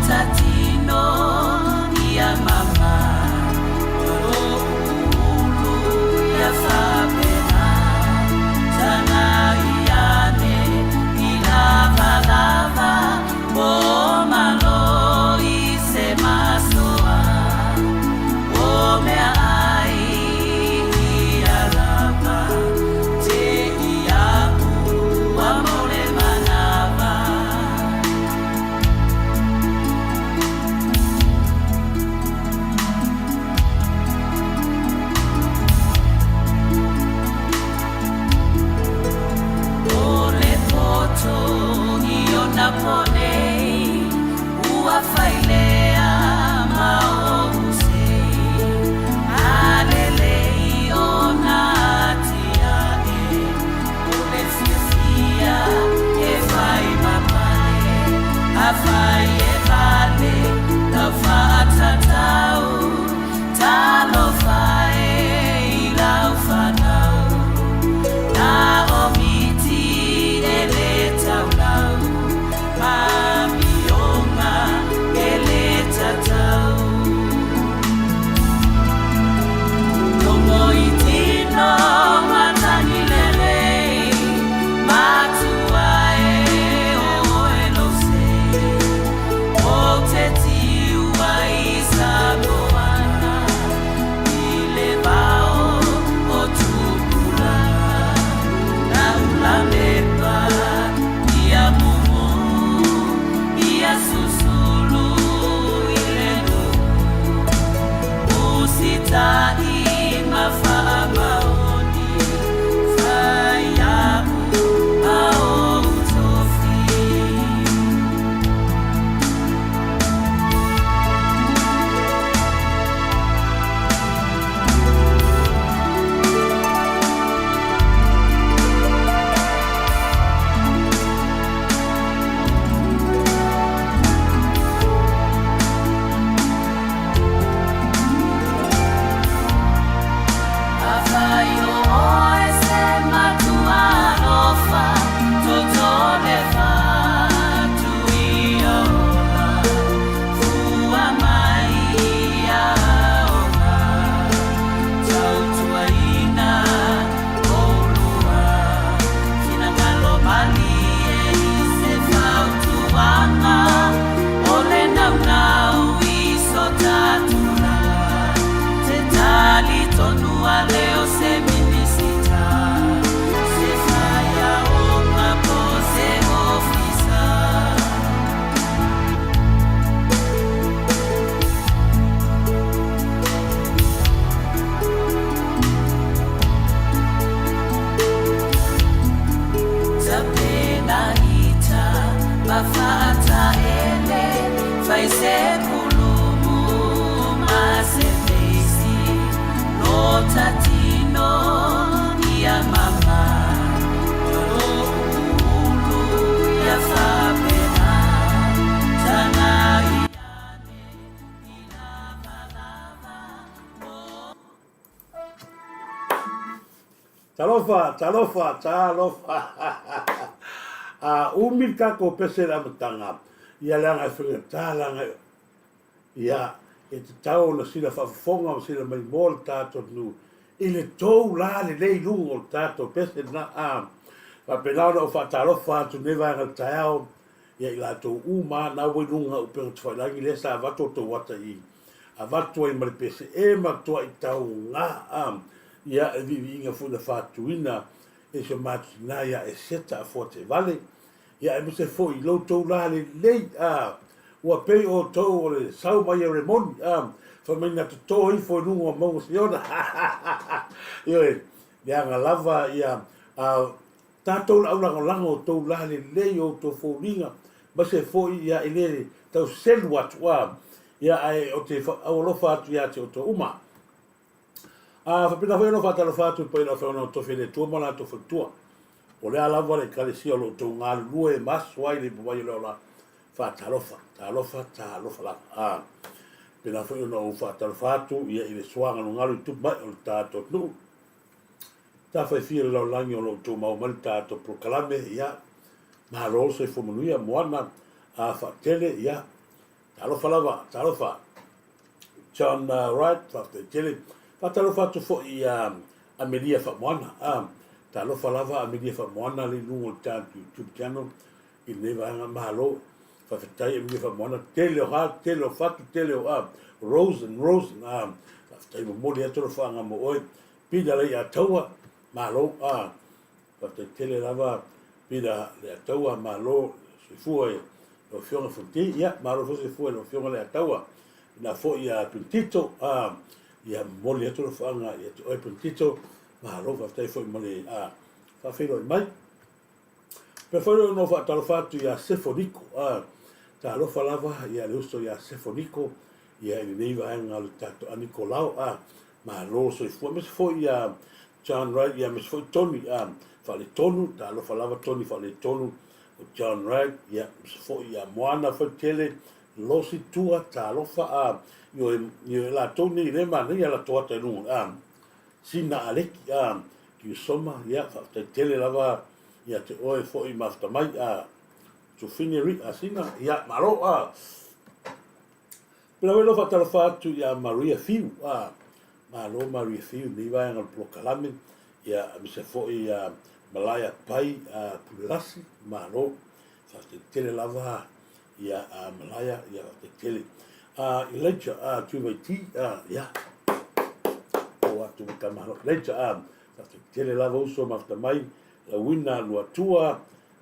tatino ia mama Ulu ia fapena Tana iane i lava lava O malo i se masoa O mea ai ia lava Te iaʻu a mo le manawa. O le poto i ona po nei, ua fai lea ma ou sei, A lelei ona atiae, o le fiafia e fai ma pale, Afai e vale lau faatatau, Talofa e i lau fanau, Na o miti e le taulau, Ma mioga e le tatau. Rongo i tino matangi lelei, Matua e o oe lou sei. O te tiu ai sa moana, I le vao o Tupulaga, Naula mepa ia mumu, Ia susulu i le nuu. Usita'i ma faamaoni, Fai iaʻu ma ou tofi. Afai o oe se matua alofa, Totole fatu ia ola, Fua mai ia aoga, Tautuaina oulua, Finagalo malie i se fautuaga, O le naunau i so tatulaga, Te tali tonu a leo se Minisita, Se whaiaonga po se ofisa. Tapena ita ma whaataele, Whai se pulumu ma se feisi, Lo tatino ia mama, Lo ulu ia whapena, Tana iane i lava lava o. Talofa, talofa, talofa. A umi le tatou pese i le amataga, ia leaga e faigata leaga ia e tatau ona sila faafofoga ma sila maimoa le tatou atunuu i le tou la lelei i luga o le tatou pese lena. A faapena ona ou faatalofa atu i lenei vaega o le taeao ia i latou uma lava na ua i luga o upega tafailagi lea sa avatu outou ata i avatu ai ma le pese e matuai tauga a ia e viiviiga foi na faatuina e si o matou tina ia Eseta Afuateevale ia aemaise foi i lo outou la lelei a ua pei outou o le sau mai e Remoni a fai mai na toto ifo i luga o mauga Siona ioe leaga lava ia a Tatou le aulagolago o tou la lelei o outou foliga maise foi ia e le tau selu atu a ia ae o te aualofa atu ia te outou uma. A faapena foi ona faatalofa atu i le paia o le aufaigaluega totofi a le Atua ma latou faletua. O le a lava le ekalesia o lo outou galulue e maso ai le ipuvai o le ola, faatalofa, talofa, talofa lava. A faapena foi ona ou faatalofa atu ia i le suagalugalu i tupu mai o le tatou atunuu. Tafaifia le lalolagi o lo o tumau mai le tatou polokalame, ia, malo le soifua manuia, Moana a faatele, ia, Talofa lava, talofa. John Wright, faafetai tele. Faatalofa atu foi ia Amelia Faamoana. Ah, talofa lava Amelia Faamoana le i luga o le tatou YouTube channel i lenei vaega. Malo. Faafetai Amelia Faamoana. Tele o ha, tele o fatu, tele o ah, rose and rose. Ah, faafetai momoli atu alofaaga mo oe. Pila Leiataua, malo. Ah, Faafetai tele lava Pila Leataua, malo soifua i lau Afioga Fonti, ia malo foi soifua i lau Afioga Leataua, ina foi ia Pentito, a ia momoli atu alofaaga ia te oe Pentito, malo faafetai foi mo le a faafeiloai mai. Pea foi ona ou faatalofa atu ia Sefo Niko, a talofa lava ia le uso ia Sefo Niko, ia i lenei vaega o le tatou a Nikolao, a malo soifua, aemaise foi ia John Wright, ia aemaise foi Tony a Faaletonu, talofa lava Tony Faaletonu, o John Wright, ia aemaise foi ia Moana Fautele, Losi Tua, talofa a ioe ioe latou nei le manaia latou ata i luga a Sina Aleki a Kiusoma, ia faafetai tele lava ia te oe foi mafuta mai a Tufine Ri a Sina, ia malo a Pela foi lou faatalofa atu ia Maria Fiu, a malo Maria Fiu i lenei vaega o le polokalame, ia aemaise foi ia Malaia Pai a Pulelasi, malo. Faafetai tele lava ia a Malaia, ia faafetai tele. A Elijah a Tuivaiti, a ia o atu ma tamalo. Elijah a faafetai tele lava uso mafuta mai, Lauina Luatua,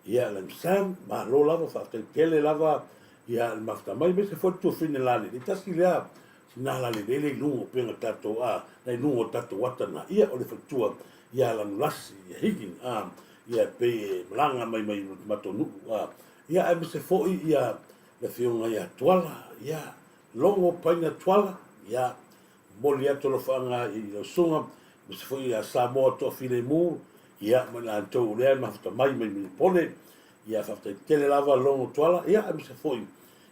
Ia Lam Sam, malo lava, faafetai tele lava ia le mafuta mai, aemaise foi le tuafine lalelei, tasi lea tina lalelei le i luga o upega tatou, a, na i luga o tatou ata na, ia o le faletua ia Lanulasi, ia Higgin, a, ia e pei e malaga mai mai lo matou nuu, a, ia aemaise foi ia le afioga ia Tuala, ia Logo Paina Tuala, ia Momoli atu alofaaga i lau susuga, aemaise foi ia Samoa Toafilemu, ia ma i latou lea e mafuta mai mai Minipole, ia faafetai tele lava Logo Tuala, ia aemaise foi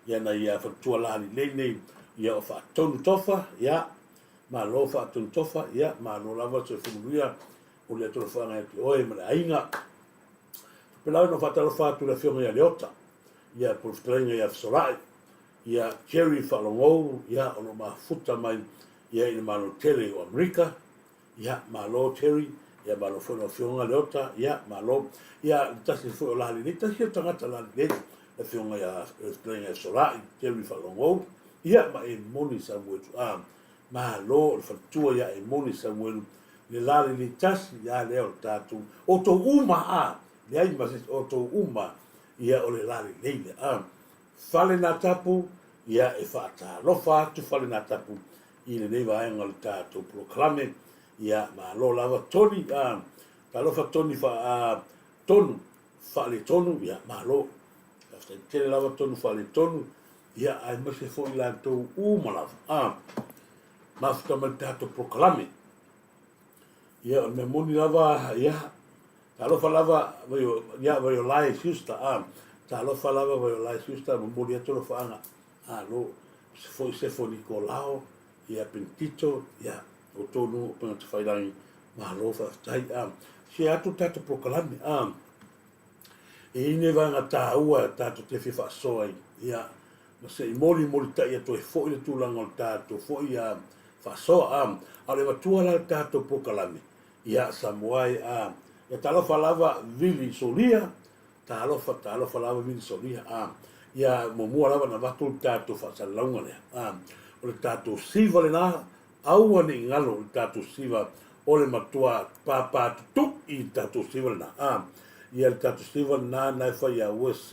ia nai faletua lalelei nei, ia o Faatonu Tofa, ia malo Faatonu Tofa, ia malo lava le soifua manuia, momoli atu alofaaga ia te oe ma le aiga. Faapena ona faatalofa atu i le afioga ia Leota, ia po o le fetalaiga ia Fesolai, Ia Jerry Faalogou, ia, o lo o mafuta mai ia i le Malo tele o Amerika. Ia, malo Jerry, ia malo foi lau Afioga Leota, ia, malo. Ia, le tasi foi o lalelei, tasi o tagata lalelei, le Afioga ia le Fetalaiga ia Solai, Jerry Faalogou, ia, ma Emoni Samuelu. A, malo o le faletua ia Emoni Samuelu, le lalelei tasi ia lea o le tatou, outou uma, a, leai ma se isi, outou uma, ia, o le lalelei lea. A, Fale Natapu, ia e faatalofa atu Fale Natapu i lenei vaega o le tatou polokalame. Ia malo lava Tony, a, talofa Tony fa, a, Tonu Faaletonu, ia malo. Faafetai tele lava Tonu Faaletonu, ia aemaise foi latou uma lava. A, mafuta mai le tatou polokalame. Ia o le mea moni lava, ia, Talofa lava ia Vaiolae Schuster a Talofa lava Vaiolae Schuster momoli atu alofaaga alo se foi Sefo Nikolao ia Pentito ia outou nuu o Pegatafailangi malo faafetai a share atu le tatou polokalame a e i ai nei vaega taua tatou te fia faasoa ai ia ma se i molimolitai atu ai foi le tulaga o le tatou foi a faasoa a a o le avatua la le tatou polokalame Ia Samoa e a. Ia talofa lava Vili Solia, talofa, talofa lava Vili Solia a. Ia muamua lava ona avatu le tatou faasalalauga lea a. O le tatou siva lena, aua ne i galo le tatou siva o le matua pāpā tutu'i le tatou siva lena a. Ia le tatou siva lena na e fai ia Wes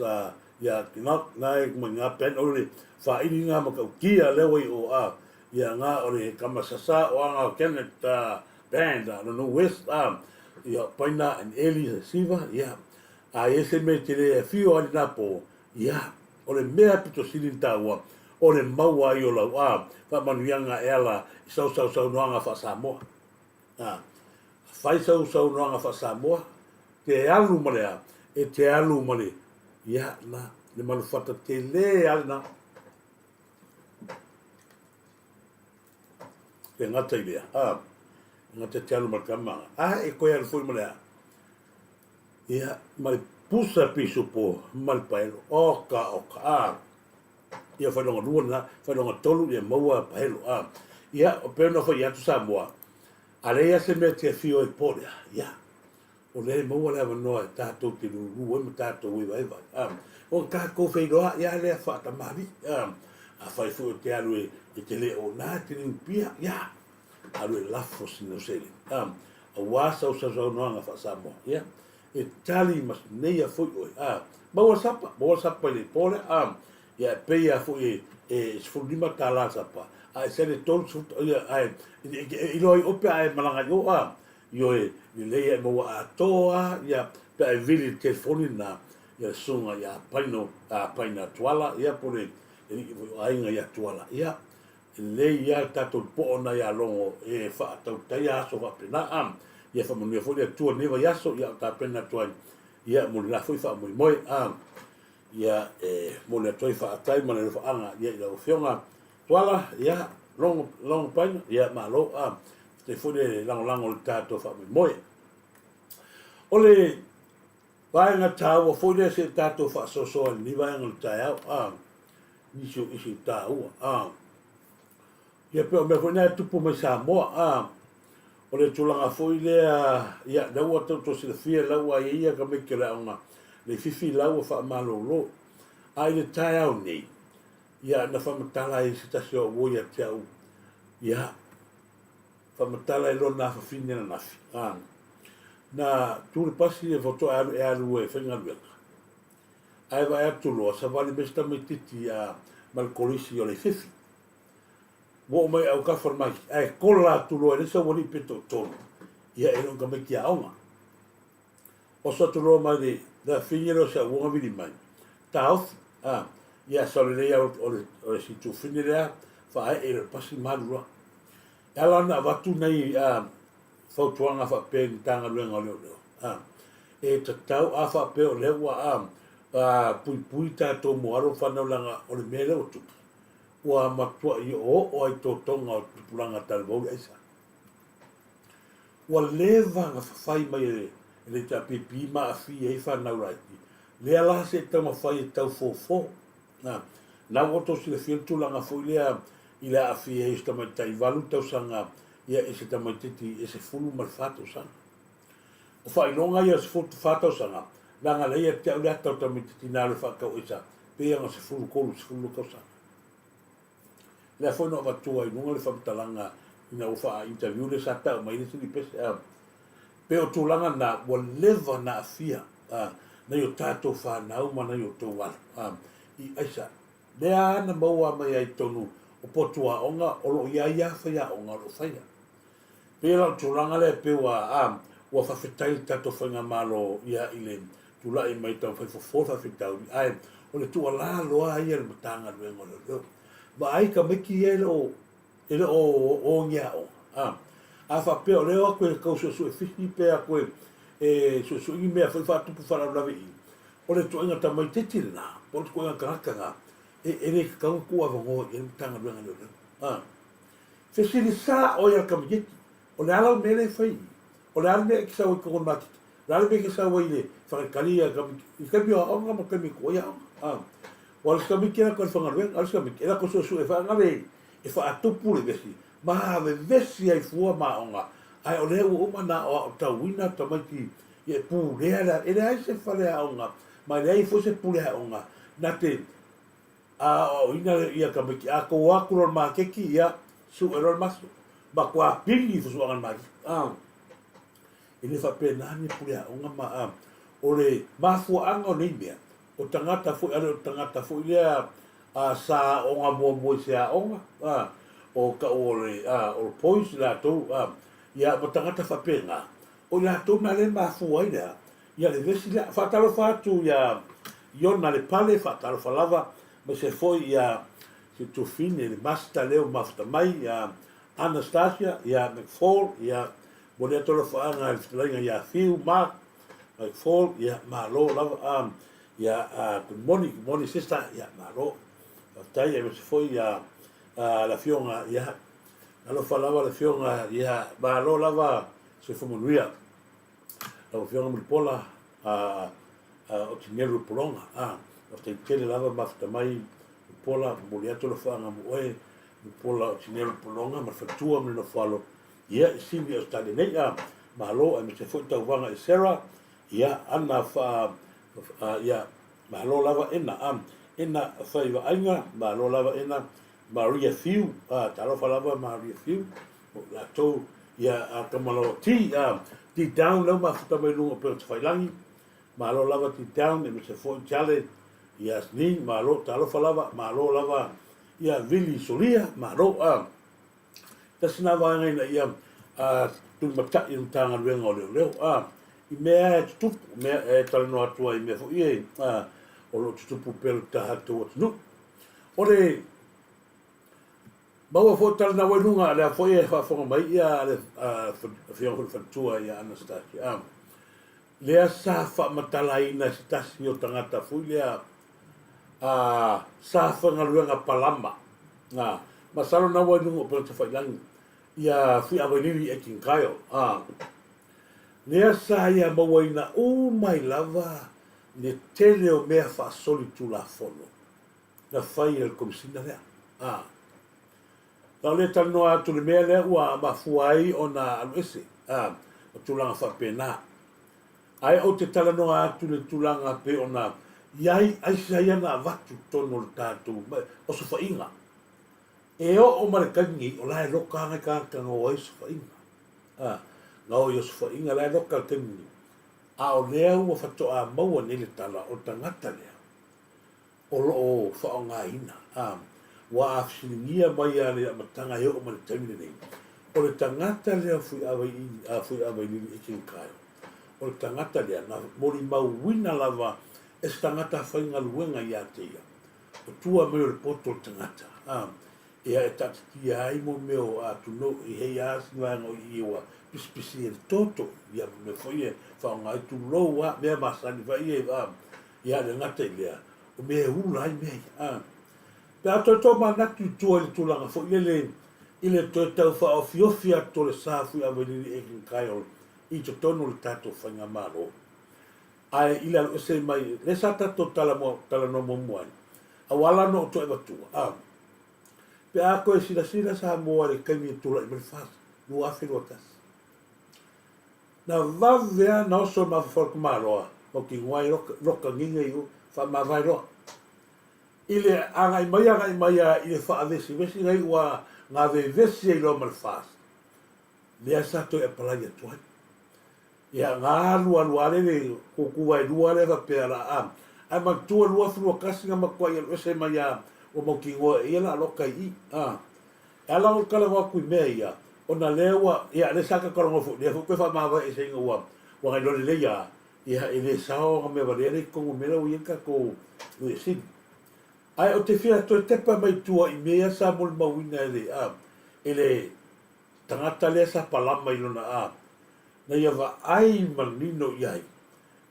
ia Kinok na e mai ngā pen o le whaini ngā matautia lea wai o a. Ia ngā o le kamasasa o anga o Kenneth Band a no West a ia paina and Eli he siva ia a i se me te le afio ai na po ia o le mea pito sili na taua o le maua ai o lau a faamanuiaga e ala i sau sau saunoaga faa-Samoa a fai sau saunoaga faa-Samoa te alu ma le a e te alu ma le ia na le manufata tele a lena. E gata i lea, a, e gata te alu ma le tama, a e koe alu foi ma le a, ia, ma le pusa pisupo ma le paelo, oka, oka, a. Ia faailoga lua lena, faailoga tolu ia maua pahelo. A, ia, o pei ona fai atu Samoa, a leai lava se mea e te afio ai i le po lea, ia, o lea e maua le avanoa e tatou te lulu ai ma tatou evaeva ai. A, o tatou feiloai lava lea faatamalii. A, afai foi ou te alu e te le ona, e te le upia, ia, alu e lafo sina seleni. A, aua sau sausaunoaga faa-Samoa. Ia, e tali ma sineia foi oe. A, maua le sapa, maua le sapa i le po lea. A, ia, e pei lava foi e $15 le sapa, a e sele 30, ia, ae e iloa ai oe pe a e malaga i o, a, ioe, lelei e maua atoa, ia, pe a e vili i le telefoni lena, ia le susuga ia Paino, a Paina Tuala, ia, po o le alii foi o aiga ia Tuala, ia, lelei lava le tatou poo na ia Logo e faatautaia aso faapena, a, ia faamanuia foi le Atua i lenei vaiaso, ia o tapena atu ai, ia, mo le la foi faamoemoe, a, ia, e momoli atu ai faafetai ma le alofaaga, ia, i lau Afioga Tuala, ia, Logo, Logo Paina, ia, malo, a, faafetai foi le lagolago i le tatou faamoemoe. O le vaega taua foi lea se i tatou faasoasoa i lenei vaega o le taeao, a, nisi o isi taua, a. Ia pei o mea foi na e tupu mai Samoa, a, o le tulaga foi lea, ia, lea ua tatou silafia la ua i ai ia tamaiti o le aoga leififi la ua faamalolo. A i le taeao nei, ia, na faamatala ai se tasi o au ia te au, ia, faamatala i lona afafine ananafi, a, na tu le pasi e faatoa alu e alu e faigaluega. Ae vaai atu loa, savali mai se tamaitiiti a ma le kolisi o Leififi. Ua oo mai autafa o le maketi, ae kola atu loa e leai se aualii pe toatolu, ia e le o ni tamaiti aoga. Oso atu loa mai le le afine lea o se auoga vili mai, taofi, a, ia sao lelei lava o le, o le situfine lea, faaee i le pasi ma alu loa. E ala ona avatu nei a, fautuaga faapea i le Matagaluega o Leoleo, a, e tatau a faapea o lea ua a, a puipui tatou mo alo ma fanau leaga o le mea lea ua tupu, ua matuai oooo ai totoga o tupulaga talavou le aisa. Ua leva ona fafai mai e le HRPP ma aafia ai fanau laiti, lea la se i taumafai e tau fofo. Na, na ua outou silafia le tulaga foi lea i le aafia ai o se tamaitai 8 tausaga ia i se tamaitiiti e 14 tausaga. O faailoga ia o le 14 tausaga, leaga lea ia te au le ata o le tamaitiiti na alu e faatau aisa, pei ona 13, 12 tausaga. Lea foi na avatua i luga le faamatalaga ina ua faa-interview lea sa tau mai le isi lipese a pe o tulaga na ua leva na aafia a nai o tatou fanau ma nai o tou alo a i aisa lea na maua mai ai tonu o potu aoga o lo o i ai lava faiaoga o lo o faia. Pei la o le tulaga lea pei ua a ua faafetai i le tatou faigamalo ia i le tulai mai taumafai fofo le faafitauli ae o le tuualalo lava ia i le Matagaluega o Leoleo vaai tamaiti ia e le o e le o o ni aoga a a faapea o lea o atu e tau suesue fisi pe atu e e suesue ni mea foi faatupu faalavelave i o le ituaiga tamaitiiti lena po o le ituaiga tagata lena e e le tatau ona tuuavanoa i ai le Matagaluega o Leoleo a Fesili sao ia le tamaitiiti, O le a lau mea lea e fai i i? O le a le mea e te sau ai i totonu o le maketi? O le a le mea e te sau ai i le fagatali ia tamaiti i taimi o aoga ma taimi e tuai aoga? A. Ua alu se tamaiti e latou i le faigaluega, alu se tamaiti e latou suesue faagale e faatupu le vesi ma vevesi ai fua ma aoga, ae o lea ua uma ona aoaotauina tamaiti e pulea le E leai se faleaoga ma e leai foi se pule aoga na te A aoaoina ia tamaiti, a tou o atu loa i le maketi, ia, sue loa le maso. Matua pili fusuaga i le maketi. A, e le faapena ni pule aoga ma, a, o le mafuaaga o nei mea, o tagata foi, a le o tagata foi lea a, sa aoga muamua i se aoga, a, o tau o le, a, o le boys latou, a, ia, ma tagata faapena, o i latou na lea e mafua ai le a, Ia le vesi lea. Faatalofa atu ia Iona Lepale, faatalofa lava, aemaise foi ia Situfine, le Master lea ua mafuta mai, ia Anastasia, ia McFall, ia momoli atu alofaaga i le fetalaiga ia Fiu, Mark, McFall, ia malo lava, um, ia uh, good morning, good morning sister, ia malo. Faafetai, aemaise foi ia uh, le afioga, ia alofa lava le afioga, ia malo lava soifua manuia. Lau Afioga Mulipola, a, a, o Tinelu Pologa, a, faafetai tele lava mafuta mai Mulipola, momoli atu alofaaga mo oe, Mulipola o Tinei o le Pologa ma le faletua ma le nofoalo, ia, i Sini Ausetalia nei, a, malo, aemaise foi tauvaga i Sarah, ia, Ana Faa, ia, malo lava Ena, a, Ena Faivaaiga, malo lava Ena, Maria Fiu, a, talofa lava Maria Fiu, o i latou, ia, a, Kamalaoa T, a, T Down, lea ua mafuta mai luga o Upega Tafailagi, Malo lava T-Town aemaise foi Chale Yasmin malo talofa lava malo lava ia Vili Solia malo a tasi na vaega ina ia a tulimatai i le Matagaluega o Leoleo a i mea e tutupu mea e talanoa atu ai i mea foi e a o lo o tutupu pea le tatou atunuu o le maua foi tala na ua i luga lea foi e faafofoga mai ia le afioga foi le faletua ia Anastasia a lea sa faamatalaina e se tasi o tagata foi lea a sa faigaluega palama, a, masalo na ua i luga o Upega Tafailagi, ia Fuiavailili Aitken Kyle, a, lea sa ia mauaina uma ai lava le tele o mea faasolitulafono na fai e le Komesina lea, a. Na o lea talanoa atu i le mea lea ua mafua ai ona alu ese, a, ma tulaga faapena. Ae ou te talanoa atu i le tulaga pei ona i ai aisa ia na avatu i totonu o le tatou osofaiga. E oo ma le taimi nei, o la e loka lava nai tagata na o ai osofaiga. A, na o i osofaiga, la e loka i le taimi nei. A o lea ua faatoa maua nei le tala o le tagata lea, o lo o faaaogaina, a ua afisiligia mai lava le amataga e oo mai le taimi lenei, o le tagata lea o Fuiavailili Etienne Kyle, o le tagata lea na molimauina lava e se tagata faigaluega ia te ia, o tua mai o le poto o le tagata, a ia e taatitia ai mo mea o atunuu i hei a si vaega o i ua pisipisi e le toto, ia ma mea foi e faaaoga ai tulou a mea masani foi ia, a Ia le gata i lea, o mea e ula ai mea ia. A. Pe a toe tomanatu i tua i le tulaga foi lele i le toe tau faaofiofi atu o le sa Fuiavailili Aiken Kyle i totonu o le tatou faigamalo. Ae i le alu ese mai, lea sa tatou talanoa muamua ai, a ua ala ona ou toe avatua, a. Pe a toe silasila Samoa i le taimi e tulai mai le FAST, 2021. Na vave lava ona oso le mafaufau o le tamaloa mautinoa ai loka giga i o, faamavae loa. I le agai mai agai mai lava i le faavesivesi na iu a na vevesi ai loa ma le FAST, lea sa toe apalai atu ai. Ia, na alu alu lava le kūkū waelua lea faapea la a, ae manatua 2021 na matuai alu ese mai lava ua mautinoa e ia la loka i i. A. E ala ona talanoa atu i mea ia, ona lea ua, ia, lea sa tatou talanoa foi, lea foi toe faamavae eseina ua, ua na iloa lelei lava, ia, e le sao ana mea valea lea i totonu o mea la ua i ai le tatou Loia Sili. Ae ou te fia toe tepa mai tua i mea ia sa molimauina e le, a, e le tagata lea sa palama i lona, a, na ia vaai manino i ai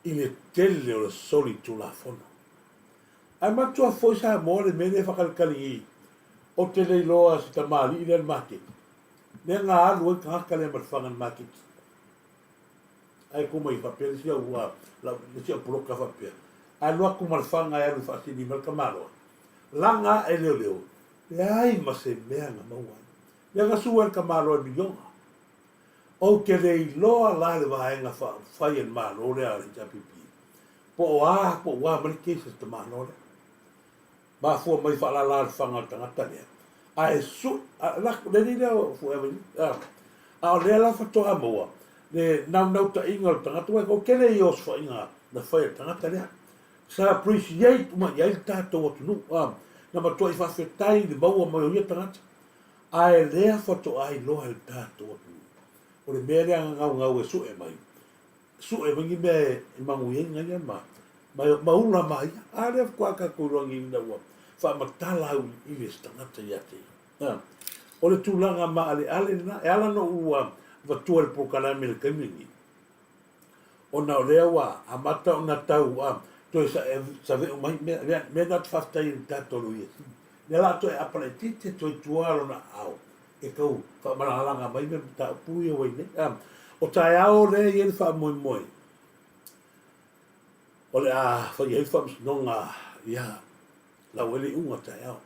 i le tele o le solitulafono. Ae manatua foi Samoa le mea lea e faakalikali i Ou te le iloa se tamalii lea le maketi. Lea na alu ai tagata lea ma le faga i le maketi. Ae tu mai faapea le isi au le isi au poloka faapea. Alu atu ma le faga e alu e faasili mai le tamaloa. Laga ae leoleo, leai ma se mea na maua ai. Lea na sua e le tamaloa i miliona. Ou te le iloa la le vaega faaupufai a le Malo lea a le HRPP po o a po o ua mai le case a le tamaloa lea. Mafua mai faalala le faga o le tagata lea ae su a la le alii lea o Forever a a o lea la faatoa maua le naunautaiga o le tagata aua o le tele ia o osofaiga na fai e le tagata lea sa appreciate uma i ai le tatou atunuu a na matuai faafetai i le maua mai o ia tagata ae lea faatoa iloa e le tatou atunuu o le mea lea na gaugau e sue mai Sue mai ni mea e manuia ai nai ia ma, ma, ma ula ma ia. A lea faatoa tatou iloa nei ina ua faamatala auiliili e se tagata ia te ia. A, o le tulaga maaleale lena, e ala ona ou avatua i le polokalame i le taimi lenei, ona o lea ua amata ona tau a, toe saveu mai mea, mea, mea na ou te faafetai ai i le tatou Loia Sili. Lea o le a toe aapa laitiiti atu ai i tua lona aao e tau faamalagalaga mai mea mataupu ia ua i nei. A, o taeao lea e i ai le faamoemoe o le a fai ai le faamasinoga, ia, Lau ai le iuga taeao.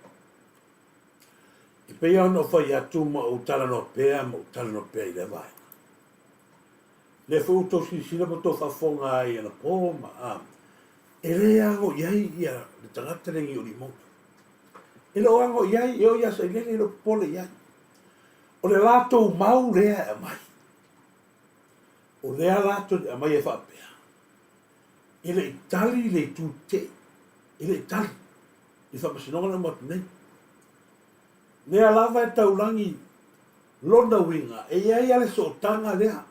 E pei ona ou fai atu ma ou talanoa pea ma ou talanoa pea i lea vaega. Lea foi ua outou silasila ma outou faafofoga ai anapo ma a, e le ago i ai ia le tagata lenei o Limogi. E le o ago i ai, e oo ia Sailele e le o popole i ai. O le latou mau lea e aumai. O lea latou te aumai e faapea, e le i tali le itu tetee, e le i tali i faamasinoga na uma atu nei. Lea lava e taulagi lona uiga, e i ai lava le sootaga lea.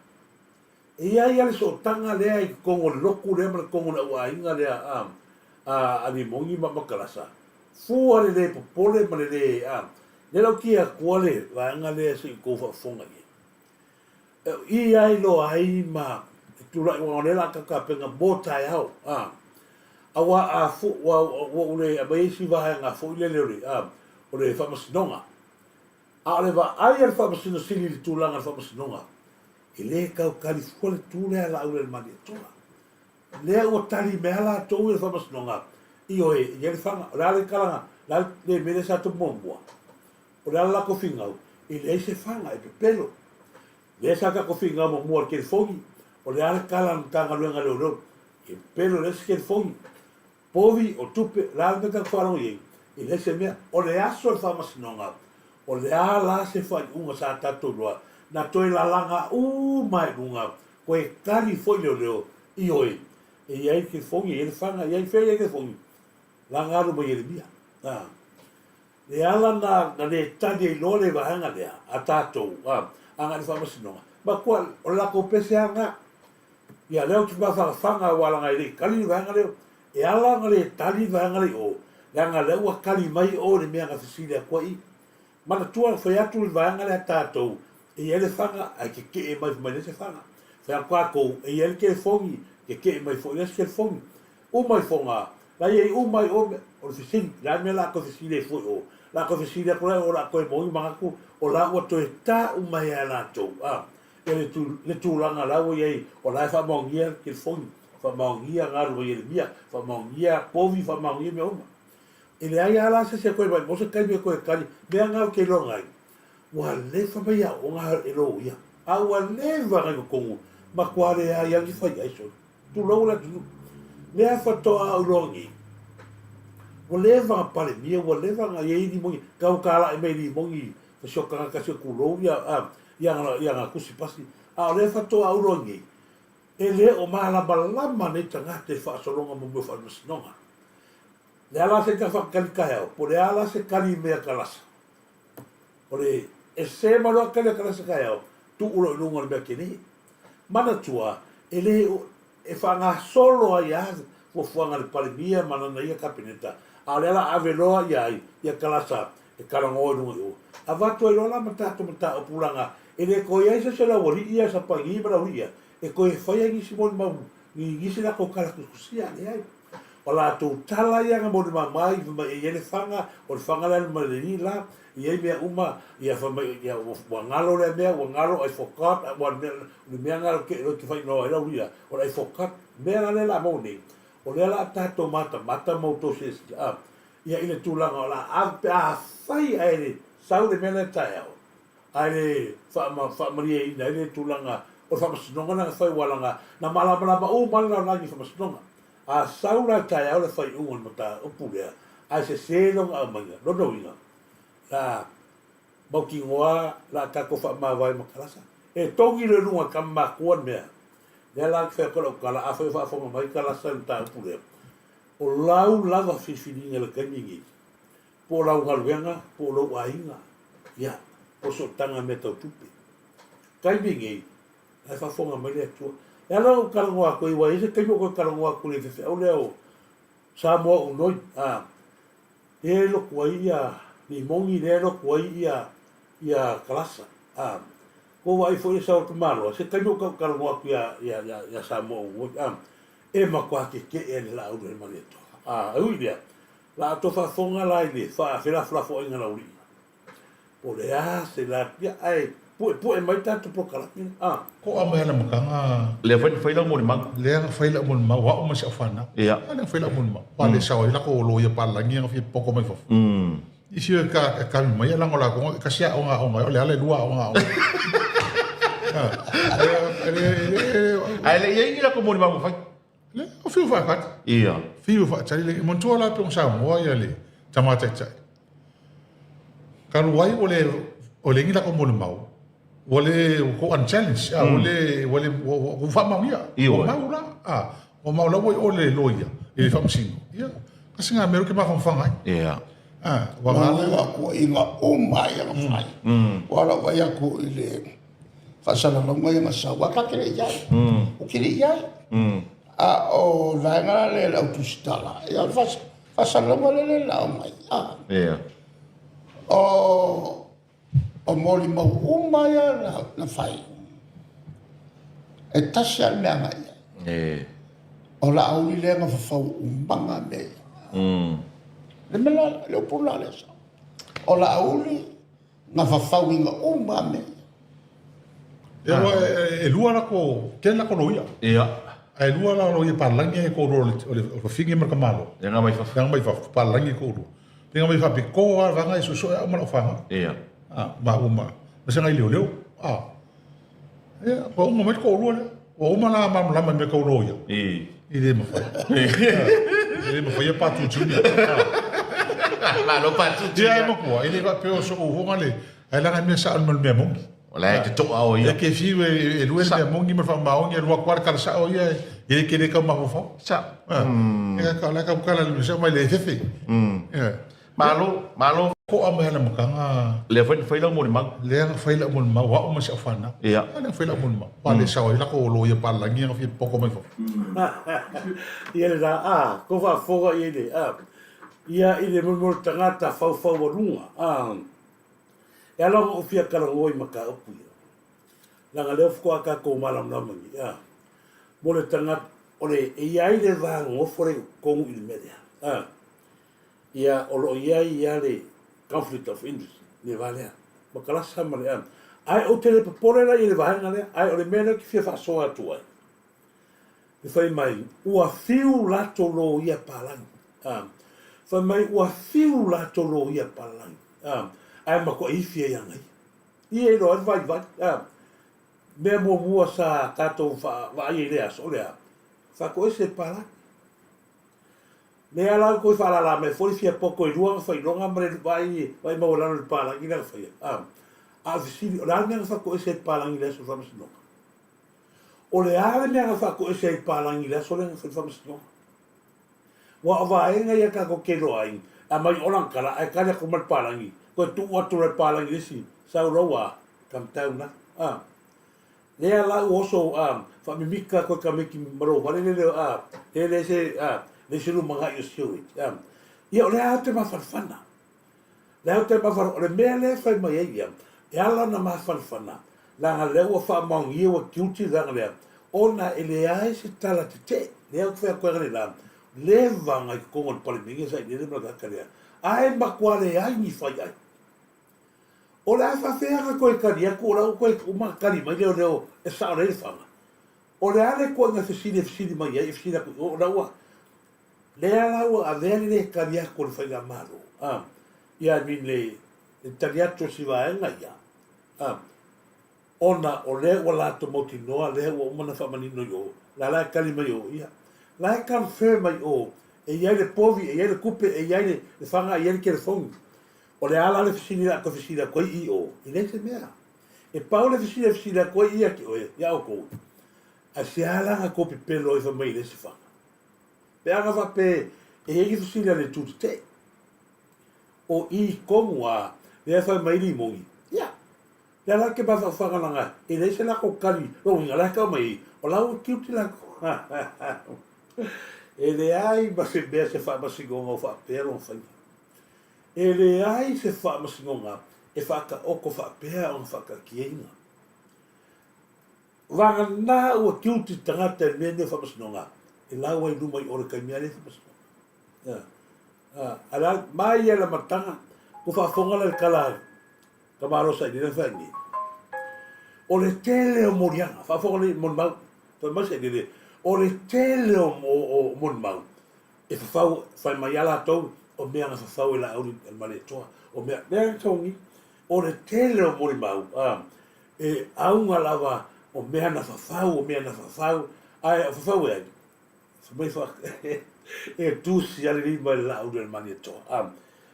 E i ai lava le sootaga lea i totonu o le lotu lea ma le totonu o le auaiga lea a, a, a Limogi ma Matalasa. Fua le le popole ma le le, a, lea la ou te atua le vaega lea se i outou faafofoga i ai. E i ai loa ai ma e tulai aua o lea la a tapena mo taeao a aua a fu ua ua ou le aumai isi vaega foi lele o le a o le faamasinoga a o le vaai a le faamasino sili i le tulaga o le faamasinoga e le tau tali fua le tu lea a Laaulialemalietoa lea ua tali mai a latou i le faamasinoga ioe e i ai le faga o le a le kalaga le a le mea lea sa tupu muamua O le a le latou finau? E leai se faga, e pepelo. Lea sa tatou finau muamua i le telefoni, o le a le tala a le Matagaluega a Leoleo? E pepelo, e leai se telefoni. Povi, o tupe, o le a le mea tatou faalogo i ai? E leai se mea. O le aso o le faamasinoga, o le a la se faaiuga sa tatou iloa? Na toe lalaga uma ai i luga, toe tali foi leoleo, ioe, e i ai le telefoni, e i ai le faga, e i ai fea e i ai le telefoni? Laga alu ma Ieremia. A. Le ala na, na le tali ai loa le vaega lea a tatou, a, agai i le faamasinoga, matua o le latou pese lava lena. Ia, lea ou te mafanafana aua leaga e le i tali le vaega lea. E ala ona le tali le vaega lea i o, leaga lea ua tali mai o i le mea na fesili atu ai i. Manatua, fai atu le vaega lea a tatou, e i ai le faga, ae tetee mai fai mai leai se faga. Fai atu tatou, e i ai le telefoni, tetee mai foi leai se telefoni. Uma ifoga, la i ai uma ai o mea, o le fesili, le a le mea la a toe fesili ai fua i o? La a toe fesili atu la i o la a toe maua ni manatu, o la ua toe ta uma ai lava e latou, a, ia le tu, le tulaga la ua i ai, o la e faamaonia le telefoni, faamaonia galu a Ieremia, faamaonia povi, faamaonia mea uma. E leai lava la se isi e toe maimau se taimi e toe tali, mea na ou te iloa ai, ua leva mai aoga e loia, a ua leva ona i totonu, matua leai lava ni fai ai sole. Tulou le atunuu. Lea faatoa ou iloa nei, ua leva ona palemia, ua leva ona i ai limogi, tau talai mai limogi ma si o tagata si o tulou ia, ia ana tusi pasi. A o lea faatoa ou iloa nei, e le o malamalama nei tagata i faasologa mo mea o faamasinoga. Le a la se ita faatali taeao, po o le a la se tali mea kalasa. O le ese ma loa tali a kalasa taeao, tuu loa i luga o le mea tele. Manatua, e le o e faagasolo ai lava fuafuaga a le Palemia ma lana ia Kapeneta, a o lea la ave loa ia ai ia kalasa e talanoa i luga i o. Avatu ai loa la ma tatou mataupu leaga e le toe i ai se isi o le aualii ia Sapani ma le aualii ia e toe fai ai nisi molimau ni nisi latou tala tusitusia, leai. O latou tala ia na molimau mai fai mai e i ai le faga, o le faga lea ma le alii la, e i ai mea uma, ia fai mai ia ua galo lea mea, ua galo, I forgot, ua le mea, o le mea lena ou te ou te faaigoa ai lau ia, o le I forgot. Mea la lea la maua nei, o lea la tatou matamata ma outou silasila, a, ia i le tulaga o le a ave pe afai ae le sau le mea lea taeao, ae le faamalieina ai le tulaga o le faamasinoga lea na fai aua leaga na malamalama uma lava le lalolagi i faamasinoga. A sau la i taeao le faaiuga o le mataupu lea ae sese lona aumaiga, lona uiga, la mautinoa la a tatou faamavae ma kalasa. E togi loa i luga e tama matua le mea. Lea la ou te fai atu ai lau tala, afai o faafofoga mai kalasa i le mataupu lea, o lau lava filifiliga i le taimi lenei, po o lau galuega, po o lou aiga, ia, po o sootaga i mea tau tupe. Taimi nei, la e faafofoga mai le Atua. E ala ona ou talanoa atu ai, aua e i ai se taimi ou toe talanoa atu i le faifeau lea o Samoa Unoi, a, lea e lotu ai ia Limogi, lea e lotu ai ia, ia Kalasa, a. Ua ou vaai foi i le sao o Tamaloa, se taimi ou tau talanoa atu ia, ia, ia, ia Samoa Unoi, a. E matua tetee le laau lea i le Malietoa. A, e ui i lea, La outou faafofoga la i le faafelafoaiga a le aualii, po o le a se la, ia, ae Puepue mai tatou polokalame, a. Koa mai ana makaga. Lea foi na fai lau molimau. Lea na fai lau molimau, o au ma si au fanau. Ia. A lea na fai lau molimau. Ua le sao ai lako loia palagi na fia poko mai fafo. I fia e ka, e kami mai e lango la konga, kasi a onga onga, o le ala e lua onga onga. Ae le i ai ni lako molimau ua fai. Le, o fiu whaakati. Ia. Fiu whaatari, le, montua la pe o Samoa ia le tamataitai. Talu ai ua le ua leai ni lako molimau, ua le ua unchallenge, a ua le ua le ua faamaonia. Ua mau la, a ua mau la ua i o le loia i le faamasino. Ia, kasi ngā mea ke mafangafaga ai. Ia. A, ua ngā mea kuaiga uma ia na fai. Ua ala vai aku i le faasalalauga ia na sau, a ta te le i ai. O te le i ai. A o vaega la lea le au tusitala, ia o le Faasalalauga lea le lao mai. A. Ia. O, o molimau uma ia na, na fai. E tasi lava le mea agai i ai. E. O Laauli lea na fafau umaga mea ia. Le mea la, le upu la lea sao. O Laauli na fafauina uma mea ia. Ia, aua e lua lako, tele lako loia. Ia. Ae lua la loia palagi e ko o le fafine ma le tamaloa. Ia nga mai fafo. Ia nga mai fafo, palagi ko lua. Pe nga mai faapitoa lava vanga e soesoe au ma lau fanau. Ia. A, ma ua ma, ma se ngai leoleo. A. Ia, ua uma mai le toalua lea. Ua uma la malamalama i mea tau loia. I. I le mafai. E le mafai e patutu ni. Malo patutu. Ia e matua, e le faapea o so'u ufoga le, ae leaga e mea sa'o ma le mea moni. O la e te to'a o ia. E ke fiu e lue le mea moni ma le faamaoni e lua atu lava le tala sa'o ia e le ke le tau mafaufau. Sa'o. E ka la ka kala le mea mai le fefe. Malo, malo. Ko'a mai ana makaga. Lea foi na fai lau molimau. Lea na fai lau molimau, o au ma si au fanau. Ia. A lea na fai lau molimau. Ua le sao ai lako loia palagi na fia poko mai fafo. Ia le la, a, ko faafofoga i ai le, a, ia i le molimoli tagata faufaualuga, a, e ala ona ou fia talanoa i mataupu ia. Leaga lea faatoa tatou malamalama nei, a, mo le tagata, o le, e i ai le va nonofo lea i totonu i le mea lea, a. Ia, o lo o i ai ia le conflict of interest i le va lea, ma Kalasa ma le Ae ou te le popole la i le vaega lea, ae o le mea lea ou te fia faasoa atu ai, le fai mai, ua fiu latou loia palagi, a, fai mai ua fiu latou loia palagi, a, ae matuai ifi ai aga ia. Ia iloa ai le vaivai, a. Mea muamua sa tatou vaai ai i lea aso, o le a? Faatoese le palagi. Lea la ua toe faalala mai foi le fia poto e lua ona failoga ma le vaai vaai maualalo i le palagi lea na faia. A, a o fesili, o le a le mea na faatoese ai le palagi i le aso o le faamasinoga? O le a le mea na faatoese ai le palagi i le aso lea na fai le faamasinoga? Aua o vaega ia tatou te iloa ai, a mai ola na tala, ae tali atu ma le palagi, toe tuu atu loa e le palagi i le isi, sau loa ua taumatau na. A. Lea la ua oso a faamimita koe tamaiti ma lou vale lele a le le se a le se lumanai o si ou a ia o lea au te mafanafana lea au te mafanafana o le mea lea e fai mai ai ia e ala ona mafanafana leaga lea ua faamaonia ua guilty leaga lea ona e leai se tala tetee lea ou te fai atu ai analeila leva na i totonu o le Palemene sa i lele ma le tagata lea ae matua leai ni fai ai. O le a faafefea ona toe tali atu, o la ua toe uma ona tali mai leoleo e sao lelei le faga. O le a le ituaiga fesili e fesili mai ai, e fesili atu i o, o la ua, lea la ua avea le le tali atu o le Faigamalo, a, ia, I mean le, le tali atu o si vaega ia, a, ona o lea ua latou mautinoa, lea ua uma ona faamanino i o, la la e tali mai o, ia, la e confirm mai o, e i ai le povi, e i ai le tupe, e i ai le, le faga, e i ai le telefoni. O le a la le fesili o le a toe fesili atu ai i o? E leai se mea. E pau le fesili e fesili atu ai ia te oe, iā outou, aisea la na tou pepelo ai fai mai i le isi faga? Pe ana faapea e i ai ni fesili a le itu tetee. O i tonu a lea e fai mai limoni, ia, lea la ke mafaufauga laga e leai se latou tali lona uiga la e tau mai ai, o la ua tiuti latou. E leai ma se mea se faamasinoga o faapea lona faiga. E leai se faamasinoga e faataoto faapea ona faataatiaina. Vagana ua tiuti tagata i le mea lenei o faamasinoga, e lau ai i luma i o le taimi lava lea faamasinoga. A, a, mai ia le amataga, ua faafofoga la i le tala a Tamaloa Sailele na fai nei. O le tele o moliaga, faafofoga lelei, molimau, fai mai se lele, o le tele o, o, o molimau, e fafau, fai mai a latou, o mea na fafau e Laauli Malietoa, o mea, lea e togi, o le tele o molimau, a, e auga lava o mea na fafau, o mea na fafau, ae o fafau e ai? Fai mai fa, e tusi a le lima i le Laauli Malietoa. A,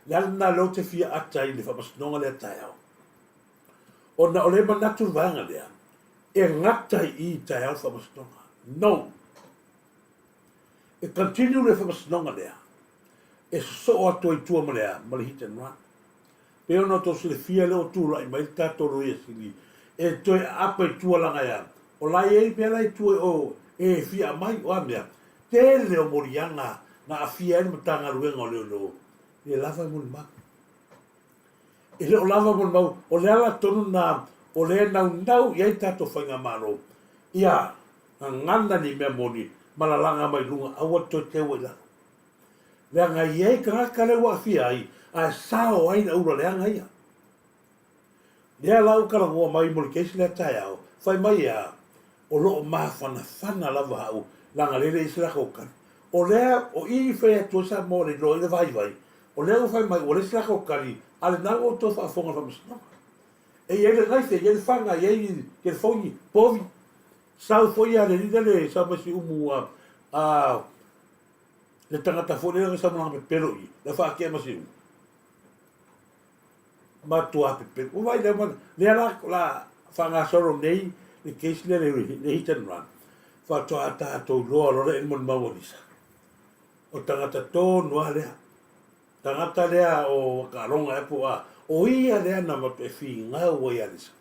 le ala lena lea ou te fia ata i le faamasinoga lea taeao. Ona o le manatu le vaega lea, e gata i i taeao le faamasinoga. No! E continue le faamasinoga lea, e sosoo atu ai i tua ma le a? Ma le hit and run. Pei ona outou silafia lea ua tulai mai le tatou Loia Sili e toe aapa i tua leaga e a? O la e i ai mea la i tua i o e fia aumai, o a mea? Tele o moliaga na aafia ai le Matagaluega o Leoleo, e le lava e molimau. E le o lava molimau, o le ala tonu lena o lea e naunau i ai tatou faigamalo, ia gagana ni mea moni ma lalaga mai luga, aua le toe teua i lalo. Leaga e i ai tagata lea ua aafia ai, ae sao ai le aula leaga ia. Lea la ua talanoa mai mo le case lea taeao, fai mai e a? O lo o mafanafana lava au, leaga lea e leai se latou tali. O lea, o i i fai atu ai Samoa le iloa i le vaivai, o lea ua fai mai ua leai se latou tali, a lena ua outou faafofoga i le faamasinoga. E i ai le knife, e i ai le faga, e i ai le telefoni, povi. Sau foi a le alii lea le sau mai Siumu a, a le tagata foi lea na sau ma lana pepelo i, na faatea ma Siumu. Matua pepelo. Ua vaai lea ma, lea la, la faagasolo nei le case lea le, le hit and run. Faatoa tatou iloa loa lea i le molimau a Lisa. O tagata tonu lava lea. Tagata lea o Kaloga ea po o a. O ia lea na matuai finau ai ia Lisa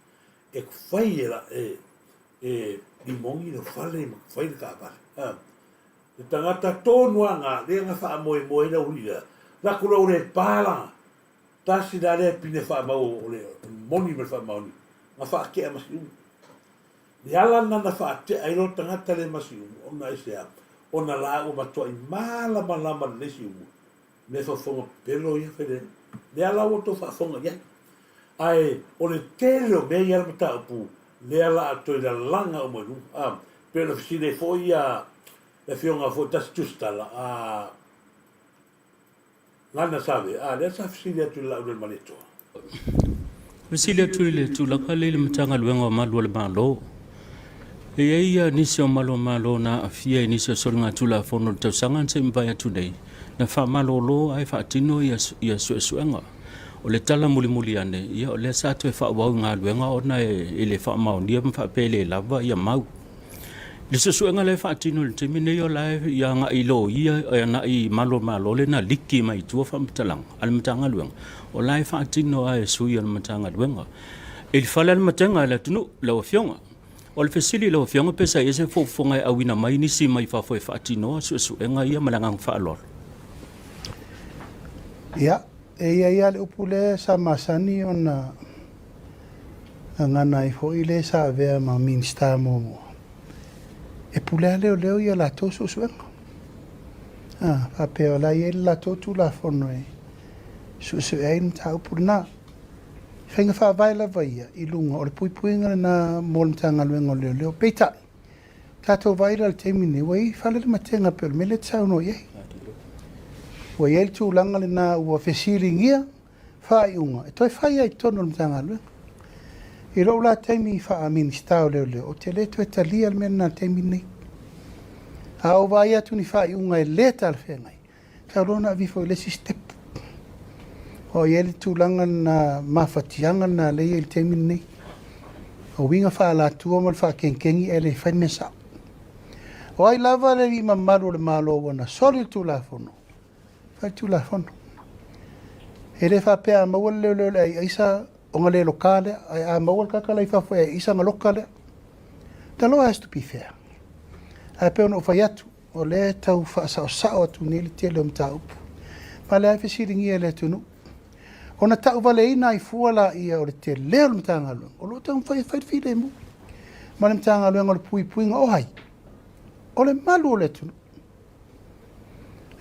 e fai e, la, e, e limoni le fale ma fai le taavale. A. Le tagata tonu lava na, lea na faamoemoe ai le aualii lea. Laku loa ua le pa la, tasi la lea pine faamau o le moni ma le faamaoni, na faatea ma Siumu. Le ala lena na faatea ai loa le tagata lea ma Siumu, ona aisea? Ona la ua matuai malamalama lelei Siumu, mea fofoga pepelo ia fai le, lea la ua outou faafofoga i ai. Ae o le tele o mea ia le mataupu, lea la a toe lalaga uma i luga. A, pei ona fesili ai foi ia le afioga foi tasi Tusitala, a Gana Save, a lea sa fesili atu i le Laaulialemalietoa. Fesili atu i le tulaga lea i le Matagaluega o Malu o le Malo. E i ai ia nisi o malu o Malo na aafia i nisi o soligatulafono i le tausaga na se i mavae atu nei, na faamalolo ae faatino ia, ia suesuega. O le tala mulimuli ane, ia o lea sa toe faaauau i galuega ona e, e le faamaonia ma faapea e le lava ia mau. I le suesuega lea e faatino i le taimi nei o la e agai i loia, e agai i malu o Malo lea na liki mai i tua faamatalaga a le Matagaluega, o la e faatino lava e sui o le Matagaluega. I le fale o le matega i le atunuu, lau Afioga. O le fesili i lau Afioga pe sa i ai se fuafuaga e auina mai nisi mai fafo e faatinoa suesuega ia ma le agaga faaaloalo. Ia, e i ai lava le upu lea sa masani ona gagana ai foi le sa avea ma Minisita muamua, e pule lava leoleo i a latou suesuega. A, faapea o la e i ai le latou Tulafono e suesue ai le mataupu lena. Faiga faavae lava ia i luga o le puipuiga lena mo le Matagaluega o Leoleo. Peitai, tatou vaai la i le taimi lenei, ua i ai fale le matega pei o le mea lea e te saunoa i ai. Ua i ai le tulaga lena ua fesiligia faaiuga e toe fai ai i totonu o le Matagaluega. I lou la taimi faa-Minisita o Leoleo, ou te le toe talia le mea lena i le taimi lenei. A ou vaai atu i ni faaiuga e le talafeagai, Tau loa ona aveifo i le isi step. O i ai le tulaga lena mafatiaga lena lea e i ai i le taimi lenei. O uiga faaalatua ma le faakenkengi ae le fai le mea sao. O ai lava le alii mamalu o le Malo ua na soli le Tulafono, fai le Tulafono. E le faapea a maua le leoleo i le ai aisa ona le loka lea, ae a maua le tagata la i fafo e ai aisa ona loka lea. The law has to be fair. Ae pei ona ou fai atu, O lea e tau faasaosao atu nei le tele o mataupu, ma o lea e fesiligia e le atunuu. Ona tauvaleina ai fua laia o le tele o le Matagaluega o lo o taumafai e fai le filemu ma le Matagaluega o le Puipuiga o ai? O le malu o le atunuu.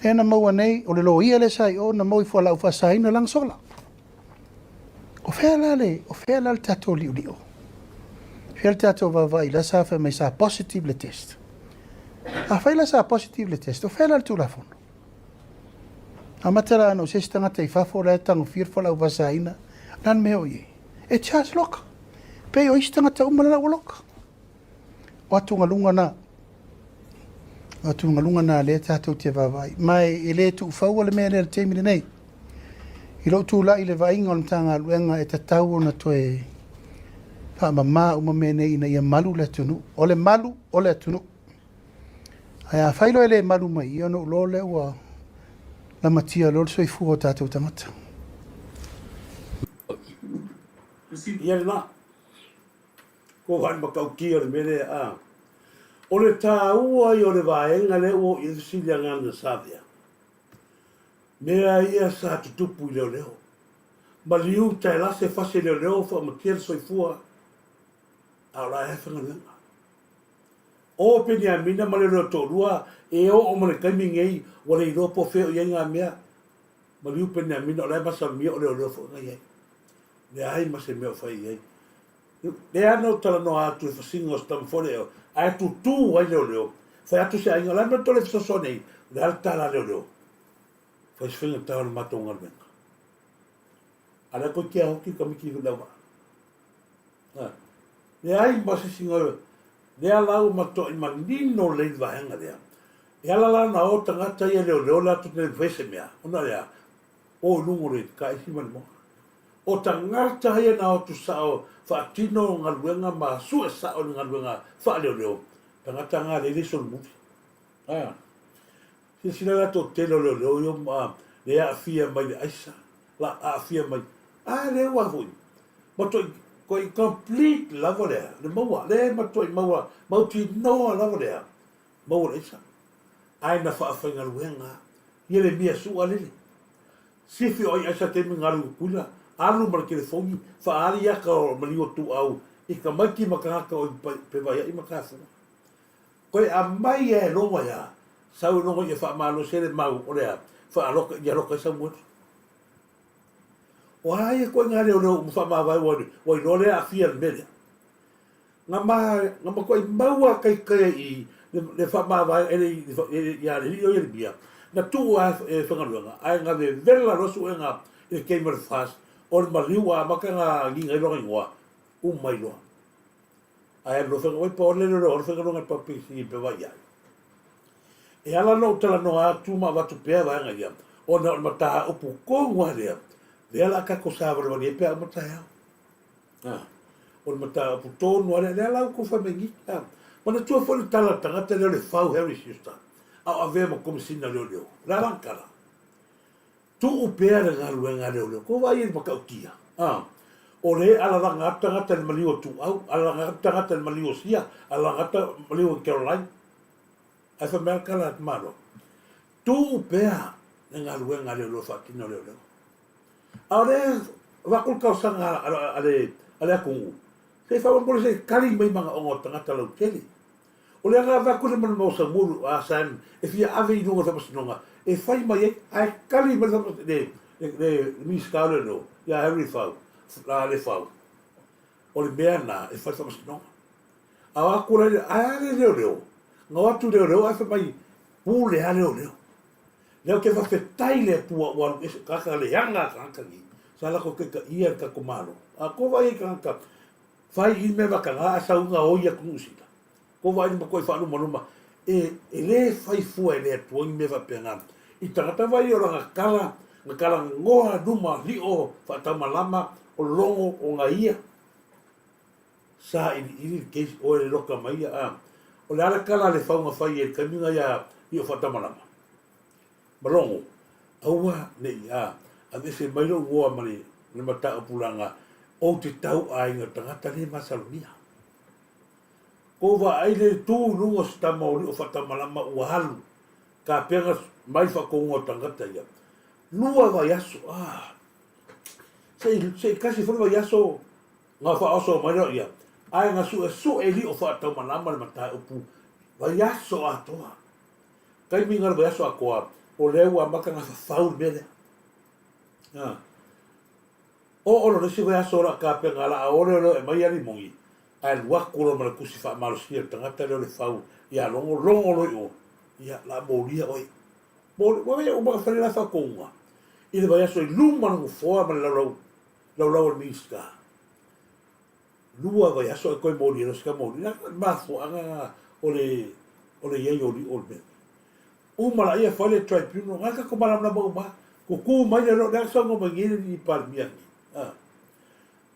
Lea na maua nei, o le loia lea sa i o na maua i fualaau faasaina lana sola. O fea la le, o fea la le tatou liolio? Fia le tatou vaavaai la sa fai mai sa positive le test. Afai la sa positive le test, o fea la le Tulafono? Amata la ana o se isi tagata i fafo la e tagofia le folau vasaina, o le a le mea o i ai? E charge loka. Pei o isi tagata uma la ua loka. O atugaluga na. O atugaluga na lea tatou te vaavaai. Ma e le tuufaua le mea lea i le taimi lenei. I lou tulai i le vaaiga o le Matagaluega e tatau ona toe faamama uma mea nei ina ia malu le atunuu. O le malu o le atunuu. Ae afai loa e le malu mai, ia ona ou iloa lea ua lamatia loa le soifua o tatou tagata. Ia lena. Ko whai matautia o le mea lea, a. O le tāua ia o le vaega lea ua oo i ai le fesili a Ngana Savea. Mea ia sa tutupu i leoleo. Maliu taelase fase leoleo whaamatia le soifua, a o la e faigaluega. O Peniamina ma leoleo toalua e oo ma le taimi nei ua le iloa po o fea o i ai ngā mea. Maliu Peniamina o la e masalomia o leoleo foi na i ai. Leai ma se mea o fai i ai. Lea na ou talanoa atu i le fasiga o se tama foi lea, ae tutū ai leoleo, fai atu se aiga, o le a le mea tou le fesoasoani ai, o le a le tala a leoleo? Fai se faigata o le matou galuega. A o lea koe tia hoki ka miti i lau vaa. Leai ma se isi galuega. Lea la ua matuai manino lelei le vaega lea. E ala la ona o tagata ia leoleo latou te le mafai se mea, ona o le a? O i luga o le taisi ma le moa. O tagata ia na o atu sao faatino galuega ma sue sao i le galuega faaleoleo, tagata na lea e le solomuli. A. Silasila la toatele o leoleo ia ma le aafia mai le aisa, la aafia mai, a lea ua foi, matuai koi complete lava lea, le maua, lea matuai maua, mautinoa lava lea, maua le aisa. Ae na faafaigaluega Ieremia sua lele. Sifi o ai aisa taimi galu kuila, alu ma le telefoni, faali aka o maliu o tuau i tamaiti ma tagata o i Pevaiaʻi ma Tafua. Koe amai ia e logo ia, sau e logo ia faamalosi ai le mau o lea faaloka ia loka ai Samueli. O a ia koe ngā leoleo uma faamavae ua ua iloa lea aafia le mea lea. Nga ma nga matuai maua kaikaia i le le faamavae e le ia le alii o Ieremia, na tuu a e faigaluega, ae nga vevela loa suega i le taimi o le fast, o le maliu a amata nga giga ai lona igoa, uma ai loa. Ae alu loa faigaluega, oi pa o le leoleo le faigaluega i le papisi i Pevaai ai. E ala ona ou talanoa atu ma avatu pea vaega ia, ona o le mataupu tonu lava lea, lea o le a tatou savalivali ai pe a uma taeao. A, o le mataupu tonu lava lea, lea la ua tou fai mai nei. A, manatua foi le tala a le tagata lea o le Fau Harry Schuster, a o avea ma Komesina Leoleo. O le a lana tala? Tuu pea le galuega a leoleo. Tou vaai i le matautia. A, o lea e alalaga atu tagata i le maliu o Tuau, alalaga atu tagata i le maliu o Sia, alalaga atu maliu o Caroline. Ae fai mai lava le tala a le tamaloa, tuu pea le galuega a leoleo e faatino e leoleo. A o lea avatu le talosaga a le atunuu, se i faamolemole se i tali mai manaoga o tagata lautele. O le aga avatu le molimau Samuelu a Sam e fia ave i luga o le faamasinoga e fai mai ai, ae tali mai le le Minisita o Leoleo ia Harry Fau, le Fau, o le mea na e fai le faamasinoga. A o atu la ae a le leoleo, na o atu leoleo ae fai mai pule a leoleo. Lea ou te faafetai i le Atua ua alu ese tagata leaga a tagata nei, sa latou taitaia le tatou Malo. A tou vaai i tagata fai i mea vakaga ae sau gaoi atu Niu Sila, tou vaai i le matuai faalumaluma, e, e le fai fua e le Atua ni mea faapena. I tagata vaai o lana tala, na talanoa luma lio faataumalama o logo ona ia sailiili le case oe le loka mai ia a. O le a le tala a le fau na fai ai i le taimi na ia lio faatamalama? Ma logo, aua ne i a aveese mai lou igoa ma le le mataupu leaga ou te tauaiga tagata le masalomia. Kou vaai le tu i luga o se tama o lio faatamalama ua alu kapega mai faatonuga o tagata ia. Lua vaiaso, ah, se i, se i kasi foi le vaiaso Na faaoso mai loa ia, ae na suesue lio faataumalama le mataupu vaiaso atoa. Taimi na le vaiaso atoa, o lea ua amata na fafau le mea lea. A. Oo loa le isi vaiaso o la tapena la a o leoleo e aumai ia limoni. Ae alu atu loa ma le tusi faamalosia o le tagata lea o Lefau ia Logo, logo loa i o, ia, o le a molia oe. Moli, ua ia uma ona fai le la faatonuga i le vaiaso i luma o le nofoa ma le laulau, laulau a le Minisita. Lua vaiaso ae toe moli ai loa sina moli. Le mafuaaga lena o le, o le i ai o o le mea. Uma laia fai le tribunal, na tatou malamalama uma lava. Tutu mai le lea na saunoa mai nei le alii Palemia nei. A.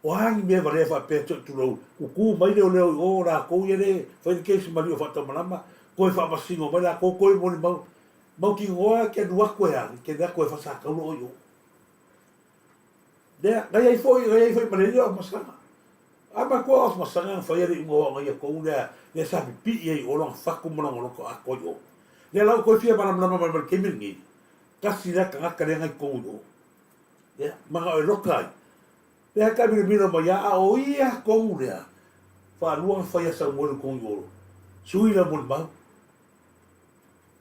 O a ni mea valea faapea te tulou, tutu mai leoleo i o latou ia le fai le case ma lio faataumalama, toe faamasino mai latou, toe molimau. Mautinoa e te alu atu e a, e te alu atu e faasatauro oe i o. Lea, na i ai foi, na i ai foi ma le alii o Afamasaga. A matua o Afamasaga na faia le iuga o aoga ia tonu lea, lea sa pipii ai i o lona fatu ma lona loto atoa i o. Lea la ua toe fia malamalama mai ma le taimi lenei, tasi lea tagata lea na i totonu i o. Lea, manao e loka ai. Lea e taamilomilo mai a, a o ia tonu lea, faalua na faia Samuelu i totonu i o, sui lea molimau.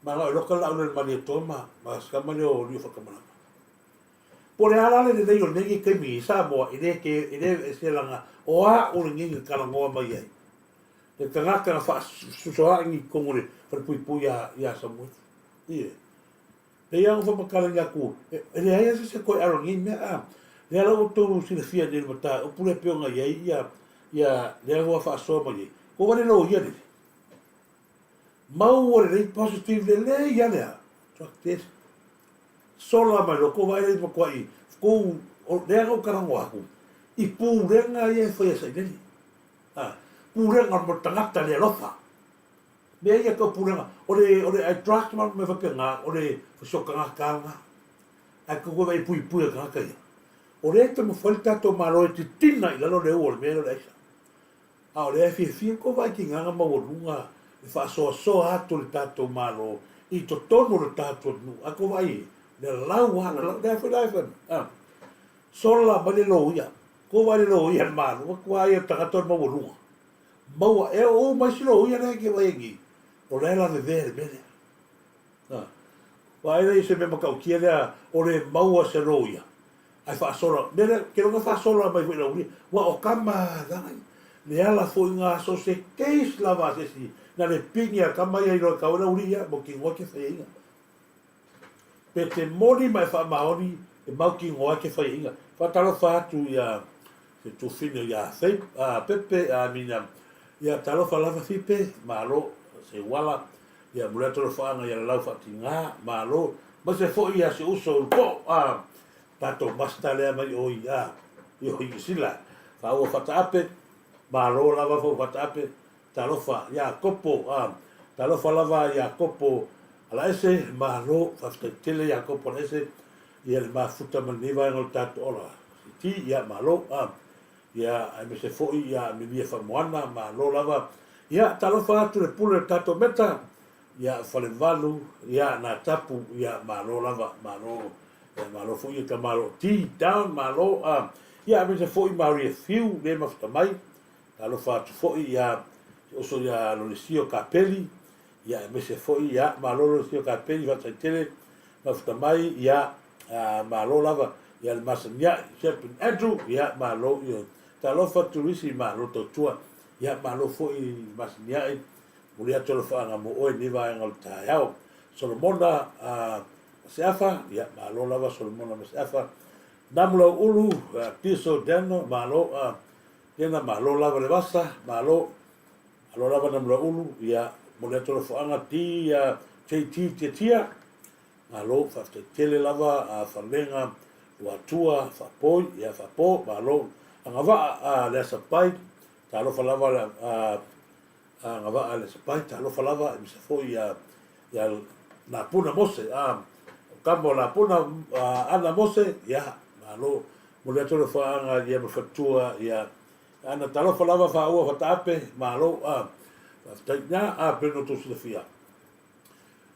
Manao e loka le laau lea i le Malietoa ma, ma si tama lea o Liufatamalama. Po o le a la le lelei o lenei taimi i Samoa, e le ke, e le ese laga o a'u lenei na talanoa mai ai le tagata na faasosoa'i i totonu o le falepuipui iā, iā Samuelu. Ie. Pei lava ona faamatalaina atu, e, e leai lava se isi e toe alo i lenei mea, a. Lea la ua outou silafia nei i le mataupu lea e pei ona i ai ia, ia lea ua faasoa mai ai, ua vale loia lele. Maua lelei positive lelei lava lea, drug test. Sola mai loa, kou vaai lea i matuai kou, lea na ou talanoa atu, i pulega ia e faia sailele. A, pulega mo le tagata le alofa. Mea ia tau pulega, o le, o le ai drugs ma mea faapena, o le fesootagata lena. Ae tou te vaai e puipui e tagata ia. O lea e taumafai le tatou Malo e titina i lalo le ua o le mea lea o le aisa. A o lea e fiafia tou vaai tigaga maualuga le faasoasoa atu o le tatou Malo i totonu o le tatou atunuu. A tou vaai i le lau lava, lalau, lea foi la e fai mai, a, sola mai le loia, tou vaai i le loia a le Malo, ua matua ia o le tagata o le maualuga. Maua, e oo uma isi loia lea e te vaai ai nei, o la e lavevea i le mea lea. A, vaai la i se mea matautia lea o le maua se loia, Ae faasola, mea lea, ke loga faasola mai foi lau ua o kama langa le ala foi nga so se case lava a se isi na le pigi a kama ia i loa kau lau ia mo ki ngoa ke whai inga. Pe te moni ma e whaamaoni e mau ki ngoa ke whai inga. Whatalofa atu ia se tufine ia Faith, a Pepe, a mina, ia talofa lava Fipe, malo, se uala, ia mule atu alofaanga ia lalau faatigā, malo, ma se foi ia se uso ulupo'o, a tatou master lea mai o i a i o Niu Sila, faaua fataape, malo lava fou fataape, talofa ia Kopo, a talofa lava ia Kopo Alaese, malo, faafetai tele ia Kopo Alaese, ia le mafuta ma lenei vaega o le tatou ola, CT, ia malo, a ia aemaise foi ia Amelia Faamoana, malo lava. Ia talofa atu le pule o le tatou meta, ia Falevalu, ia Natapu, ia malo lava, malo, ia malo foi ia tamalo T down, malo, a ia aemaise foi Maria Fiu le mafuta mai, talofa atu foi ia si oso ia Lolesio Kapeli, ia aemaise foi ia malo Lolesio Kapeli, faafetai tele mafuta mai, ia malo lava ia le masaniai Shepin Andrew, ia malo, ia talofa Turisi, malo tautua, ia malo foi masaniai, muli atu alofaaga mo oe nei vaega o le taeao. Solomona Maseafa, ia malo lava Solomona Maseafa, Namu Lauulu, Tiso Dano, malo, Lena malo lava le vasa, malo, malo lava Namu Lauulu, ia muli atu alofaaga T, ia JT Tiatia, Malo, faafetai tele lava a Falega, Luatua, Faapoi, ia Faapo, malo. Agavaa a Leasapai, talofa lava le a Agavaa a Leasapai, talofa lava aemaise foi ia ia Lapuna Mose, a o kama o Lapuna a Ana Mose, ia malo. Momoli atu le faaga ia ma Fatua ia Ana, talofa lava Faaua Fataape, malo a faafetai ina a pei ona outou silafia.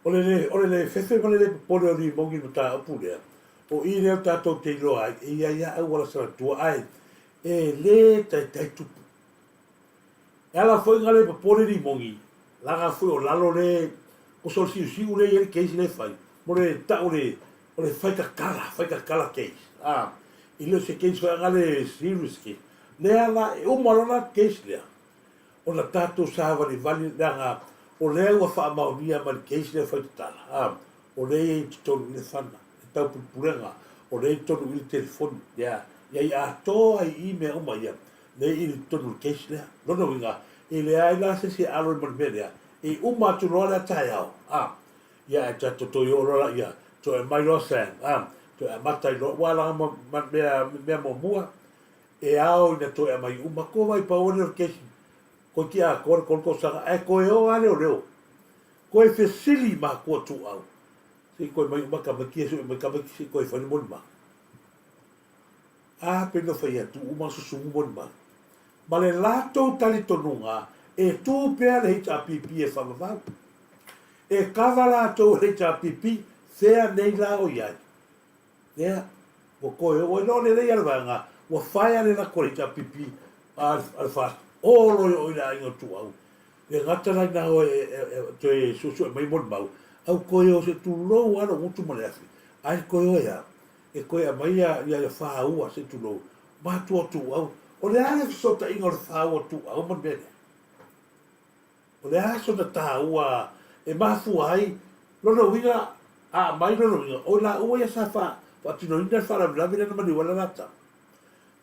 O le le, o le le fefe ma le le popole o Limogi i le mataupu lea, o i lea tatou te iloa ai, e i ai lava auala salatua, ae e le taitai tupu. E ala foi na le popole Limogi, leaga foi o lalo le, oso le siusiu lea e i ai le case lea e fai, mo le tau o le, o le faitatala, faitatala case, a, e le o se case foi a le serious case. Lea la, e uma loa la case lea. Ona tatou savalivali leaga o lea ua faamaonia mai le case lea fai tatala, a, o lea e i ai i totonu i le fana, le taupulepulega, o lea e i totonu i le telefoni, ia, ia i atoa ai i i mea uma ia, lea e i i totonu o le case lea. Lona uiga, e leai la se isi e alo ai ma le mea lea, e uma atu loa lea taeao, a, ia ae tatou toe oo loa laia, toe aumai loa Sam, a, toe amata ai loa, ua laga ma, ma mea, mea muamua, e ao ina toe aumai uma, ko vai pau lea o le case, koe ki atoa le kolu tausaga, ae koe o lava leoleo, koe fesili i matua tuau, se i koe mai uma tamaiti ia, se i mai tamaiti se i koe fai le molimau. A pei na fai atu uma susugu molimau. Ma le latou talitonuga e tu pea le HRPP e faavavau. E kava latou e le HRPP, fea nei la o i ai? Lea, ua toe oo ai loa lelei a le vaega, ua faea le lako a le HRPP a le FAST, o loa i o i le aiga o Tuau. Le gata la ina o e toe suesue mai molimau, au toe o se tulou lava lou gutu ma le afi, ae toe o e a? E toe aumai ia ia fāua se i tulou, matua o Tuau. O le a le fesootaiga o le fāua o Tuau ma le mea lea? O le a sona tāua e mafua ai lona uiga a aumai lona uiga, o i laua ia sa faatinoina le faalavelave lea na maliu ai le lalata.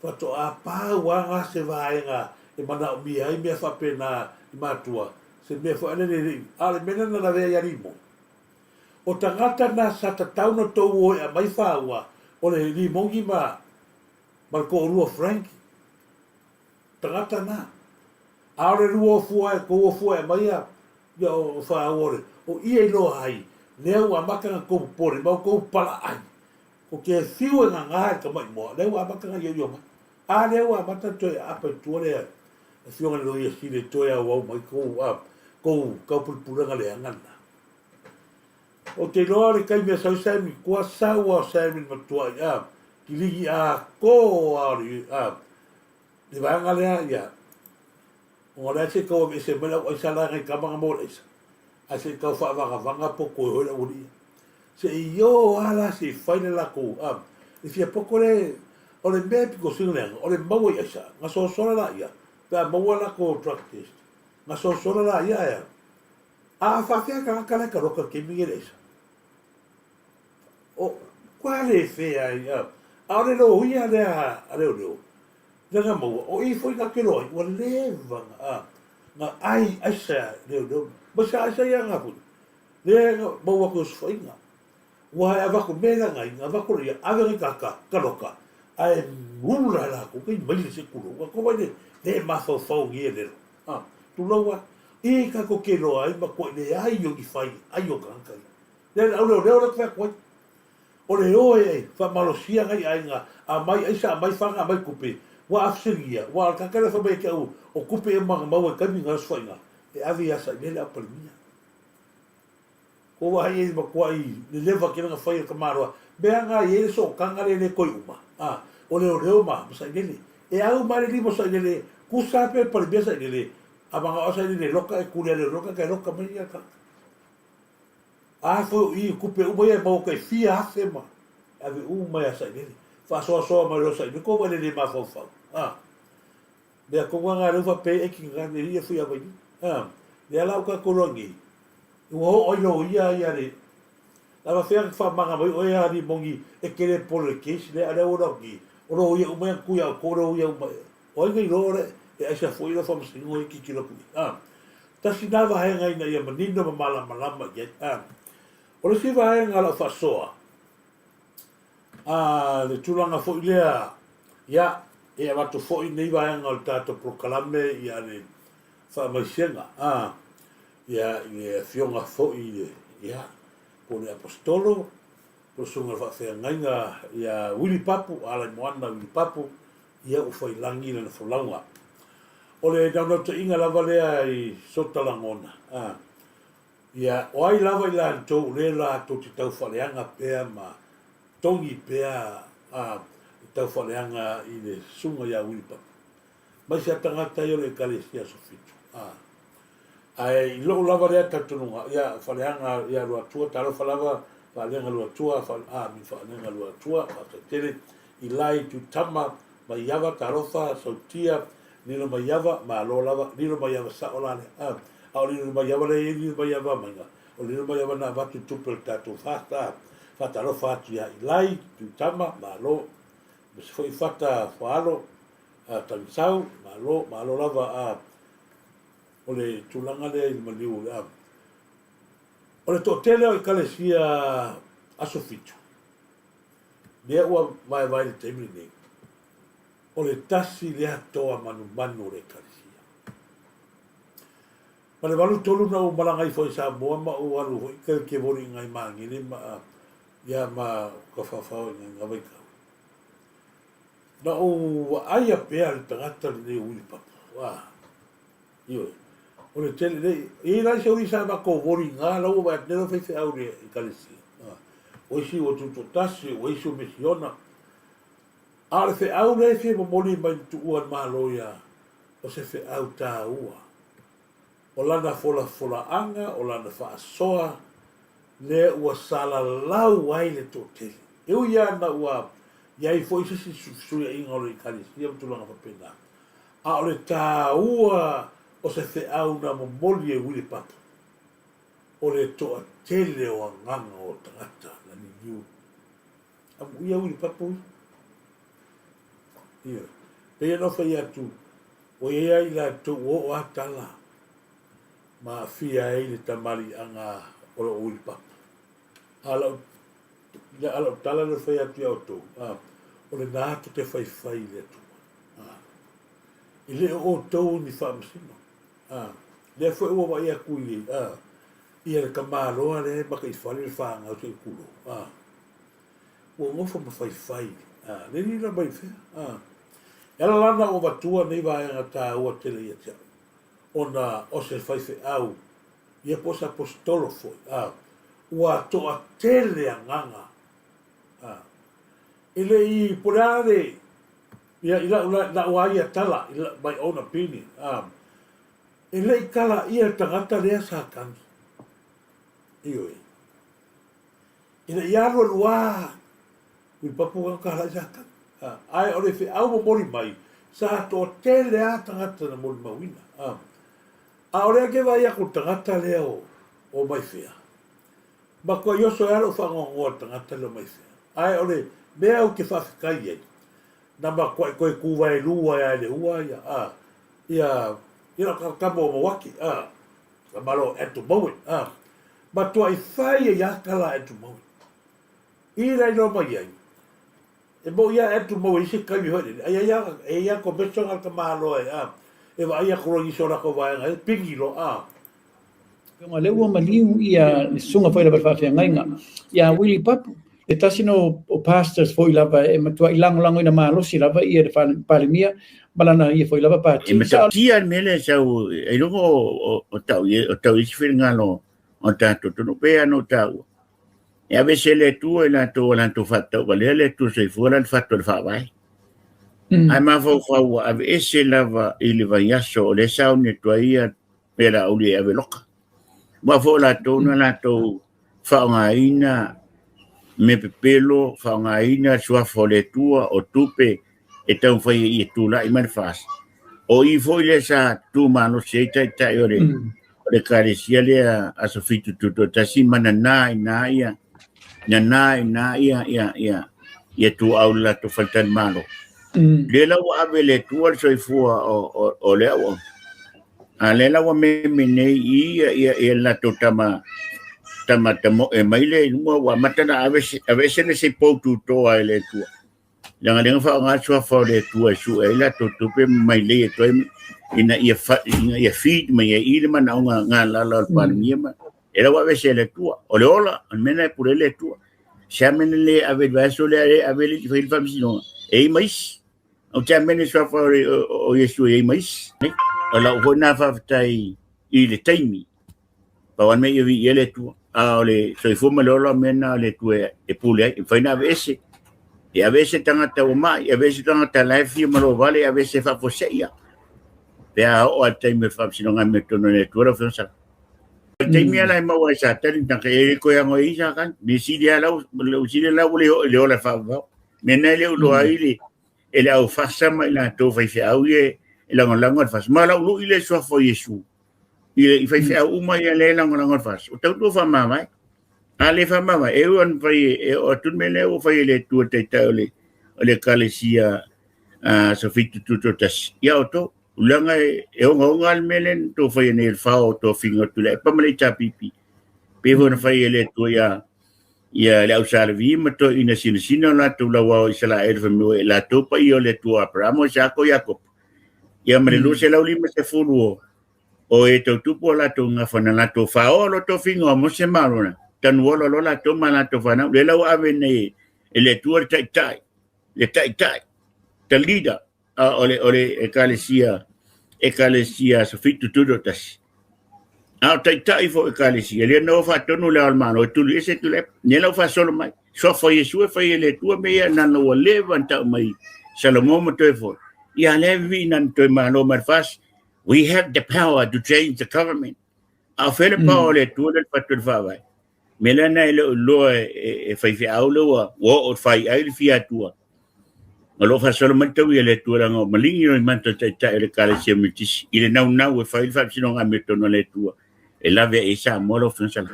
Faatoa pau lava ga se vaega e manaomia ai mea faapena i matua, se mea foi a le le a o le mea lea na lavea ia Limoni. O tagata na sa tatau na tou o e aumai faua, o le Limoni ma ma le toalua o Frankie. Tagata na. A o le lua o fua e tou o fua e aumai ia ia o faua o le o ia iloa ai lea ua amata na tou popole ma tou palaai ko te fiu e gaga i le tamaimoa lea ua amata na ioio mai a lea ua amata na toe aapa i tua le afioga i le loia sili e toe auau mai tou a tou taupulepulega leaga lena. Ou te iloa le taimi e sau Sammy tua sau a o Sammy le matuai a kiligi atoa o le a le vaega lea ia ona o lea se i tau aveese mai le au aisa la nai tama na maua le aisa ae se i tau faavagavaga po toe hoi le aualii ia se i o a la se i fai le latou a le fia poto le o le mea e pito sili ona leaga o le maua i aisa gasosola laia pe a maua latou drug test gasosola laia ae a a faafefea tagata la e taloka i le taimi lenei i le aisa O kua le fea ai a aole loia lea a leoleo lea na maua o i foi na te loa ai ua leva na a na ai aisa leoleo ma sa aisa ia na foi lea na maua atu i osofaiga ua e avatu me la nai na avatu ia ave nai kaka kaloka ae ula latou kai maile se tulou ua kova le le mafaufau ni e lelo a tulou a i ka ko ke loa ai ma koe le ai o ni fai ai o tagata ia Lea le au leoleo lea ou te fai atu ai. O le o e faamalosia nai aiga, aumai aisa, aumai faga, aumai tupe, ua afesiligia, ua o le tagata lea fai mai ia te au, o tupe ia ma maua i taimi na osofaiga, e ave ia Sailele a o Palemia. Ko vaai ai matuai leleva tele na fai e le tamaloa, mea na i ai le sootaga lea e le toe uma, a, o leoleo ma Sailele. E au mai le lima o Sailele, tusa pe Palemia Sailele, a manao Sailele e loka e tuli a leoleo tagata e loka mai ia tagata. A foi o i i tupe uma ia e maua tai fia afe ma e ave uma ia Sailele. Faasoasoa mai loa Sailele, ko wai le mafaufau. A. Mea tonu a ngā reo whapea e ki ngā ne ia fui awai ni. A. Lea la uka koloa nei. Ua o ai lo ia ia le. Lava whea ka whamanga mai oe a ni mongi e kere polo le case le a lea ua ki. O lo ia uma ia kuia o kore o ia uma. O ai nei lo le e aisa foi lo whamasingo i ki kilo kui. A. Tasi nā vaega ina ia manino ma malamalama i ai. A, o le isi vaega o lau faasoa, a, le tulaga foi lea, ia, e avatu foi nei vaega o le tatou polokalame ia le faamaisega, a, ia, i le afioga foi i le, ia, po o le Aposetolo, po o le susuga i le faafeagaiga ia Wili Papu, Alaimoana Wili Papu, ia ua fai lagi lana folauga. O le naunautaiga lava lea i sota lagona, a, ia, o ai lava i latou o lea latou te taufaaleaga pea ma togi pea a, le taufaaleaga i le susuga ia Wilipapa. Mai se tagata ia o le Ekalesia Aso Fitu, a. Ae i lou lava lea talitonuga, ia, faaleaga ia Luatua, talofa lava, faaleaga Luatua, fa, a, mi faaleaga Luatua, faafetai tele, i lai Tutama, Maiava, talofa, Sautia, Lilo Maiava, malo lava, Lilo Maiava sao la lea, a, a o Lilo Maiava lea e i ai Lilo Maiava maiga, o Lilo Maiava na avatu i tupe o le tatou FAST, a, faatalofa atu ia Ilai, Tuitama, malo, aemaise foi Fata Faalo, a, Tagisau, malo, malo lava, a, o le tulaga lea i le maliu o le, a, o le toatele o Ekalesia Aso Fitu, lea ua vaevae i le taimi lenei, o le tasi lea toa manumanu o le Ekalesia. Ma le 83 na ou malaga ifo ai i Samoa ma ou alu foi kelekevoli i ngai Magele ma ia ma Kafafao i ngai Gavaikau. Na ou vaaia pea le tagata lenei o Wili Papu. Ah, ioe. O le tele, le, e i ai la isi au sa matou voli i na, la ua vaai atu nei lau faifeau i le Ekalesia. Ah, o isi ua tutoatasi, o isi o misiona. A o le feau lea e fia momoli mai le tuua e le Malo ia, o se feau taua. O lana folafolaaga, o lana faasoa, lea ua salalau ai le toatele. E ui lava ina ua i ai foi se isi fesuiaiga o le Ekalesia ma tulaga faapena, a o le taua o se feau na momoli e Wili Papu, o le toatele o agaga o tagata na liliu. Amuia Wili Papu ia. Ioe. Pei ona fai atu, ua i ai lava i latou ua oo lava tala ma aafia ai le tamaliiaga o lou Wili Papu. A o lau, a lau tala lea e fai atu ia outou, a, o lena tou te faifai i le Atua. A, e le o outou ni faamasino. A, lea foi ua vaai atu i, a, ia le tamaloa lea e mataifale le fanau se i tulou. A, ua nofo ma faifai, a, le lila mai fea. A, e ala la ona ou avatua nei vaega taua tele ia te au, ona o se faifeau, ia po o se aposetolo foi, a, ua toatele agaga, a, e le i, po o le a le, ia, i lau, lau lava ia tala, i my own opinion, a, e le i kalaia le tagata lea sa tagi. Ioe. Ina ia alu alu lava, Uipapu ka kala i sa tagi. A, ae o le feau momoli mai, sa toatele lava tagata na molimauina. A, a o lea ke vaai aku i le tagata lea o, o Maifea, matuai oso ai lava lou faanoanoa i le tagata lea o Maifea. Ae o le mea ou te faafetai ai, na matuai toe tuvaelua ai lava e le ua ia, a, ia, ia lau tama o Mauati, a, tama loa o Andrew Mowen, a, matuai fai ai lava tala a Andrew Mowen. I la iloa mai ai, e moʻi lava Andrew Mowen i se taimi foi lele, ai ai lava, e i ai lava commission a le tamaloa e, a, e vaai atu loa i nisi o latou vaega e pigi loa, a. Afioga lea ua maliu ia le susuga foi lava i le faafeagaiga ia Willie Papu, le tasi na o pastors foi lava e matuai lagolagoina malosi lava ia le Palemia ma lana ia foi lava pati. E matautia le mea lea e sau ai luga o tau o tau isi finagalo o tatou atunuu pei lava ona ou taua. E aveese e le Atua i latou ua latou faatauvalea le Atua soifua la le fatu o le Faavae. Ae mafaufau ua aveese lava i le vaiaso o lea e sauni atu ai ia mea Laauli e ave loka. Aua foi o latou na latou faaaogaina mea pepelo, faaaogaina suafa o le Atua, o tupe e taumafai ai ia tulai mai le FAST. O i foi lea sa tu malosi ai taitai o le o le ekalesia lea Aso Fitu Tutoatasi ma nanā i ina ia nanā i ina ia ia ia ia tuuau le latou faletalimalo. Lea la ua ave e le Atua le soifua o, o, o le auauna. A lea la ua meme nei i ia ia ia le latou tama tama tamoe mai lea i luga ua amata ona ave aveese le isi pou tutoa e le Atua. Leaga lea na faaaoga le suafa o le Atua e sue ai latou tupe ma mailei atu ai ina ia fa, ina ia feed mai ai i le manaoga galala o le Palemia ma e la ua aveese e le Atua. O le ola, o le mea lena e pule ai le Atua. Se a mea na le ave i le vaiaso lea le ave le fai le faamasinoga, e i ai ma isi. Ou te amene suafa o, o, o Iesu e i ai ma isi. O lau foi na faafetai i le taimi. Pau lava le mea ia viia le Atua. A o le soifua ma le ola mea na o le Atua e pule ai. E mafai ona aveese. E aveese tagata ua mai, e aveese tagata la e fia malovale, e aveese faafuasei lava. Pe a oo lava i le taimi o le faamasinoga e amiotonu e le Atua lau Afioga Sala. O le taimi lava la e maua ai Satani, taka e le toe ago ai Satani. Mea sili lava lau, lau sili lau ua le oo i le ola e faavavau. Mea na e le o iloa ai le, e le au fasa ma i latou faifeau ia e lagolago i le FAST. Ma o lau lui lea i le suafa o Iesu, i, i faifeau uma ia lea e lagolago i le FAST, o tautua faamavae. A le faamavae, e ui ona fai e oo atu le mea lea ua fai e le Atua Taitai o le, o le Ekalesia Aso Fitu Tutoatasi, ia outou. Leaga e, e ogaoga le mea lea na tou faia nei e le fao o tofiga o Tuilaepa ma le HRPP. Pei foi ona fai e le Atua ia ia le au Sa Levi ma toeaiina sinasina o latou lauao o Isaraelu fai mai ua e latou paia o le Atua o Aperamo, Isaako, Iakopo. Ia ma le 250 o o e tautupu o latou gafa na latou faoa lo tofiga o Mose ma Arona, tanuola loa latou ma latou fanau. Lea la ua ave nei e le Atua le taitai, le taitai, the leader o le o le ekalesia ekalesia Aso Fitu Tutoatasi. A o taitai foi ekalesia, lea na o faatonu le ao o le Malo e tuli ese Tuilaepa. Lea la ua faasolo mai. Suafa o Iesu e fai e le Atua mea ia na ua leva ona tau mai Salomo ma toe foi. Ia lea e vivii na toe malo mai le FAST. We have the power to change the government. A o fea le power o le Atua lea le fatu o le faavae. Mea lea na e le o iloa e, e faifeau lea ua, ua oo fai ai le fia Atua. O lo o faasolo mai tau ia le Atua leaga o maligi o imata taitai o le Ekalesia Metotisi i le naunau e fai le faamasinoga amiotonu a le Atua e lave ai Samoa lau Afioga Sala.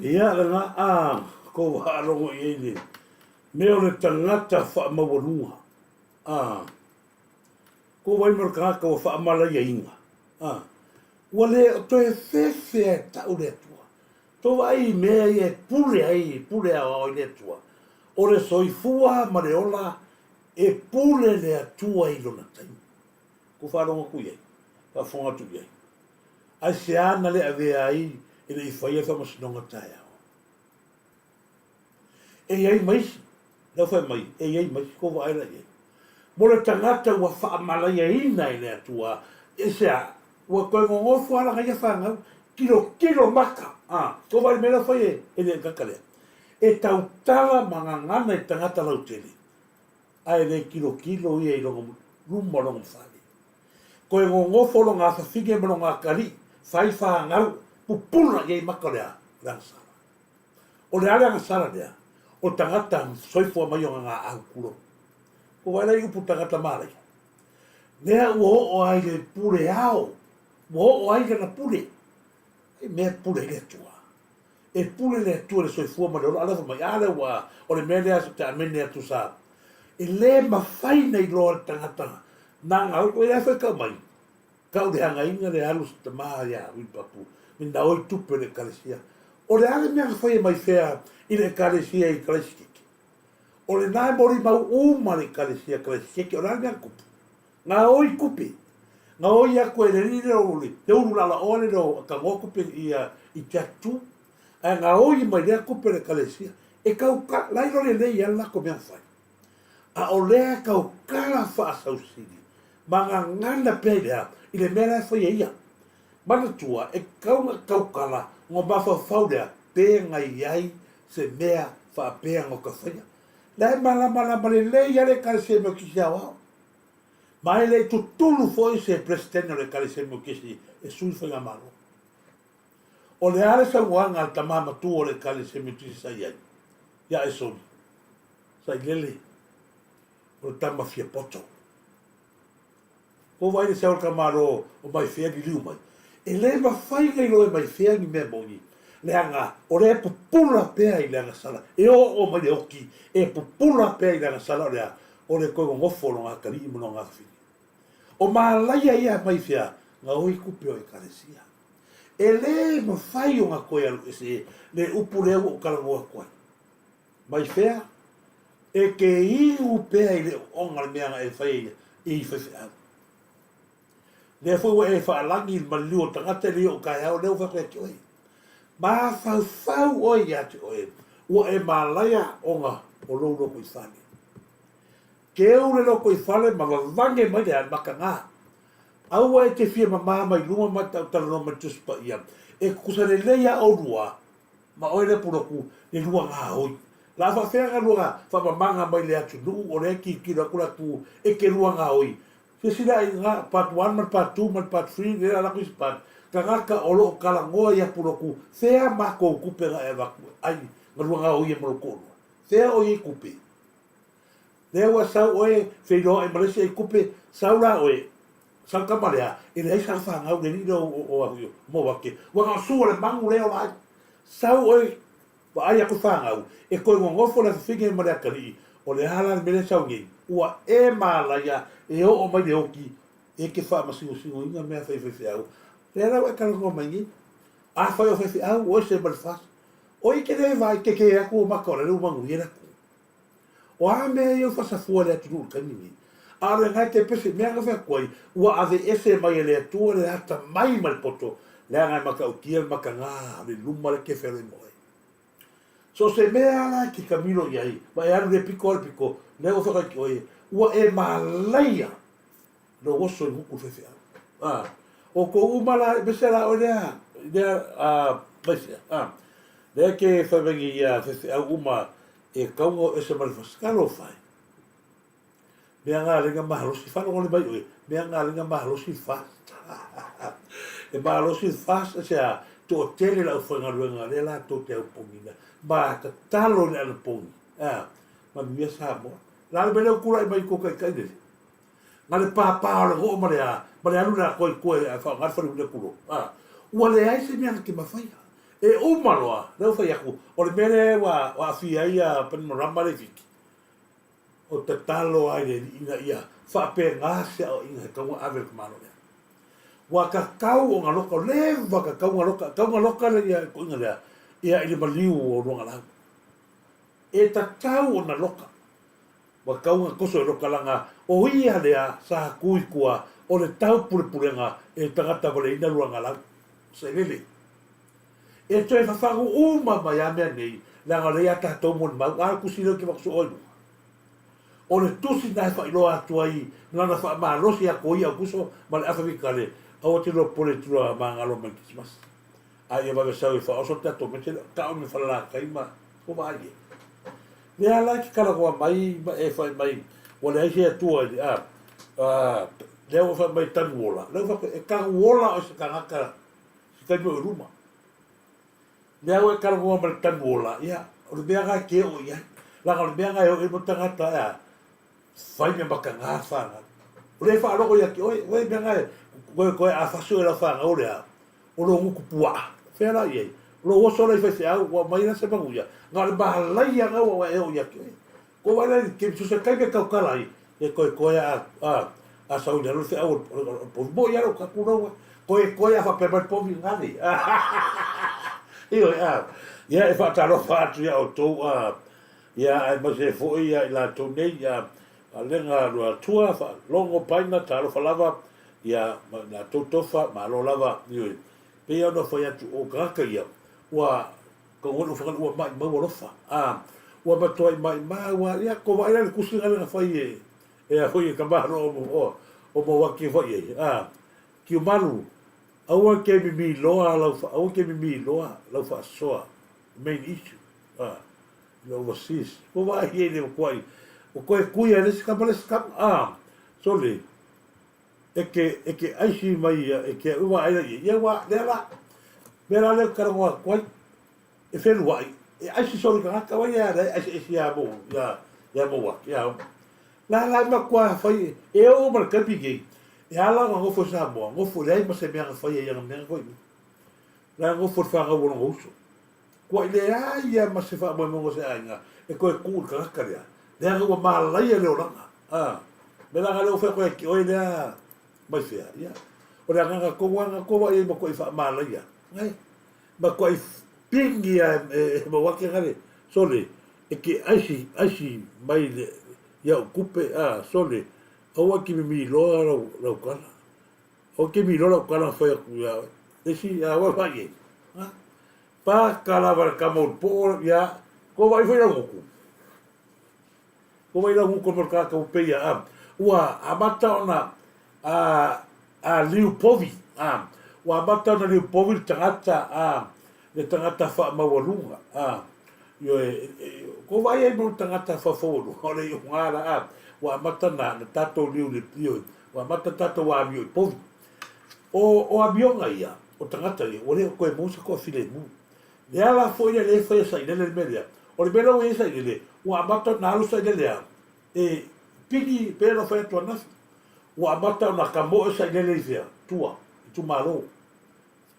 Ia lena a kou faalogo i ai le mea o le tagata faamaualuga. A kou vaai mai o le tagata ua faamalaiaina. A ua le o toe fefe e tau le Atua. Tou vaai i mea ia e pule ai, e pule aoao ai le Atua. O le soifua ma le ola, e pule le Atua i lona taimi. Kou faalogo atu i ai, faafofoga atu i ai. Aisea na le avea ai e le i faia le faamasinoga taeao? E i ai ma isi, lea ua fai mai, e i ai ma isi, kou vaai la i ai. Mo le tagata ua faamalaiaina e le Atua, e se a? Ua toe gogofo lava lana ia fanau, tilotilo maka, a, kou vaai i le mea lea ua fai e le tagata lea. E tautala ma gagana i tagata lautele, ae le tilotilo ia i lona luma o lona fale. Toe gogofo lona afafine ma lona atalii, fai fanau, pupula i ai maka o le a? O le agasala. O le a le agasala lea? O tagata soifua mai ona gaau, tulou. Ua vaai la i upu tagata malaia. Lea ua oo ai le pule ao, ua oo ai lana pule. E mea pule ai le Atua. E pule le Atua i le soifua ma le ola. A lea fai mai, a lea ua, o le mea lea te amene atu sa. E le mafai na iloa le tagata na gau, o lea foi kau mai. Kau le hagaina le alu se tama ia Wilipapu, me na oi tupe o le ekalesia. O le a le mea na fai e mai fea i le ekalesia i Karaisikeche? O lena e molimau uma le ekalesia Karaisikeche, o le a le mea na tupu? Gaoi kupe. Gaoi atu e le alii lea o le ulu lalaoa lea o tagoa kupe ia i te atu, ae gaoi mai lea kupe le ekalesia. E kau ka, la ilo lelei a le latou mea na fai. A o lea e tautala faasausili ma gagana pea i le a? I le mea la e fai e ia. Manatua, e tatau ona tautala ona mafaufau lea pe na i ai se mea faapea na ta faia. La e malamalama lelei lava le Ekalesia Metotisi Aoao. Ma e le i tutulu foi se Peresetene o le Ekalesia Metotisi e sui le Faigamalo. O le a le saunoaga a le tama matua o le Ekalesia Metotisi sa i ai? Ia Esoli. Sailele, o le tama fia poto. Ko wai le seol ka malo o mai fea liliu mai. E le mafai na iloa e mai fea ni mea moni, leaga o lea e pupula pea i le agasala, e oo mai le oki, e pupula pea i le agasala o le a? O le toe gogofo o lona atalii ma lona afafine. O malaia ia mai fea, gaoi kupe o Ekalesia. E le mafai ona toe alu ese le upu lea ua ou talanoa atu ai. Mai fea? E te inu pea i le ooga le mea na e fai i faifeau. Lea foi ua e faalagi i le maliliu o tagata e le i oo taeao, lea ua fai atu ia te oe. Mafaufau oe ia te oe, ua e malaia ona o lou lotoifale. Keu le lotoifale ma vavage mai le makaga. Aua e te fia mama mai luma ma talanoa mai le Tusi Paia. E tutusa lelei a oulua Ma oe lea Pulotu, le lua gaoi. La faafea na lua faamamaga mai le atunuu o lea e tilotilo atu latou e te lua gaoi. Silasila i na part one ma le part two ma le part three lea la alu atu isi part, tagata o lo o talanoa ia Pulotu, fea matou tupe na e avatu ai na lua gaoi ai ma lou toalua? Fea o i ai tupe? Lea ua sau oe feiloai ma le isi aikupe, sau la oe, sau tama lea, e leai sana fanau le alii lea o o Mauake, ua na o sua le manu lea ola ai. Sau oe vaai aku fanau, e toe nonofo le afafine ma le atalii, o le a la le mea lea e sau nei, ua e malaia e oo mai le oti, e te faamasinosinoina mea a fai faifeau. Lea la ua e talanoa mai nei, afai o faifeau, o ese ma le FAST, o i te le vaai tetē atu o maka o lale ua manuia le atunuu. O a mea ia ua faasafua e le atunuu i le taimi lenei? A o lena e te pese, mea na fai atu ai, ua aveese mai e le Atua le atamai ma le poto, leaga e matautia le mataga o le luma lea e te fealai ma oe. So o se mea lava la e te kamilo i ai, ma e alu i lea pito alu pito, lea ua fai atu ai ki oe, ua e malaia lou oso i gutu i le faifeau. A, o tou uma la, aemaise la oe lea, lea, a, mai fea, a, lea e te fai mai nei ia faifeau uma e tau ona o ese ma le fasi, talofa e. Mea nga lenga malosi, faalogo le mai oe, mea nga lenga malosi le fast. E malosi le fast aisea? Toatele le aufaigaluega lea latou te aupogina ma tatalo i le anapogi, a, manuia Samoa. O le a le mea lea ua tulai mai i tou taitai lele? Na le pāpā o le goo ma le a, ma le alu le atoa i tua e faaaoga le faleuina tulou, a, ua leai se mea na te mafaia. E uma loa, lea ua fai atu, o le mea lea ua aafia ai a Panimarama le Fiti, o tatalo lava i le Alii ina ia faapena se aoaiga e tatau ona ave i le tamaloa lea. Ua tatau ona loka, ua leva tatau ona loka, tatau ona loka le toeaina lea ia i le maliu o Luagalau. E tatau ona loka. Ua tatau ona toso i loka leaga o ia lea sa tu i tua o le taupulepulega e tagata valeina Luagalau. Sailele. E toe fafagu uma mai a mea nei, leaga o lea ia tatou molimau, a o le tusi lea ou te avatu soo ai luga. O le tusi na e faailoa atu ai lana faamalosi ia Koia Aukuso ma le Afa Vitale, aua te lua popole i tula magalo mai le Kerisimasi. A ia vave sau e faaoso le tatou mete lea, tau me falalatai ma ua vaai i ai. Lea la e te talanoa mai ma e fai mai ua leai se Atua i le, a, a, lea ua fai mai tanu ola. Lea ua fai atu, e tanu ola o se tagata se taimi o i luma. Lea ua e talanoa ma le tanu ola, ia, o le mea lena e te oo i ai. Leaga o le mea lena e oo i ai mo tagata, e a, fai mea mataga fanau. O lea e faalogo ia te oe, oe mea lena e, koe, koe a fasi oe lau fanau o le a, o lou gutu puaa. Fea la i ai? O lou oso la i faifeau, ua aumai la se manuia. Na o le malaia lena ua e oo ia te oe. Ko wai la i ke so se taimi e tautala ai, e koekoe a, a, a sau i lalo le feau o le povi. Moi a lou tatou laua, koekoe a faapea mai le povi, ngale. Ioe, a, ia e faatalofa atu ia outou, a, ia aemaise foi ia i latou nei, ia, Falega Luatua, Faalogo Paina, talofa lava, ia, ma i latou tofa, malo lava, ioe. Pei ona fai atu o tagata ia, ua, Tau alu ua maimau alofa. A, ua matuai maimau a, ia, ko vaai la le tusi na lea na fai e, e a foi e tamaloa o, o, o Mauaki e fai ai. A, Tiumalu, aua ke mimi loa lau, aua ke mimi loa lau faasoa, main issue, a, i le overseas. Ko vaai ai le matuai, o koe kui ai le isi kama le isi kama, a, sole, e ke, e ke aisi mai ia, e ke ua ai ia, ia ua, lea la, mea la lea talanoa atu ai, e feluai, e aisi soli tagata, wai ia lea aisi aisi ia mo, ia, ia mo waki, ia, la la matua fai, e oo ma le taimi nei, e ala ona nofo i Samoa, nofo leai ma se mea na faia ia na mea na fai, la nofo i le fanau o lona uso. Kua i leai ia ma se faamoemoega o se aiga e toe tuu i le tagata lea, leaga ua malaia le olaga. A, me laga lea ua fai atu ai ki oe lea mai fea, ia, o le agaga tonu lava na tou ai ai matuai faamalaia, ngai, matuai pigi a e maua ake ngale, sole, e ke aisi, aisi mai le, ia'u tupe, a, sole, aua e te mimi loa lau, lau tala. Aua e te mimi loa lau tala na fai atu ia oe. Le isi, a, ua fai e, a, paka lava le tama o le poo, ia, ua vaai foi lau gutu. Ko wai lau gutu mo le tagata ua peia, a, ua amata ona, a, a liu povi, a, ua amata ona liu povi le tagata, a, le tagata faamaualuga, a, ioe, e, ko vaai ai mo le tagata faafaualuga, o le iuga la, a, ua amata na, na tatou liu le, ioe, ua amata tatou amio i povi. O, o amioga ia, o tagata ia, ua le o toe maua se toafilemu. Le ala foi lea lea e fai e Sailele le mea lea. O le mea lea ua i ai Sailele, ua amata ona alu Sailele a. E pigi pea na fai atu ananafi, ua amata ona kamoe sailele i fea? Tua, itumalo.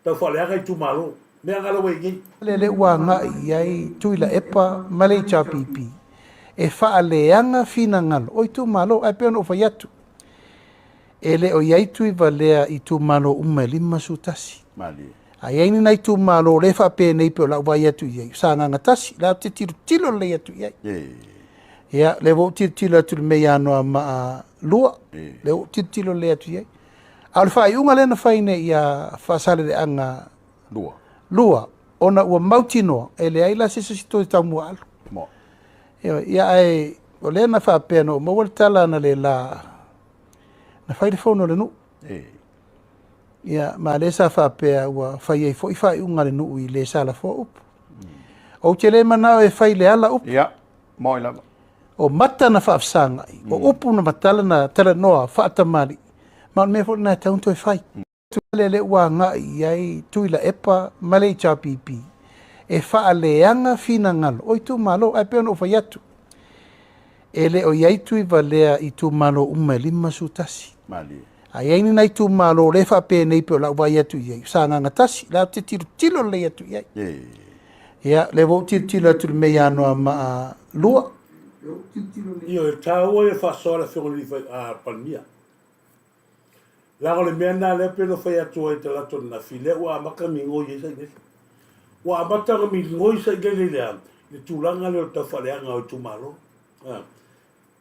Tau faaleaga itumalo. Mea nga la ua i nei. Lele ua agai i ai Tuilaepa ma le HRPP e faaleaga finagalo o itumalo, ae pei ona ou fai atu, e le o i ai Tuivalea i itumalo uma e 51. A i ai ni nai itumalo o lea e faapenei pei o lau vaai atu i ai, o Sagaga 1, la ou te tilotilo lelei atu i ai. Ia, lea foi ou tilotilo atu i le mea i Anoamaa 2, lea ua ou tilotilo lelei atu i ai. A o le faaiuga lea na fai nei ia Faasaleleaga 2, ona ua mautinoa e leai la se isi toe taumuaalu. Ioe, ia ae o lea na faapea na ou maua le tala analeila na fai le fono a le nuu. Ia, ma lea sa faapea ua fai ai foi faaiuga a le nuu i le sa lafoa upu. Ou te le manao e fai le ala upu. Ia, moi lava. O mata na faafesagai, o upu na matala na talanoa faatamalii, ma o le mea foi lena e tatau ona toe fai. Lea lea ua agai i ai Tuilaepa ma le HRPP e faaleaga finagalo o itumalo. Ae pei ona ou fai atu, e le o i ai Tuivalea i itumalo uma e 51. A i ai ni nai itumalo o lea e faapenei pei o lau vaai atu i ai, o Sagaga 1, la ou te tilotilo lelei atu i ai. Ia, lea foi ou tilotilo atu i le mea i Anoamaa 2. Ioe, e taua ia faasoa le Afioga i le Palemia. Leaga o le mea lena lea pei ona fai atu ai talaatu ananafi, lea ua amata ona migoi ai sailele. Ua amata ona migoi sailele i le a? I le tulaga lea o le taufaaleaga o itumalo. A.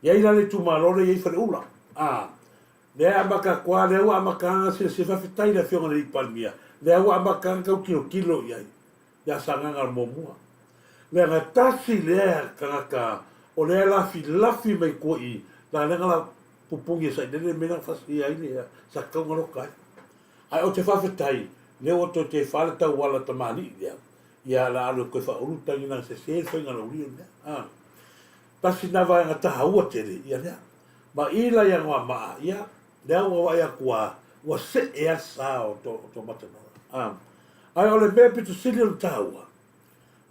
I ai la le itumalo lea e i ai Faleula. A. Lea e amata atu lava, lea ua amata ona silasila, faafetai i le Afioga i le Palemia, lea ua amata ona tau tilotilo i ai ia Sagaga muamua. Leaga tasi lea tagata o lea e lafilafi mai tua i la lea na la pupuni e sailele mea na fasia ai le sa tatau ona loka ai. Ae ou te faafetai lea ua toe tefa le tauala tamalii lea ia la alu e toe faaulu tagi na sese le faiga lauli o le mea. A. Tasi na vaega taua tele ia lea. Ma i la i Anoamaa ia lea ua vaai atu a ua see a le sa o to to matanoa. A. Ae o le mea pito sili ona taua,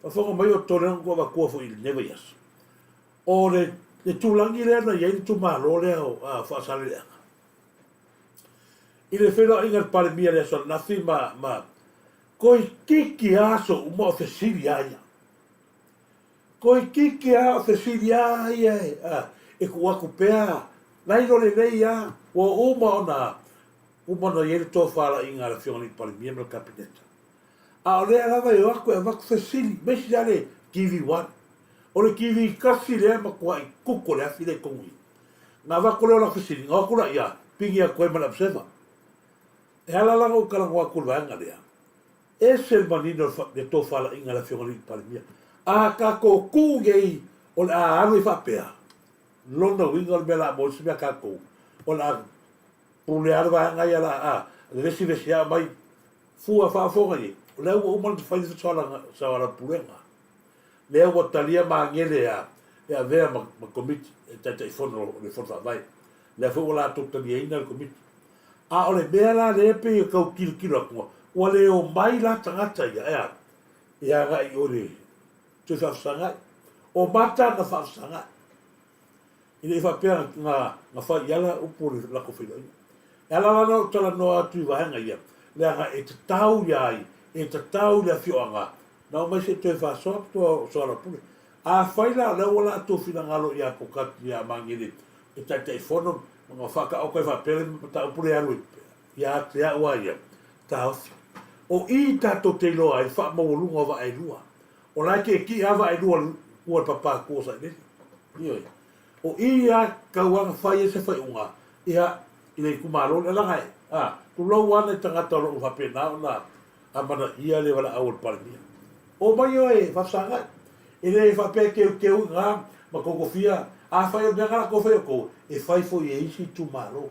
faafofoga mai outou lea na outou avatua foi i lenei vaiaso, o le, le tulagi lea na i ai le itumalo lea o a, Faasaleleaga. I le feiloaiga i le Palemia i le aso ananafi ma, ma toeitiiti lava aso uma o fesili lava ia. Toeitiiti lava o fesili lava ia e, a, e tuu atu pea, lailo lelei lava, ua uma ona uma ona i ai le tofalaiga a le Afioga i le Palemia ma le Kapeneta. A o lea lava e o atu e avatu fesili, aemaise lava le TV1. O le TV1 lea e matuai tutu o le afi lea i totonu i i. Ona avatu lea o lau fesili, ona o atu laia, pigi atu ai ma le observer. E ala la ona ou talanoa atu i le vaega lea, ese le manino o le tofalaiga a le Afioga i le Palemia. A tatou tuu nei o le a alu ai faapea, lona uiga o le mea o le a maua ai se mea a tatou, o le a pule lava le vaega ia la a vevesi vesi lava mai fua faafofoga i ai, o lea ua uma ona fai le soalaupulega, lea ua talia magele a e avea ma, ma komiti e Taitaifono o le Fono Faavae, lea foi ua latou taliaina le komiti. A o le mea la lea e pei e tau tilotilo atu, ua le omai la tagata ia, e a? E agai i o i le toe faafesagai. O mata na faafesagai. E le i faapea na, na fai i ala upu o le latou feiloaiga. E ala la ona ou talanoa atu i vaega ia, leaga e tatau ia ai, e tatau i le afioaga na omai se i toe faasoa toa soalaupule. Afai la o lea ua latou finagalo ia Pokati ia Magele e Taitaifono ma faataoto ai faapea le mataupu lea e alu ai ia te au a ia, taofi. O i tatou te iloa ai le faamaualuga o vaa e lua. O la e tietie lava vaa e lua tua i le papa tua o Sailele. Ioe. O i a tau ana fai ai se faiuga, ia, i le itumalo lea, leaga e, a, tulou lava nai tagata o lo o faapena ona amanaia le valaau a le Palemia. Omai oe e faafesagai. E le faapea e teuteu i ina ma togofia, afai o le mea lena o le a tou faia outou, e fai foi e isi itumalo.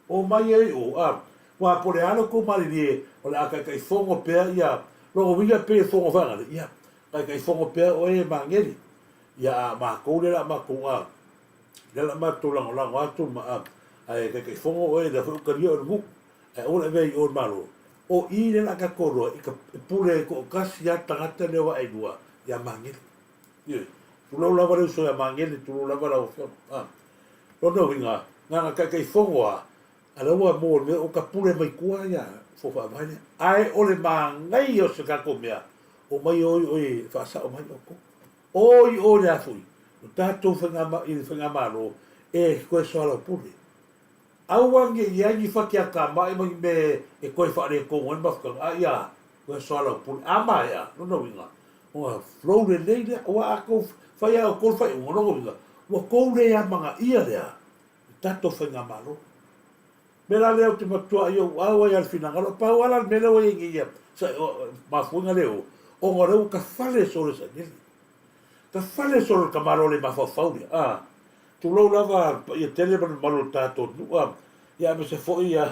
Omai ai o, a, aua po o le a lo outou malilie o le a taitaifono pea ia, lona uiga e pei e fono faagale, ia, taitaifono pea oe e Magele. Ia, a matou lea o le a matou, a, lea o le a matou lagolago atu ma, a, ae taitaifono oe, lea foi ua talia oe e le nuu, ae aua le avea i o i le Malo. O i lea o le a tatou iloa i ka pule ai toatasi lava le tagata lea o Vaaelua ia Magele. Ioe. Tulou lava le uso ia Magele, tulou lava lau Afioga. A. Lona uiga, na ona taitaifono a, a lea ua mo le mea o ka pule mai tua ia fo faavae lea. Ae o le manaia o se tatou mea, omai oi oe e faasao mai outou. Oi oe le a foi, o tatou faiga, i le faigamalo e toe soalaupule. Aua ne i ai ni fatiatamai ma ni mea e toe faaletonu ai le mafutaga, a ia toe soalaupule. A maea, lona uiga, ona flow lelei lea. Aua a tou fai lava e outou le faaiuga, lona uiga, ua tou le amanaia lea le tatou faigamalo. O le mea la lea ou te matuai ou au ai lava i le finagalo, pau lava la le mea lea ua i ai nei ia mafuaiga lea o, ona o lea ua tafale solo e sailele. Tafale solo le tamaloa le mafaufau lea, a. Tulou lava le paia tele ma le mamalu o le tatou nuu, a, ia aemaise foi ia,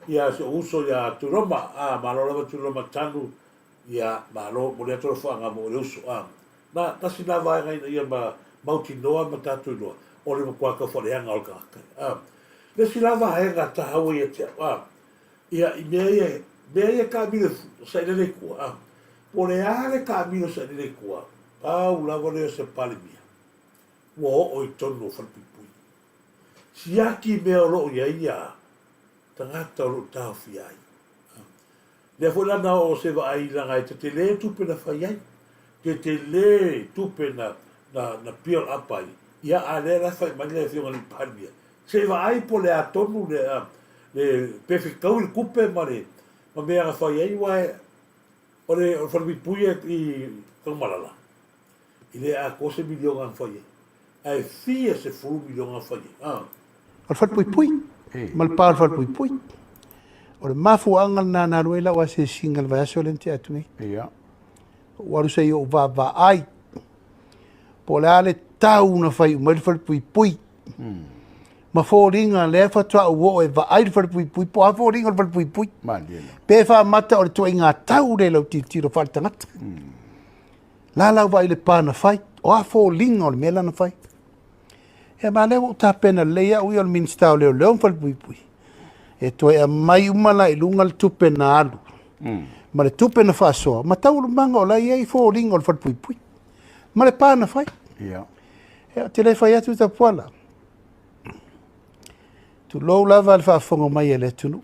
ia si ou uso ia Tuiloma, a, malo lava Tuiloma Tanu, ia, malo, momoli atu alofaga mo le uso, a. Na, tasi na vaega ina ia ma mautinoa ma tatou iloa, o le matua tau faaleaga o le tagata, a. Le isi la vaega taua ia te au, a, ia, i mea ia, mea ia taamilo sailele i tua, a, po o le a le taamilo sailele i tua, pau lava lea o se Palemia, ua oo i totonu o falepuipui. Siaki mea o lo o i ai ia tagata o lo o taofia ai. Lea foi la na oo se vaai leaga e tetele tupe na fai ai, tetele tupe na, na, na build up ai, ia a lea la fai mai le Afioga i le Palemia, se i vaai po o le a tonu le, le pe fetaui le tupe ma le, ma mea na fai ai, aua o le, o le falepuipui i Tanumalala, E le atoa se miliona na fai ai, ae fia sefulu miliona na fai ai. Ah. O le falepuipui ma le pa o le falepuipui. O le mafuaaga lena na alu ai lau asiasiga i le vaiaso lea na tea atu nei. Ia. Ua alu se i ou vaavaai po o le a le tau na fai uma ai le falepuipui. Ma foliga lea faatoa ou oo e vaai le falepuipui po o a foliga o le falepuipui. Malie lava. Pe faamata o le tuaiga tau lea i lau tilotilo faaletagata. La la vaai i le pa na fai, o a foliga o le mea la na fai. Ia ma lea ua ou tapena lelei au ia o le Minisita o Leoleo ma Falepuipui. E toe aumai uma la i luga le tupe na alu. Ma le tupe na faasoa, ma taualumaga o la e i ai foliga o le Falepuipui. Ma le pa na fai. Ia. Ia, ou te le fai atu Tapuala. Tulou lava le faafofoga mai a le atunuu.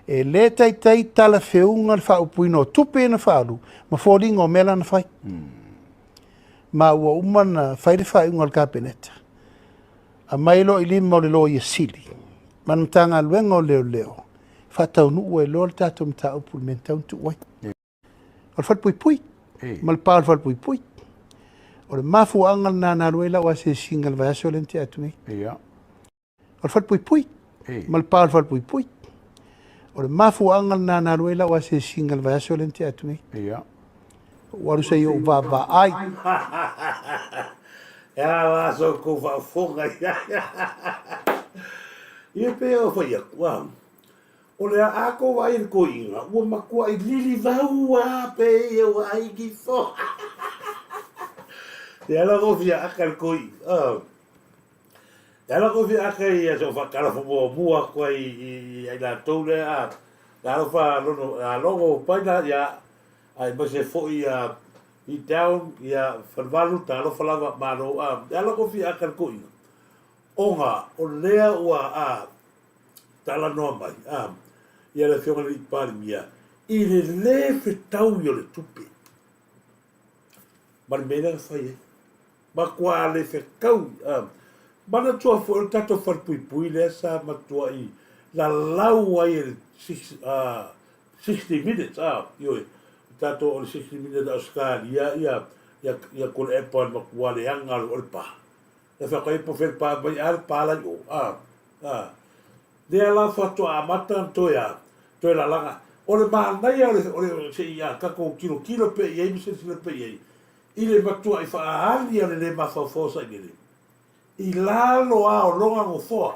E le taitai talafeuga le faaupuina o tupe na faaalu ma foliga o mea la na fai. Ma ua uma na fai le faaiuga a le Kapeneta. Aumai loa i lima o le Loia Sili ma le Matagaluega o Leoleo faataunuu ai loa le tatou mataupu i le mea na tatau ona tuu ai. O le falepuipui ma le pa o le falepuipui. O le mafuaaga lena na alu ai lau asiasiga i le vaiaso lea na tea atu nei. Ia. O le falepuipui ma le pa o le falepuipui. O le mafuaaga lena na alu ai lau asiasiga i le vaiaso lea na tea atu nei. Ia. Ua alu se i ou vaavaai. E a la sa outou faafofoga i ai. Ia pei o fai atu, a. O le a kou vaai i le toeaina, ua matuai lilivau a pei e ua ai ni fo. E ala ko fia aka le toeaina. E ala ko fia aka i so whakalafo mo mua atu ai i ai latou le a le alofa lono a logo paina ia ai ma se foi ia i down ia whalwalu ta alofa lava malo a e ala ko fia aka le toeaina. Ona o lea ua a talanoa mai, a, ia le Afioga i le Palemia, i le lē fetaui o le tupe ma le mea lea na fai ai. Matuā le fetaui, a. Manatua foi o le tatou falepuipui lea sa matuai lalau ai e le 60 minutes, a, ioe, o tatou o le 60 minutes a Ausetalia ia, ia, ia Tuilaepa o le matua leaga o le pa. E whakae ai po whel pa mai a le pa lai o, a, a. Lea la faatoa amata ona toe a, toe lalaga. O le manaia o le, o le, se i a tatou tilotilo pea i ai ma silasila pea i ai, i le matuai faaali a le le mafaufau o Sailele, i lalo a o lona nofoa.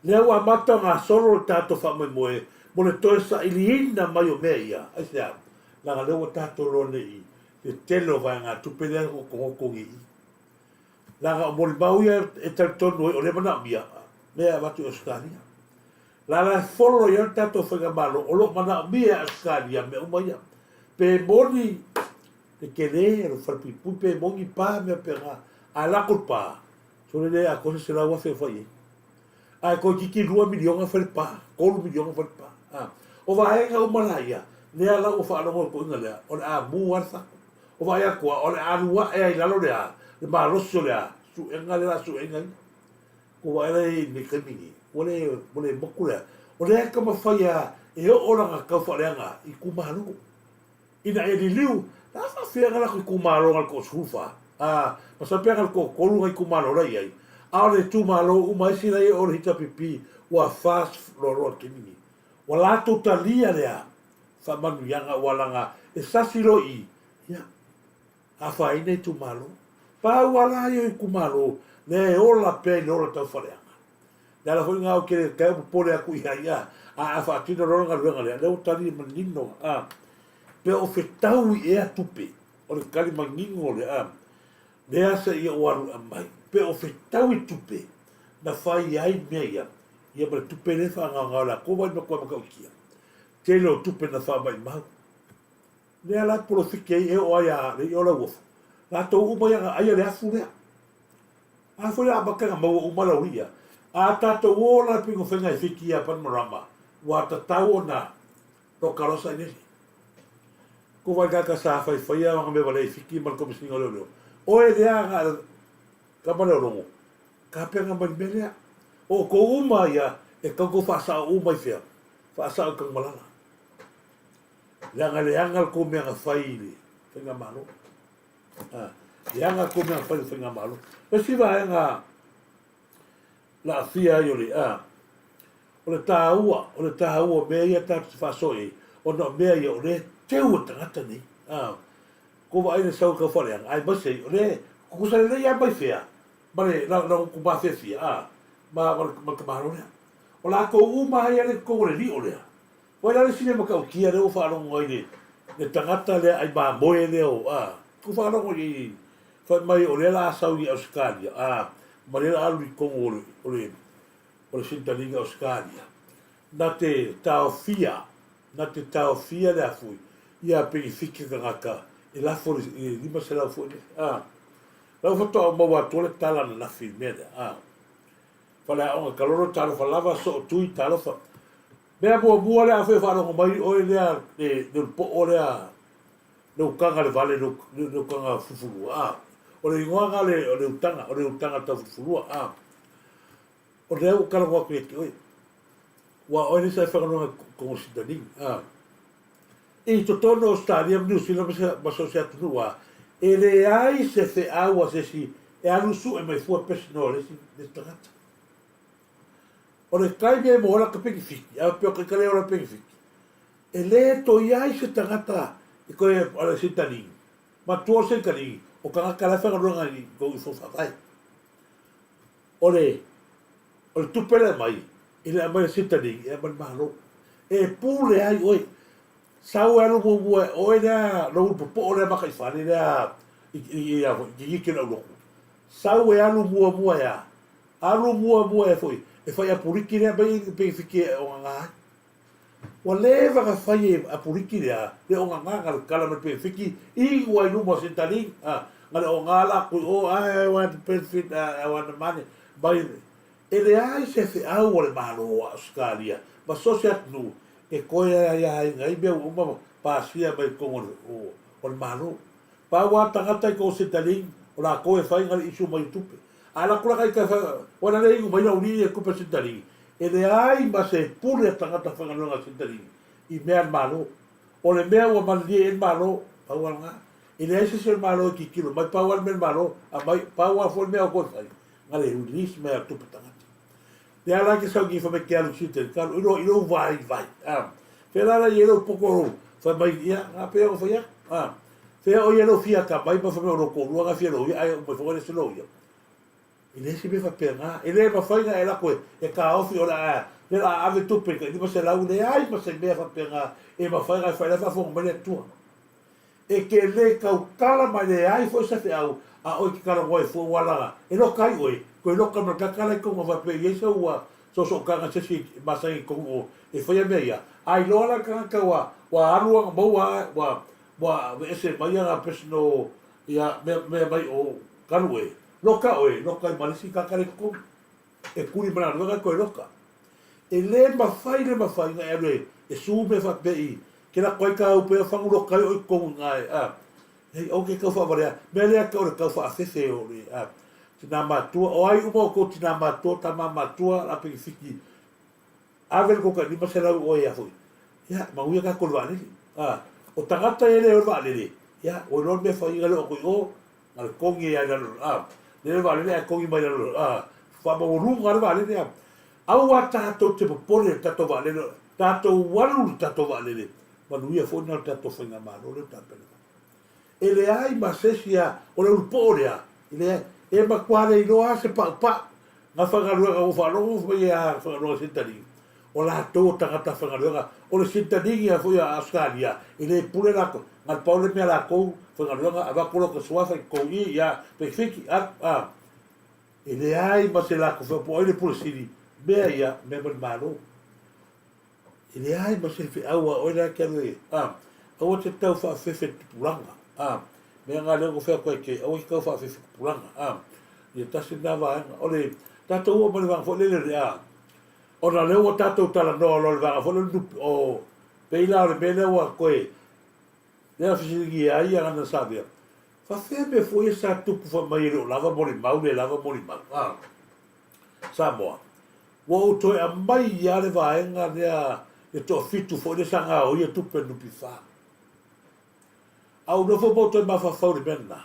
Lea ua amata ona gasolo le tatou faamoemoe mo le toe sailiina mai o mea ia. Aisea? Leaga lea ua tatou iloa nei i le tele o vaegatupe lea e gotogoto nei i i. Leaga o molimau ia e talitonu ai o lea e manaomia mea e avatu i Ausetalia. La la e follow i ai le tatou faigamalo o lo o manaomia e Ausetalia mea uma ia. Pe moni le tele o le falepuipui, pe moni pa mea pena, ae lako le pa. Sole le atoa se 100,000 e fai ai. Ae toeitiiti $2 miliona falepa, $3 miliona falepa. A. O vaega uma la ia, lea la ua faalogo le toeaina lea, o le a mu lava le fatu. O vaai atu lava, o le a alu ae ai i lalo le a, le malosi o le a, suega lea o le a sueina ia. Ua vaai la i le taimi nei, ua le, ua le motu le a. O lea e taumafai lava e oo lana taufaaleaga i itumalo. Ina ia liliu, le a faafefea na latou itumalo na le toasefulufa, a, masalo pe na le toatolu na itumalo la i ai, a o le itumalo uma isi la i ai o le HRPP ua fast loaloa i le taimi nei. Ua latou talia lea faamanuiaga ua laga e sasi loa i i, ia, afaina itumalo. Pau lava la ia o itumalo lea e ola pea i le ola taufaaleaga. Le ala foi lena ou te le tae popole atu i ai, a, a faatino loa le galuega lea, lea ua tali manino, a, pe o fetaui ea tupe, o le tali manino lea, a, lea seia ou alu e aumai, pe o fetaui tupe na fai ai mea ia, ia ma le tupe lea e faagaogao e latou vaai matua matautia. Tele o tupe na faamaimau. Lea la polofiti ai e oo ai a le i o Lauofo, latou uma ia na aia le afu lea. A foi a amata na maua uma lau ia, a tatou o la pingo faiga e fiki ia Panamarama, ua tatau ona loka loa sailele. Ko vai kaka sa fai faia nga mea valea i Fiki ma le Komesina o Leoleo. Oe lea nga kama leo logo, ka pea nga mai le mea lea. O outou uma ia e tau tou faasao uma i fea? Faasao i Tanumalala. Leaga leaga le tou mea na fai i le faigamalo. Leaga tou mea na fai i le faigamalo. O le isi vaega na aafia ai o le a, o le taua, o le taua o mea ia tatou te faasoa i ai, ona o mea ia o lea e teu e tagata nei. A, kou vaai le sau e tau faaleaga, aemaise ai, o lea e tutusa lelei lava mai fea, ma le laugutu mafiafia, a, ma le tamaloa lea. O latou uma lava ia lea e i totonu o le lio lea, Ua i ai le isi mea matautia lea ua faalogo ai le, le tagata lea ai mamoe lea o, a, ua faalogo i ai, fai mai o lea la a sau i Ausetalia, a, ma lea la alu i totonu o le, o le, o le Centrelink a Ausetalia, na te taofia, na te taofia le afui, ia penefiti tagata e lafo i le 500 foi lea, a. La ua faatoa ou maua atu le tala ananafi i le mea lea, a. Faleaoga Kalolo, talofa lava, Sootui, talofa. Mea muamua lea afai o faalogo mai oe lea le ulupo'o lea le utaga le vale le utaga fulufulua a o le igoa na le o le utaga o le utaga tau fulufulua a o lea ua talanoa atu ia te oe ua oe le sa e faigaluega i Kogositani a i totonu o Ausetalia ma Niu Sila ma so o se atunuu a e leai se feau a se isi e alu su'e mai fua personal a le isi tagata. O le taimi e moe lata penefiti, a pea o ka le ola penefiti, e le toe i ai se tagata e toe o le Centrelink. Matua o le Centrelink, o tagata la e faigaluega i kou ifo faavae. O le, o le tupe la e aumai, e le aumai e le Centrelink, e aumai e le Malo. E pule ai oe. Sau e alu muamua e oe lea lou ulu popo'o lea makaifale lea i, i, i, i, i, i, i le aulotu. Sau e alu muamua e a? Alu muamua e foi e fai Apuliki lea mai le penefiti e ogaga ai. Ua leva na fai e Apuliki lea le ogaga na le kala mai le penefiti i ua i luma o Centrelink a na le ogaga la atu i o I want the benefit I want the money mai e leai se feau a le Malo a Ausetalia ma so o se atunuu e toe aiaina ai mea ua uma pasia mai totonu o le Malo. Pau a tagata i kou Centrelink o lakou e fai na le issue mai o tupe. A alu atu la kai ua na le inu mai lau lii e tupe Centrelink, e leai ma se pule a tagata faigaluega a Centrelink i mea a le Malo. O le mea ua malilie i ai le Malo, pau a lena. E leai se isi o le Malo e tilotilo mai, pau a le mea le Malo aumai, pau a foi le mea o toe fai, na le release mai a tupe tagata. Lea la ke sau ki fai mai ke alu Centrelink, ka alu i lou vaivai. A, fea la la i ai lou poto lou, fai mai, ia, na pea o fai atu. A, fea o ia lou fia ka mai ma fai mai o lou toalua na fia loia, ae uma ifo le se loia. E leai se mea faapena. E le mafai ona e alu atu e taofi o le a, le a ave tupe i 500, leai ma se mea faapena e mafai ona e fai, la e faafofoga mai le Atua. E te le tautala ma e leai foi se feau a oe e te talanoa ai fua ua laga e loka ai oe, toe loka ma le tatala i tonu faapea i ai sau ua soosootaga se isi e masani i tonu o e faia mea ia. A iloa la le tagata ua ua alu ana maua ua ua aveese mai ana personal ia mea mea mai o talu e. Loka oe, loka ai ma le isi tagata le totogi. E kuli ma le galuega e toe loka. E le mafai le mafai ona e alu e, e su mea faapea i ke lako ai kāu pea fagu loka ai oe i totonu i ina e, a. Hei, aua te tau faavalea, mea lea tau o le tau faafefe o le, a, tinā matua, o ai uma outou tinā matua, tamā matua, la penefiti, ave le tou tai 500 i oe ia foi. Ia, manuia tatou i le vaalele. A, o tagata ia e le o i le vaalele, ia, ua iloa le mea e fai ai, na le oo atu i o, na le togi ai lava i lalo, a, lele le vaalele ae togi mai i lalo, a, faamaualuga lava le vaalele, a. Aua tatou te popole i le tatou vaalele, tatou alu i le tatou vaalele, manuia foi na o le tatou faigamalo lea ua tapena mai. E leai ma se isi a, o le ulupoo lea, e leai, e matua le iloa lava se paupau na faigaluega ua ou faalogo fai mai a faigaluega Centrelink, o latou o tagata faigaluega, o le Centrelink ia foi a Ausetalia, e le pule latou, na o le pau le mea latou faigaluega, avatu lota suafa i totonu i i, ia, pekefiki, alu, a. E leai ma se latou feau po o ai le pule sili, mea ia, mea mai le Malo. E leai ma se feau a oe la e te alu e, a, aua te tau faafefe tupulaga, a, mea na lea ua fai atu ai te, aua te tau faafefe tupulaga, a, ia tasi lena vaega. O le tatou oo mai le vaega foi lele o le, a, ona lea ua tatou talanoa loa i le vaega foi lea o le nupi, o, pei la o le mea lea ua toe, lea fesiligia ai ia Gana Savea, faafefea mea foi ia sa tupu fai mai e le o lava molimau, le lava molimau, a. Samoa. Ua ou toe aumai lava le vaega lea le toafitu foi lea sa gaoia tupe a le NPF. A ou nofo ma ou toe mafaufau i le mea lena,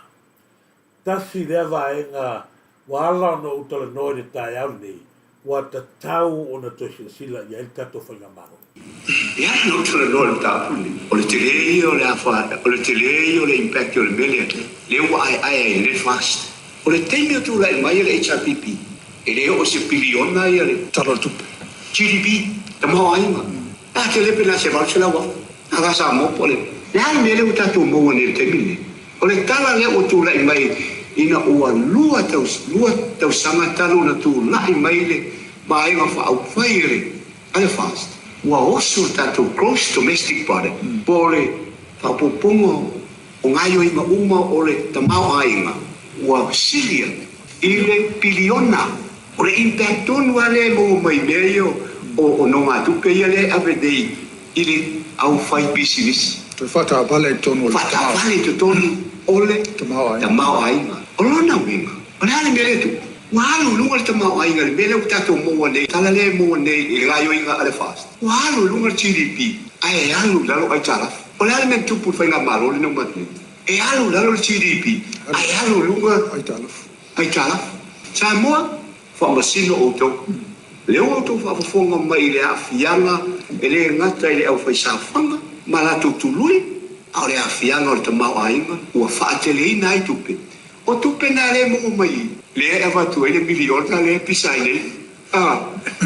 tasi lea vaega ua ala ona ou talanoa i le taeao lenei, ua tatau ona toe silasila i ai le tatou Faigamalo. E ala ona ou talanoa i le mataupu lenei, o le tele ia o le afa, o le tele ia o le impact o le mea lea, lea ua aeae ai nei le FAST. O le taimi o tulai mai le HRPP, e le oo i se piliona ia le Tala o le Tupe, GDP, tamaoaiga. A tele pe na se $800,000 a Samoa po o le Le a le mea lea ua tatou maua nei i le taimi lenei? O le tala lea ua tulai mai ina ua lua lua tausaga talu ona tulai mai le Vaega Faaupufai a le a le FAST, ua oso le tatou Gross Domestic Product po o le faaopoopoga O gaoioiga uma o le tamaoaiga ua sili atu i le piliona. O le impact tonu lava lea e maua mai mea ia o nogatupe ia lea e ave nei i le aufaipisinisi. Toe faataavale i totonu o le Faataavale i totonu o le tamaoaiga. O lona uiga, o le a le mea lea e tupu? Ua alu i luga le tamaoaiga i le mea lea ua tatou maua nei, tala lea e maua nei i le gaoioiga a le FAST. Ua alu i luga le GDP ae alu i lalo aitalafu. O le a le mea na tupu i le faigamalo lenei ua matu nei? E alu i lalo le GDP ae alu i luga aitalafu. Samoa, faamasino outou. Lea ua outou faafofoga mai i le aafiaga e le gata i le aufaisaofaga ma latou tului, a o le aafiaga o le tamaoaiga ua faateleina ai tupe. O tupe na lea e maua mai i lea e avatu ai le miliona lea e pisa ai nei. A,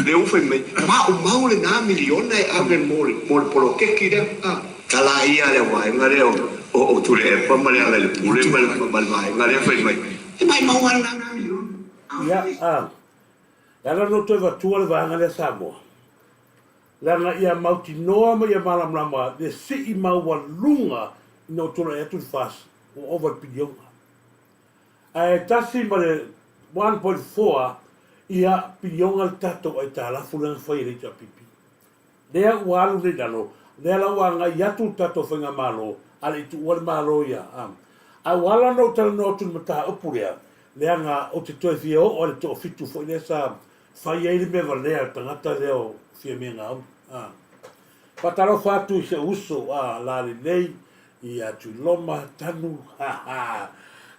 lea ua fai mai, maumau lena miliona e ave mo le, mo le poloketi lea. A, tala ia le vaega lea o, o, o Tuilaepa ma Lealailepule ma le, ma le vaega lea fai mai, e maumau lava lena miliona. Ia, a, e ala ona ou toe avatua le vaega lea Samoa, leaga ia mautinoa ma ia malamalama le sii maualuga ina ua tulai atu le FAST, ua ova i le piliona. Ae tasi ma le 1.4 ia piliona le tatou aitalafu lea na fai e le HRPP. Lea ua alu nei i lalo, lea la ua agai atu le tatou faigamalo, a le i tuua le Malo ia. Ae ua ala ona ou talanoa atu i le mataupu lea, leaga ou te toe fia oo i le toafitu foi lea sa fai ai le mea valea a le tagata lea o Fiamē Gauli. Faatalofa atu i si ou uso a Lalelei ia Tuiloma Tanu ha ha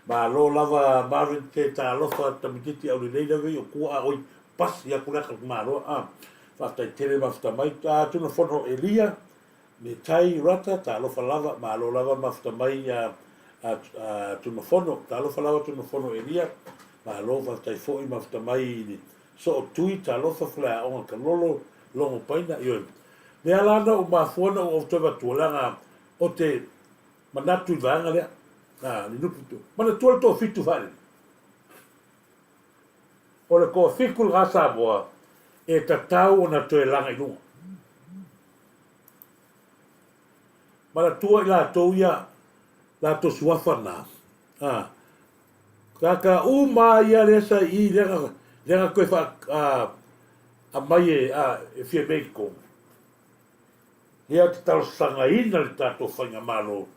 Malo lava Marvin te talofa tamaititi aulelei lava i o kua a oi pasi aku lea ka malo a Faafetai tele mafuta mai a Tunafono Elia me Tai Rata talofa lava malo lava mafuta mai a a Tunafono talofa lava Tunafono Elia malo faafetai foi mafuta mai i le Soo Tui talofa Faleaoga Kalolo Logo Paina ioe Lea la na ou mafua na ou toe avatua leaga ou te manatu i le vaega lea, a, le nupu tu. Manatua le toafitu faalele. O le toafitu lena Samoa e tatau ona toe laga i luga. Manatua i latou ia latou suafa na, a, Sa ka uma ia lea sa i lea na, lea na toe faa, a, aumai e, a, e Fiamē i totonu. Lea ou te talosagaina le tatou Faigamalo,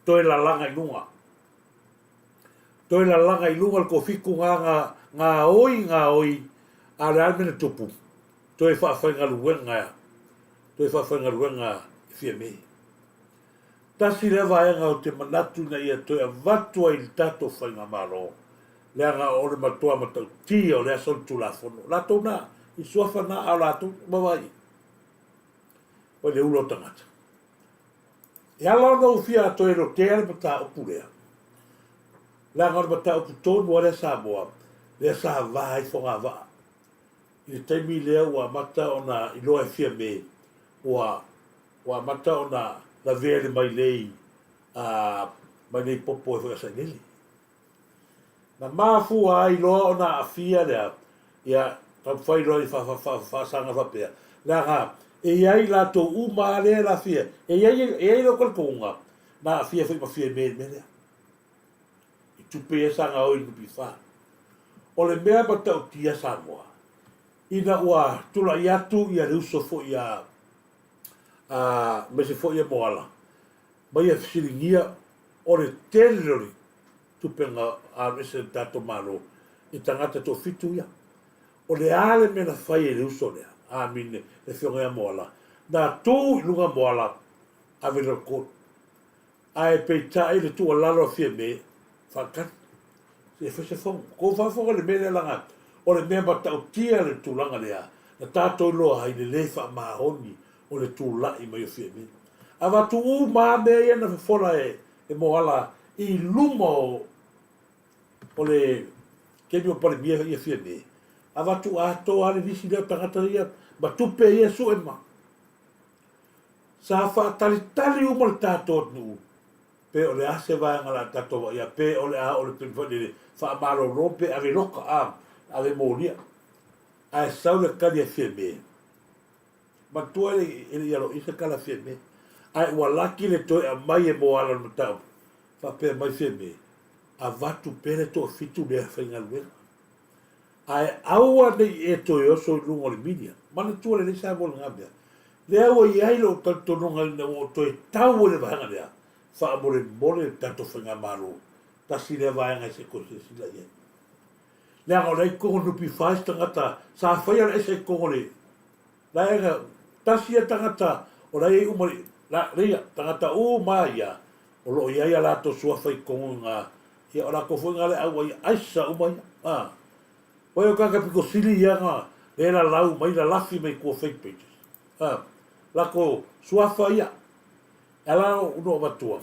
toe lalaga i luga. Toe lalaga i luga le toafitu na na gaoi gaoi a o le a le mea na tupu? Toe faafaigaluega toe faafaigaluega e Fiamē. Tasi lea vaega ou te manatu ina ia toe avatu ai i le tatou Faigamalo leaga o le matua matautia o le aso o le Tulafono. Latou na, i suafa na a o latou ma vai vai le ula o tagata. E ala ona ou fia toe lotea le mataupu lea, leaga o le mataupu tonu lava lea Samoa, lea sa va ai Fogavaa. I le taimi lea ua amata ona iloa e Fiame, ua, ua amata ona lavea le mailei, a, mailei popo ai foi a Sailele. Na mafua ai loa ona aafia lea, ia, taumafai loa i faasaga faapea, leaga e i ai latou uma lava lea e lafia, e i ai, e i ai lou talitonuga, na aafia foi ma Fiame i le mea lea, i tupe ia sa gaoi i le NPF. O le mea matautia Samoa, ina ua tulai atu ia le uso foi a, a, aemaise foi ia Moala, ma ia fesiligia o le tele o le tupe na alu ese e le tatou Malo i tagata e toafitu ia. O le a le mea na fai e le uso lea, Amine, le afioga ia Moala, na tu i luga Moala, ave le record. Ae peitai le tuualalo a Fiame, faatali, se i fai se fono. Tou faafofoga i le mea lea leaga o le mea matautia le tulaga lea na tatou iloa ai le le faamaoni o le tulai mai o Fiame. Avatu uma lava mea ia na fofola e Moala i luma o o le taimi o Palemia ia Fiame. Avatu atoa lava le lisi lea o tagata ia ma tupe ia sue ma. Sa faatalitali uma le tatou atunuu pe o le a se vaega o le a tatou vaaia pe o le a oo i le taimi foi lele faamalolo pe ave loka a ave molia. Ae sau le tali a Fiame. Matua e le i aloaia se tala Fiame, ae ua laki le toe aumai e Moala o le mataupu, faapea mai Fiame, avatu pea le toafitu lea faigaluega. Ae aua ne i e toe oso i luga o le media. Manatua lelei Samoa i lena mea. Lea ua i ai lou talitonuga ina ua ou toe tau ai le vaega lea, faamolemole le tatou Faigamalo, tasi lea vaega e se i toe silasila i ai. Leaga o la e i totonu o le NPF isi tagata sa faia le aisa i totonu o le la e tasi ia tagata o la e i ai uma la leia tagata uma ia o lo o i ai a latou suafa i totonu i na ia o latou foi na le au ai aisa uma ia a oi o tagata pito sili ia na le lalau mai lalafi mai tua fake pages a latou suafa ia e ala ona ou avatua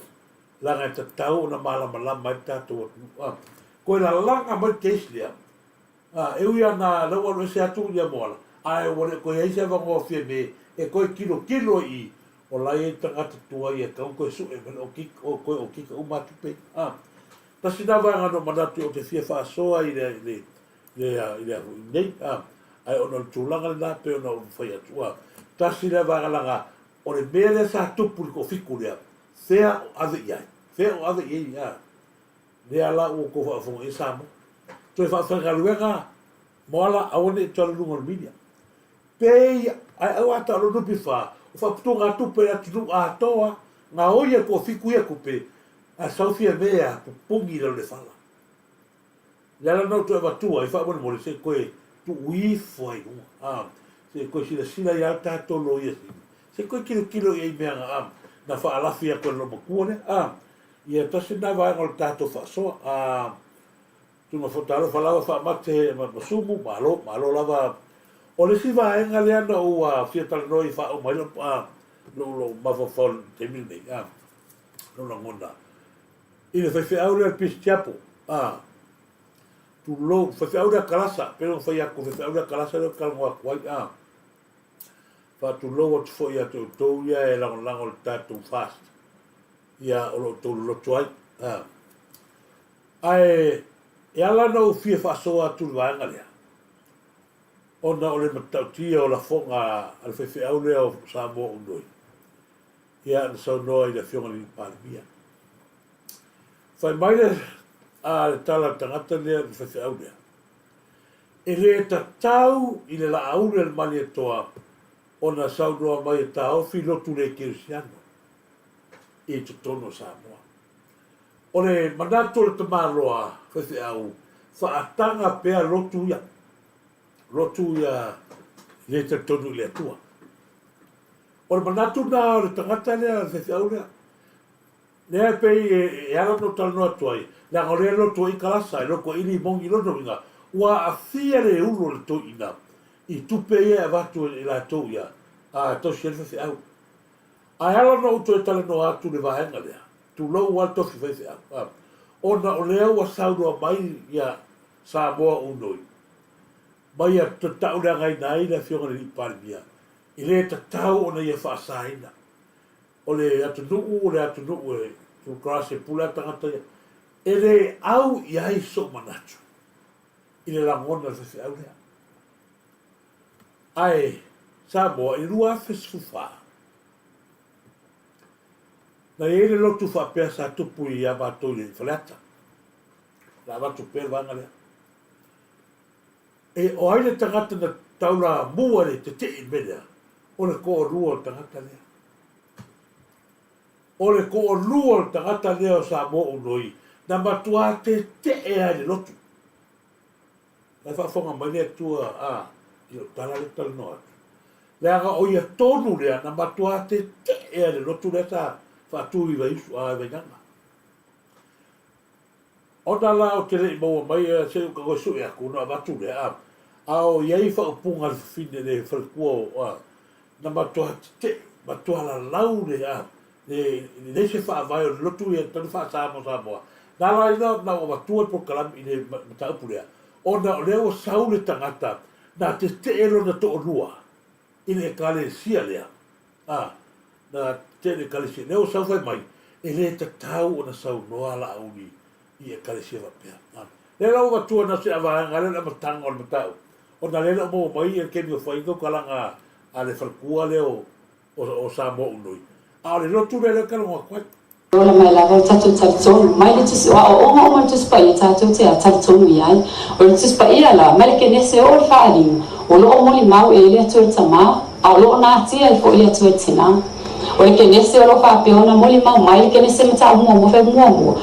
leaga e tatau ona malamalama ai le tatou atunuu a. Toe lalaga mai le case lea, a, e ui lava na lea ua alu ese atu ia Moala, ae ua le toe i ai se avanoa Fiame e toe tilotilo ai i, o la e i ai tagata tuai e tatau ona toe sue mai le audit, o toe audit uma atu pei, a. Tasi lena vaega na ou manatu ou te fia faasoa i le, i le, i le, i le afu i nei, a, ae ona o le tulaga lena pei ona ou fai atu, a. Tasi lea vaega leaga o le mea lea sa tupu i le toafitu lea, Fea o ave i ai? Fea o ave i ai a lea la ua outou faafofoga i ai Samoa? Toe faafaigaluega Moala aua ne i toe alu i luga o le media. Pei ae aua ta o lo NPF o faaputugatupe i le atunuu atoa gaoi e toafitu ia tupe ae sau Fiame a pupuni i lalo le fala. Le ala lena ou toe avatua ai faamolemole se i toe tuu ifo ai i luga a, se i toe silasila i ai le tatou Loia Sili, se i toe tilotilo i ai i mea na a, na faalafi atu e le loomatua lea a. Ia tasi lena vaega o le tatou faasoa a, tuna foi talofa lava faamate ma Sumu, malo, malo lava. O le isi vaega lea na ou fia talanoa i faauma ai lou a, lou, lou mafaufau i le taimi lenei a, lou lagona. I le faifeau lea o le Peace Chapel, a, tulou, faifeau lea kalasa, pei ona fai atu, faifeau lea kalasa lea ou te talanoa atu ai, a. Faatulou atu foi ia te outou ia e lagolago i le tatou fast, ia o lo o outou loloto ai, a. Ae, e ala ona ou fia faasoa atu i le vaega lea, ona o le matautia o lafoga a le faifeau lea o Samoa Unoi, Ia, na saunoa i le Afioga i le Palemia. Fai mai le a le tala a le tagata lea le faifeau lea. E le tatau i le laauli a le Malietoa ona saunoa mai e taofi lotu le kerisiano i totonu o Samoa. O le manatu o le tamaloa faifeau, faataga pea lotu ia, lotu ia le talitonu i le Atua. O le manatu na o le tagata lea, le faifeau lea. Lea e pei e ala ona ou talanoa atu ai, leaga o lea e lotu ai i kalasa, e lotu ai i limogi, i lona uiga, ua aafia le ulu o le toeaina i tupe ia e avatu e latou ia, a tausi ai le faifeau. Ae ala ona ou toe talanoa atu i le vaega lea, tulou lava le tofi faifeau, a, ona o lea ua saunoa mai ia Samoa Unoi, ma ia tauleagaina ai le Afioga i le Alii Palemia, e le tatau ona ia faasaina. O le atunuu o le atunuu e tuukalase e pule a tagata ia. E le au i ai sou manatu i le lagona o le faifeau lea. Ae Samoa i le 2014, na i ai le lotu faapea sa tupu ia matou i Faleata. O le a avatu pea le vaega lea. E o ai le tagata na taulamua i le tetee i le mea lea? O le toalua o le tagata lea. O le toalua o le tagata lea o Samoa Unoi na matuā tetee lava i le lotu. La e faafofoga mai le Atua a i lau tala lea ou te talanoa atu. Leaga o ia tonu lea na matuā tetee lava i le lotu lea sa faatu i Vaiusu, a i Vainaga. Ona la ou te le i maua mai se i ou toe sue atu ona avatu lea, a o i ai faaupuga a le fafine le faletua o a, na matua tetee, matua lalau le a, le leai se faavae o le lotu ia talu faasa mo Samoa. Na ala ai la ona ou avatua le polokalame i le mataupu lea, ona o lea ua sau le tagata na tetee lona toalua i le Ekalesia lea, a, na tetee i le Ekalesia, lea ua sau fai mai, e le tatau ona saunoa Laauli i Ekalesia faapea. A, lea la ua avatua na o se vaega lea o le amataga o le mataupu, ona lea e le o maua mai le taimi o fai ai tautalaga a le faletua lea o, o, o Samoa Unui, a o le lotu lea lea ou te talanoa atu ai. Ola mai lava o tatou talitonu mai le Tusi o aoaoga uma le Tusi Paia tatou te talitonu i ai. O le Tusi Paia la, mai le Kenese oo le Faaaliga, o lo o molimau e le Atua le Tamā, a o lo o natia ai foi le Atua le Tinā. O le Kenese o lo o faapea ona molimau mai le Kenese mataupu muamua fai muamua,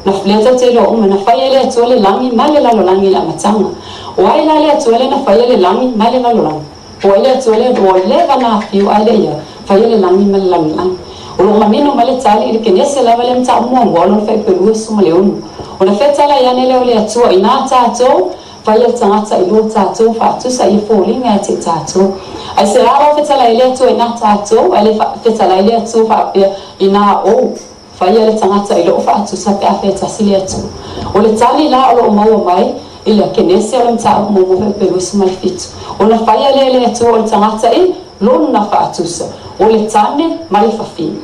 na lea tatou te iloa uma, na fai e le Atua le lagi ma le lalolagi i le amataga. O ai la le Atua lea na faia le lagi ma le lalolagi? Po ai le Atua lea ua leva na afio ae le ia faia le lagi ma le lalolagi. O lo o manino mai le tali i le Kenese lava lea mataupu muamua o lona fuaiupu e 26. Ona fetala ai ane lea o le Atua inā tatou faia le tagata i lo tatou faatusa ia foliga ia te tatou. Ai se a lau fetala ai le Atua inā tatou ae le fetala ai le Atua faapea inā ou Faia le tagata i lou faatusa pe a featasi le Atua. O le tali la o lo o maua mai i le Kenese o le mataupu muamua pe 27. Ona faia lea e le Atua o le tagata i lona faatusa, o le tane ma le fafine.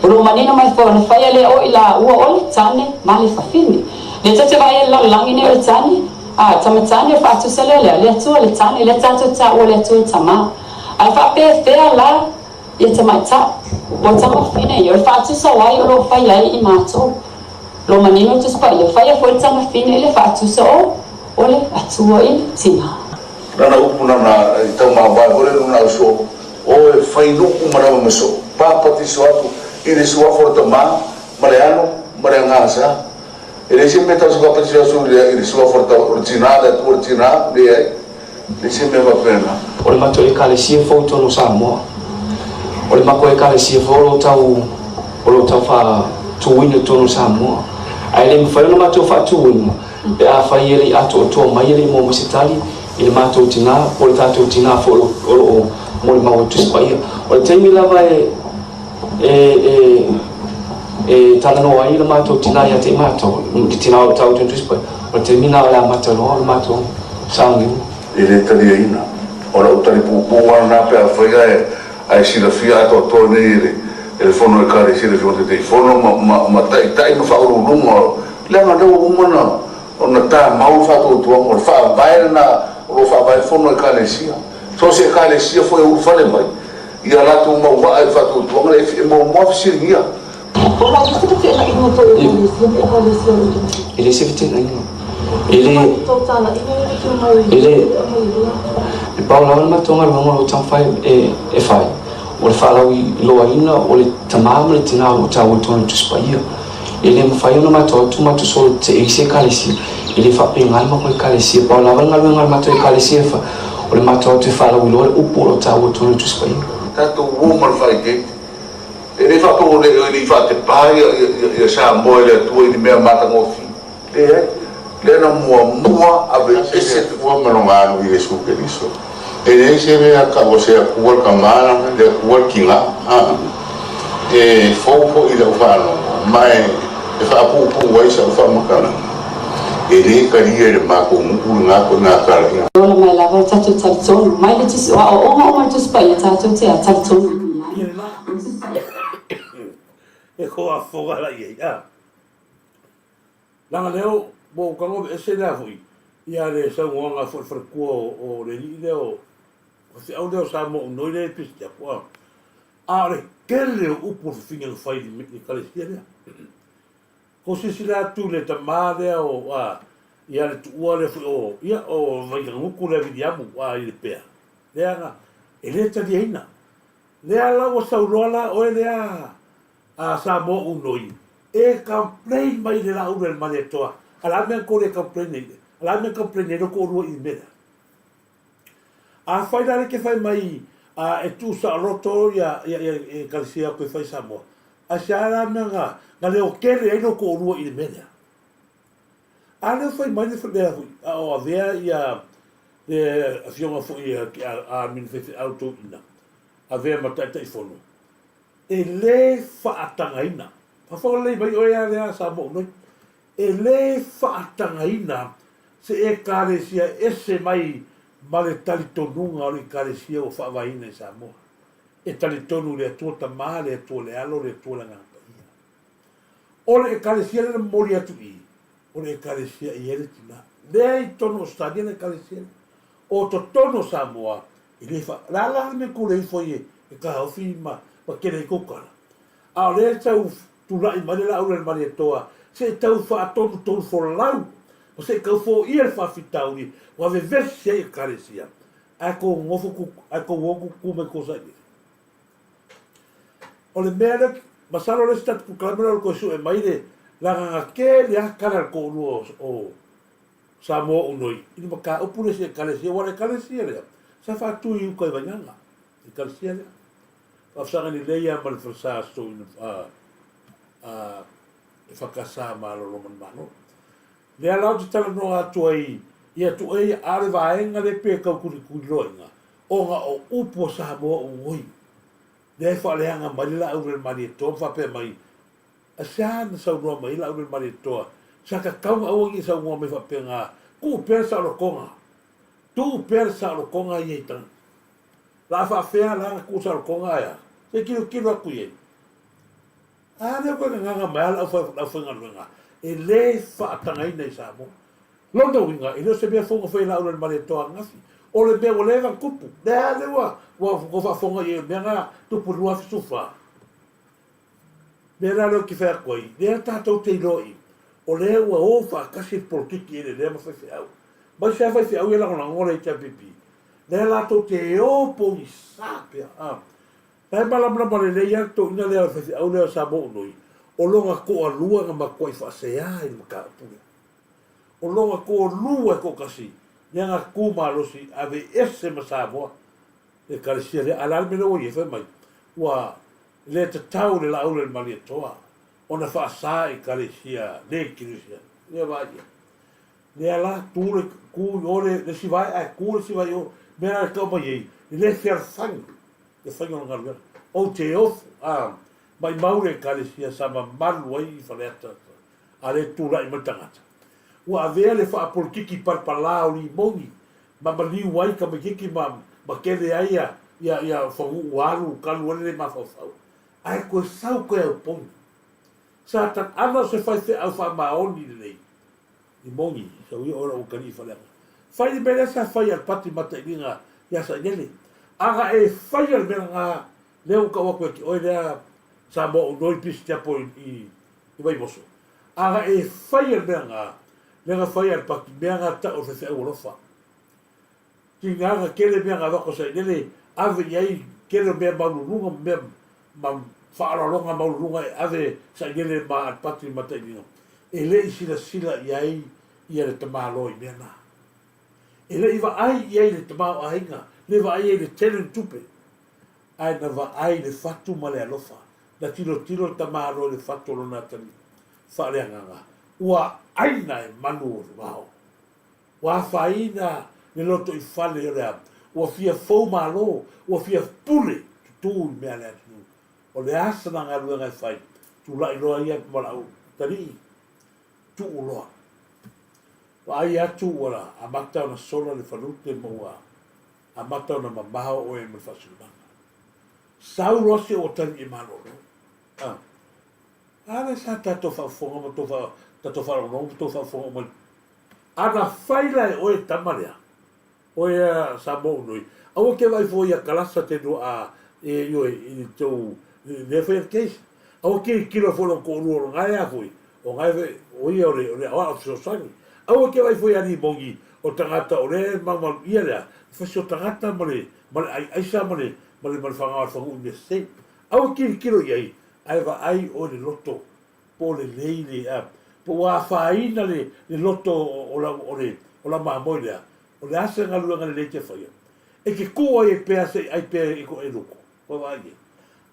O lo o manino mai foi ona faia lea o i laua o le tane ma le fafine. Lea tou te vaai ai i le lalolagi nei o le tane, a, tama tane o faatusa lea lea, le Atua le tane, lea tatou te taua le Atua e tamā. Ae faapefea la Ia tamaitai, ua tamafine ia, o le faatusa o ai o lo o fai ai i matou. Lo manino le Tusi Paia, faia foi le tamafine i le faatusa o o le Atua i le tina. Lana upu nana i tau mavae foi le luna au soo, o e fai nuku ma lava ma soo, papatiso atu i le suafa o le Tama ma le Alo ma le Agaga Sa. E leai se mea tau se papatiso atu i le suafa o le Tina, le Atua le Tina, leai. Le se mea faapena. O le matou Ekalesia fou i totonu o Samoa. O le matou Ekalesia foi o lo o tau o lo o tau faatuina i totonu o Samoa. Ae le mafai ona matou faatuina pe afai e le i atoatoa mai e le i maua mai se tali i le matou tina po o le tatou tina foi o lo o molimau ai i Tusi Paia. O le taimi lava e e e e talanoa ai le matou tina ia te i matou, le tina o lo o taua i totonu o Tusi Paia, O le taimi lena o le amata loa o le matou sauniuni. E le taliaina. O lau tali puupuu lava lena pe afai ae silafia atoatoa nei e le Fono Ekalesia le Afioga Taitaifono ma Taitai ma Faauluuluga o leaga lea ua uma ona tamau le faatuatuaga o le faavae lena o lo o faavae le Fono Ekalesia. So o se Ekalesia foi e ulufale mai ia latou mau vaa i le faatuatuaga lea e muamua fesiligia. E le se feteenaiga. E le, e le, e pau lava le matou galuega o lo o taumafai e, e fai, o le faalauiloaina o le tama ma le tina o lo o taua i totonu o le Tusi Paia. E le mafai ona matou atu matou solo te i se ekalesia. E le faapena le matou ekalesia. Pau lava le galuega a le matou ekalesia e fai, o le matou atu e faalauiloa le upu o lo o taua i totonu o le Tusi Paia. Tatou uo ma le faaeteete. E le faapea ua le i faatepa ia Samoa i le Atua i ni mea matagofie. Leai. Lea na muamua aveese le Atua ma lona Alo Iesu Keriso. E leai se mea tau o se Atua le Tama, le Atua le Tina. E fou foi i lau faalogo, ma e faapuupuu ai sau faamatalaga, e le talia e le matou nuu lena koina talaiga. Ola mai lava o tatou talitonu mai le Tusi o aoaoga uma le Tusi Paia tatou te a talitonu i ai. E ko afoga la i ai, a. Leaga lea ua ou tago aveese lea foi ia le saunoaga foi a le faletua o le alii lea o faifeau lea o Samoa Unoi lea e pisi atu a. A o le tele o upu o le fafine na fai i le ekalesia lea. Ko silasila atu i le tama lea o a ia le tuua lea foi o ia o Vaitanuku lea Viliamu a i Lepea. Lea na e le taliaina. Lea la ua saunoa la oe lea a Samoa Unoi e complain mai i le laulu e le Malietoa. A le a mea na tou le complain ai? A le a mea na complain ai lou toalua i mea lea? Afai la lea e te fai mai e tuu saoloto ia Ekalesia atu e fai i Samoa, aisea la mea na na leotele ai lou toalua i le mea lea? A lea fai mai le lea foi a o avea ia le afioga foi a Amini Faifeau Toeaina avea ma Taitaifono, e le faatagaina. Faafofoga lelei mai oe a lea Samoa Unoi, e le faatagaina se Ekalesia ese mai ma le talitonuga o le Ekalesia ua faavaeina i Samoa. E talitonu i le Atua Tama, le Atua le Alo, le Atua le Agaga Paia. O le Ekalesia lea na momoli atu i i, o le Ekalesia e i ai le tina. Lea i totonu o Ausetalia le Ekalesia lea. O totonu o Samoa, e le fa... O le a la le mea tou le ifo ai e taofi ma tele ai tou tala? A o lea e tau tulai mai le laau lea i le Malietoa, se i tau faatonutonu folau ma se i tau foia le faafitauli ua vevesi ai Ekalesia, ae tou nofo ae tou o tutu mai tou sailiili. O le mea lea, masalo le isi tatou polokalame lea o le toe sue mai le lagaga tele lava tala a le toalua o Samoa Unoi i le mataupu lea i se Ekalesia, aua o le Ekalesia lea sa faatu i uta i Vaigaga, le Ekalesia lea. Faafesagai lelei lava ma le falesa Soina e whakasa malolo ma le Malo. Lea la ou te talanoa atu ai ia tuʻe a o le vaega lea pe tau tulituliloaina ona o upu a Samoa ugoi lea e faaleaga mai le laau le Malietoa ma faapea mai aisea na saunoa mai ai laau le Malietoa sa tatau ona aua ne i saunoa mai faapena tuu pea le saolotoga tuu pea le saolotoga ia i tagata la a faafea la na tuu saolotoga ae a se i tilotilo atu i ai A lea ua gagaga mai lava le aufaigaluega e le faatagaina i Samoa. Lona uiga, e le o se mea fou na fai e Laulu e le Malietoa ananafi. O le mea ua leva ona tupu. Lea lea ua ua faafofoga i ai o le mea na tupu i le 2014. Mea la lea ou te fai atu ai, lea tatou te iloa i, o lea ua o faatasi le polokiki eleelea ma faifeau. Mai se faifeau ia lagolagoa le HRPP, lea latou te o pogisa pea. La e malamalama lelei lava le toeaina lea o le faifeau lea o Samoa Unui, o lona toalua na matuai faasea i le mataupu lea. O lona toalua e toatasi lea na tu malosi aveese ma Samoa le ekalesia lea. A o le a le mea lea ua i ai? Fai mai, ua le tatau le Laauli a le Malietoa ona faasa ekalesia le kerisiano. Ia vaai i ai. Lea la, tu le, tu i o le isi vae ae tu le isi vae i o. Mea la e tau mai ai, e le fealofani le faiga o le galuega. Ou te ofo, a, maimau le Ekalesia sa mamalu ai i Faleata, a le tulai mai tagata. Ua avea le faapolitiki palapala o Limoni ma maliu ai tamaititi ma, ma tele ai ia, ia, ia fanuu alu kalu ai le le mafaufau. Ae toe sau toe auponi. Sa ana o se faifeau faamaoni lelei i moni, sau ia oe lou utalii faleaga. Fai le mea lea sa fai a le pati matailiga ia Sailele. Ana e faia le mea lena, lea ua tau atu ia te oe lea Samoa Unoi Pisitiapo i, i, i Vaimoso. Ana e faia le mea nga, mea nga faia le pati, mea nga tau o le faifeau alofa. Tiga na tele mea nga avatu sailele ave i ai tele o mea maululuga ma mea ma faaaloaloga maululuga e ave sailele ma alipati ma tailina. E le i silasila i ai ia le tamaloa i mea na. E le i vaai i ai le tamaoaiga, le vaai i ai le tele o ni tupe, ae na vaai le fatu ma le alofa. Na tilotilo le tamaloa i le fatu o lona atalii faaleagaga, ua aina e manu o le vao. Ua afaina le lotoifale o le a? Ua fia fou malo, ua fia pule tutū i mea a le atunuu. O le a sana galuega e fai? Tulai loa ia ma lau atalii, tuu loa. Vaai atu ua amata ona sola le falute ma ua amata ona mamao oe ma le faasinomaga. Sau loa si ou atalii e malolo. A. A lea sa tatou faafofoga ma tou faa, tatou faalogologo ma tou faafofoga uma i Ana fai la e oe tama lea, oe a Samoa unui, aua ke vaai fua ia kalasa te lua a e ioe i tou lea foi le case. Aua ke kilo foi lo ko lua o ngae a foi, o ngae foi o ia o le o le aoao fesoasoani. Aua ke vaai fua ia ni mongi o tagata o le malumalu ia lea, fasi o tagata ma le ma le ai aisa ma le ma le ma le whangao le whangu i mea sese. Aua ke kilo i ai, ae vaai oe le loto po o lelei le a, po ua afaina le, le loto o, o, lau, o, le, o lau mamoe lea, o le a se galuega lelei te faia? E te kū ai e pea se i ai pea i ko e luku. Kua vaai e.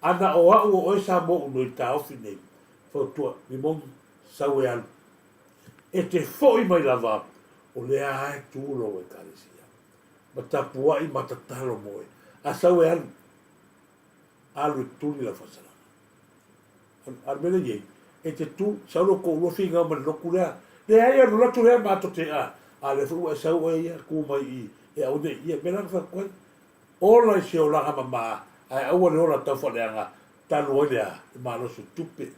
Ana o au o oe sa mō unoi taofi nei, fautua, Limoni, sau e alu. E te fo'i mai lava, o lea a e tū lou ekalesia. Ma tapua'i ma tatalo mo oe. A sau e alu, alu e tuli lau faasalaga. A le mea lea i ai, e te tu, sau lou toalua finau ma le lotu lea, leai alu atu lea matou te a, a lea foi ua e sau oe ia tu mai i e aua nei ia mea la na fai atu ai. Ola i se olaga mama ae aua le ola tau faaleaga talu ai le a, le malosi o tupe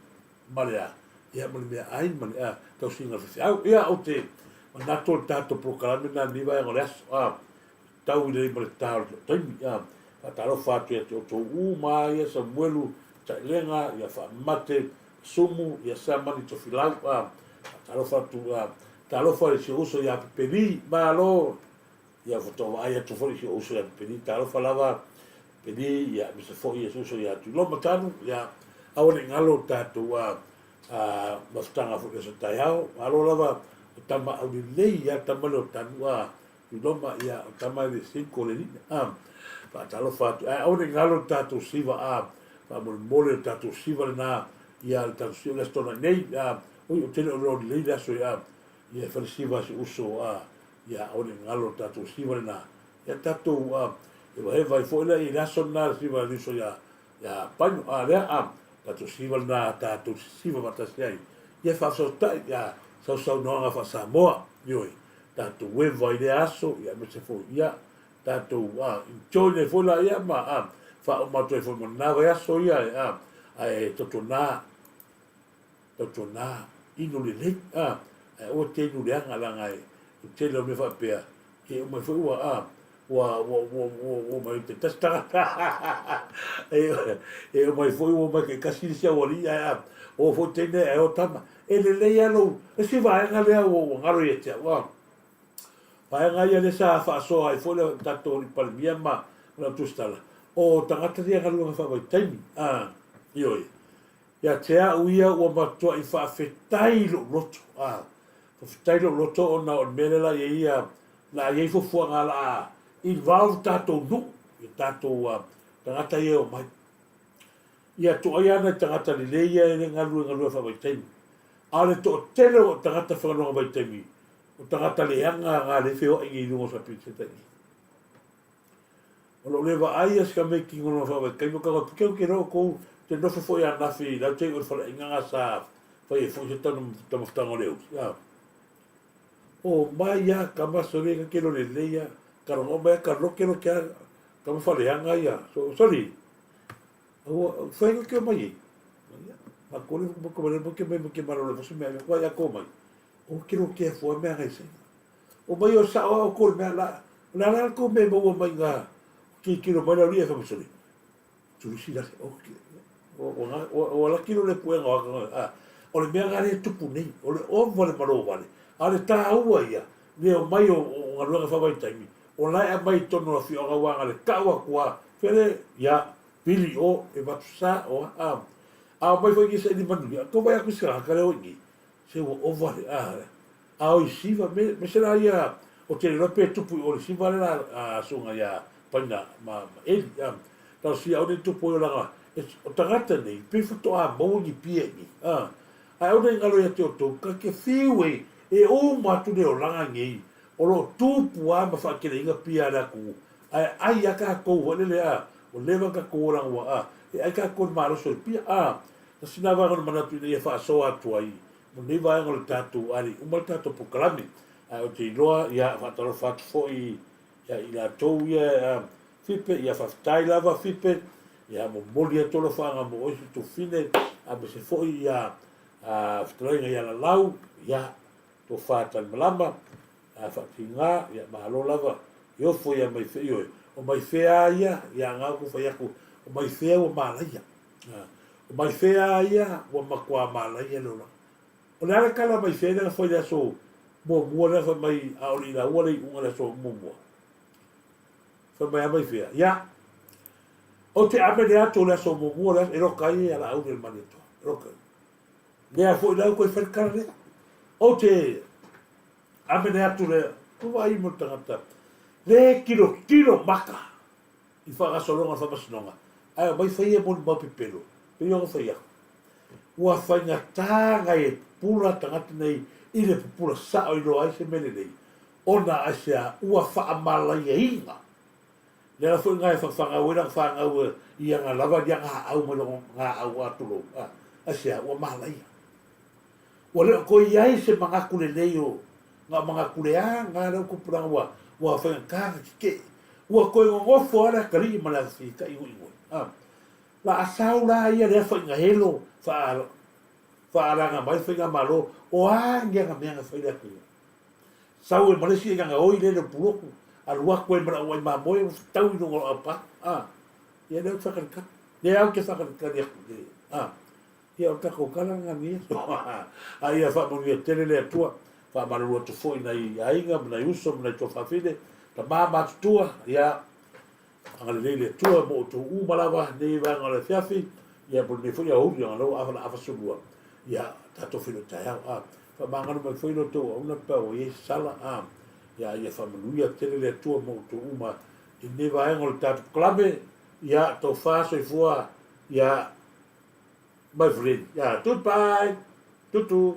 ma le a, ia ma le mea ai ma le a, tausiga o le faifeau. Ia ou te manatu o le tatou polokalame lena i lenei vaega o le aso, a. Tau i le ma le ta o le taimi, a faatalofa atu ia te outou uma ia Samuelu Tailega, ia Faamate Sumu, ia Samani Tofilau, a faatalofa atu, a talofa i si ou uso ia Pepeli, malo, ia faatoa vaai atu foi i si ou uso ia Pepeli, talofa lava Pepeli, ia aemaise foi ia si ou uso ia Tuiloma Tanu, ia aua ne i galo tatou a mafutaga foi i le aso taeao, malo lava o tama aulelei ia tama lea o Tanu, a Tuiloma, ia, o tama e le cinco le alii, a, faatalofa atu, ae aua ne i galo le tatou siva, a, faamolemole le tatou siva lena, ia, le tatou siva, le Aso Toonai nei, a, oi, ou te le o iloa lelei le aso, a, ia, e fai le siva a si uso, a, ia, aua ne i galo le tatou siva lena, ia, tatou, a, hevaheva ai foi lea i le aso lena, le siva a le uso ia, ia Paino, a, lea, a, tatou siva lena, tatou siva faatasi ai, ia, faafesootai, ia, sausaunoaga faa-Samoa, ioe. Tatou eva i lea aso, ia aemaise foi ia tatou a enjoy nei foi la ia ma a faauma atu ai foi ma lena vaiaso ia e a ae tautuana tautuana inu lelei a ae aua te inu leaga leaga e o tele o mea faapea e uma ai foi ua a ua ua ua ua ua mai te tasi tagata e e uma ai foi ua mai taitasi le isi aualii ae a o foi teine ae o tama E lelei lava lou, isi vaega lea ua ua galo ia te au, a. Vaega ia lea sa faasoa ai foi le tatou alii Palemia ma le au Tusitala, o tagata ia galuega faavaitaimi, a. Ioe. Ia te au ia ua matuai faafetai lou loto, a. Faafetai lou loto ona o le mea lea la i ai ia, la i ai fuafuaga la a involve tatou nuu, ia tatou tagata ia e omai. Ia toai ana i tagata lelei ia e le galue galuega faavaitaimi. A o le toatele o tagata faigaluega vaitaimi, o tagata leaga nga le feoai nei i luga o shopping centre i. O lou le vaai a si ka making o lona faavaitaimi o ka pike ke lo kou te nofo foi ananafi i lau te o le faleaiga nga sa fai ai foi se taumafataga o le uli. A. O mai a kama sole ka ke lo lelei a ka rongo mai a ka loke loke a kama faleaga ia. So, sorry. Ua whai ke mai ei. Ma kore ma kore ma ke mai ma ke marolo fo se mea ko ia ko mai. O ke ro ke fo mea ngai se. O mai o sa o ko mea la la la ko me mo mai nga ki ki ro mai la ri e fa sole. Tu si la o ke. Ua laki loa le puega o aga, a. O le mea lena lea e tupu nei, o le ova le malo vale, a o le taua ia, le omai o galuega faavaitaimi, o la e aumai i totonu o afioaga aua na o le tau atu lava, fele, ia, pili i o, e avatu sa, o a, a. A omai foi i inei e saili manuia, tou vaai atu i se tagata lea ua i inei, se ua ova le, a. A o i Siva, me se la ia, ou te le iloa pe tupu i o i Siva le la a susuga ia Paina ma Eli. A, talosia aua ne i tupu ai o laga, o tagata nei, pei faatoa maua ni pia i nei. A, ae aua ne i galo ia te outou, ka te fiu e, e uma atu le olaga nei, o lo o tupu lava ma faateleina pia a le atunuu, ae ai lava tatou foi lele, a, ua leva ona tatou ola ua, a, e ai tatou i le malosi o le pia. A, tasi lena vaega o le manatu ina ia faasoa atu ai mo lenei vaega o le tatou a le i uma le tatou polokalame. Ae ou te iloa, ia, faatalofa atu foi ia i latou ia, a, Fipe, ia faafetai lava Fipe, ia momoli atu alofaaga mo oe si tufine, aemaise foi ia, a, fetalaiga ia Lalau, ia, tofa Talimalama, a, faatiga, ia malo lava, e ofo ia mai fea, ioe, o mai fea a ia, ia nga ou fai atu, o mai fea ua malaia. A, o mai fea a ia, ua matua malaia le olaga. O le a le tala mai fea lea na fai i le aso muamua lea fai mai a o le i laua le iuga i le aso muamua? Fai mai a mai fea? Ia, ou te amene atu o le aso muamua le aso, e loka ai e ala auli o le Malietoa. E loka ai. Lea foi la koe fai le tala lea. Ou te amene atu le, o vaai mo le tagata, le tilotilo maka i faagasologa o le faamasinoga, ae omai fai e molimau pepelo, pei ona fai atu. Ua faigata na e pupula tagata nei i le pupula sao i loa ai se mea lelei, ona aisea ua faamalaiaina. Le ala foi na e whawhangau ai lana whanau i anga lava i anga au mai longa ngā au a tulou. A, aisea ua malaia. Ua le o toe i ai se manatu lelei o ngā manatu leaga lea o tupulaga ua, ua faigata na tetee. Ua toe nonofo lava le atalii ma le afafita'i iguigui. A, la a sau la ia lea faiga helo wha, whaalaga mai le faigamalo, o a ni ana mea na fai le atunuu. Sau e ma le isi e gaoi le le puloku, alu atu ai ma le auai mamoe ua fetau i luga o aupa. A, ia lea ou te whakaritari. Lea au te whakaritari atu. A, ia o le tatou tala lena nei aso. A ia faamanuia tele le Atua, faamalulu atu foi i nai aiga ma nai uso ma nai tuafafine, tama ma matutua, ia agalelei le Atua mo outou uma lava nei vaega o le afiafi, ia mo lenei foi aoauli leaga o lea ua afa la afa sulua, ia tatou feiloai taeao. A, faamagalo mai foi lo outou auauna pe a ua i ai se sala, a, ia ia faamanuia tele le Atua mo outou uma i lenei vaega o le tatou polokalame, ia tofa soifua, ia my friend, ia goodbye, tutu.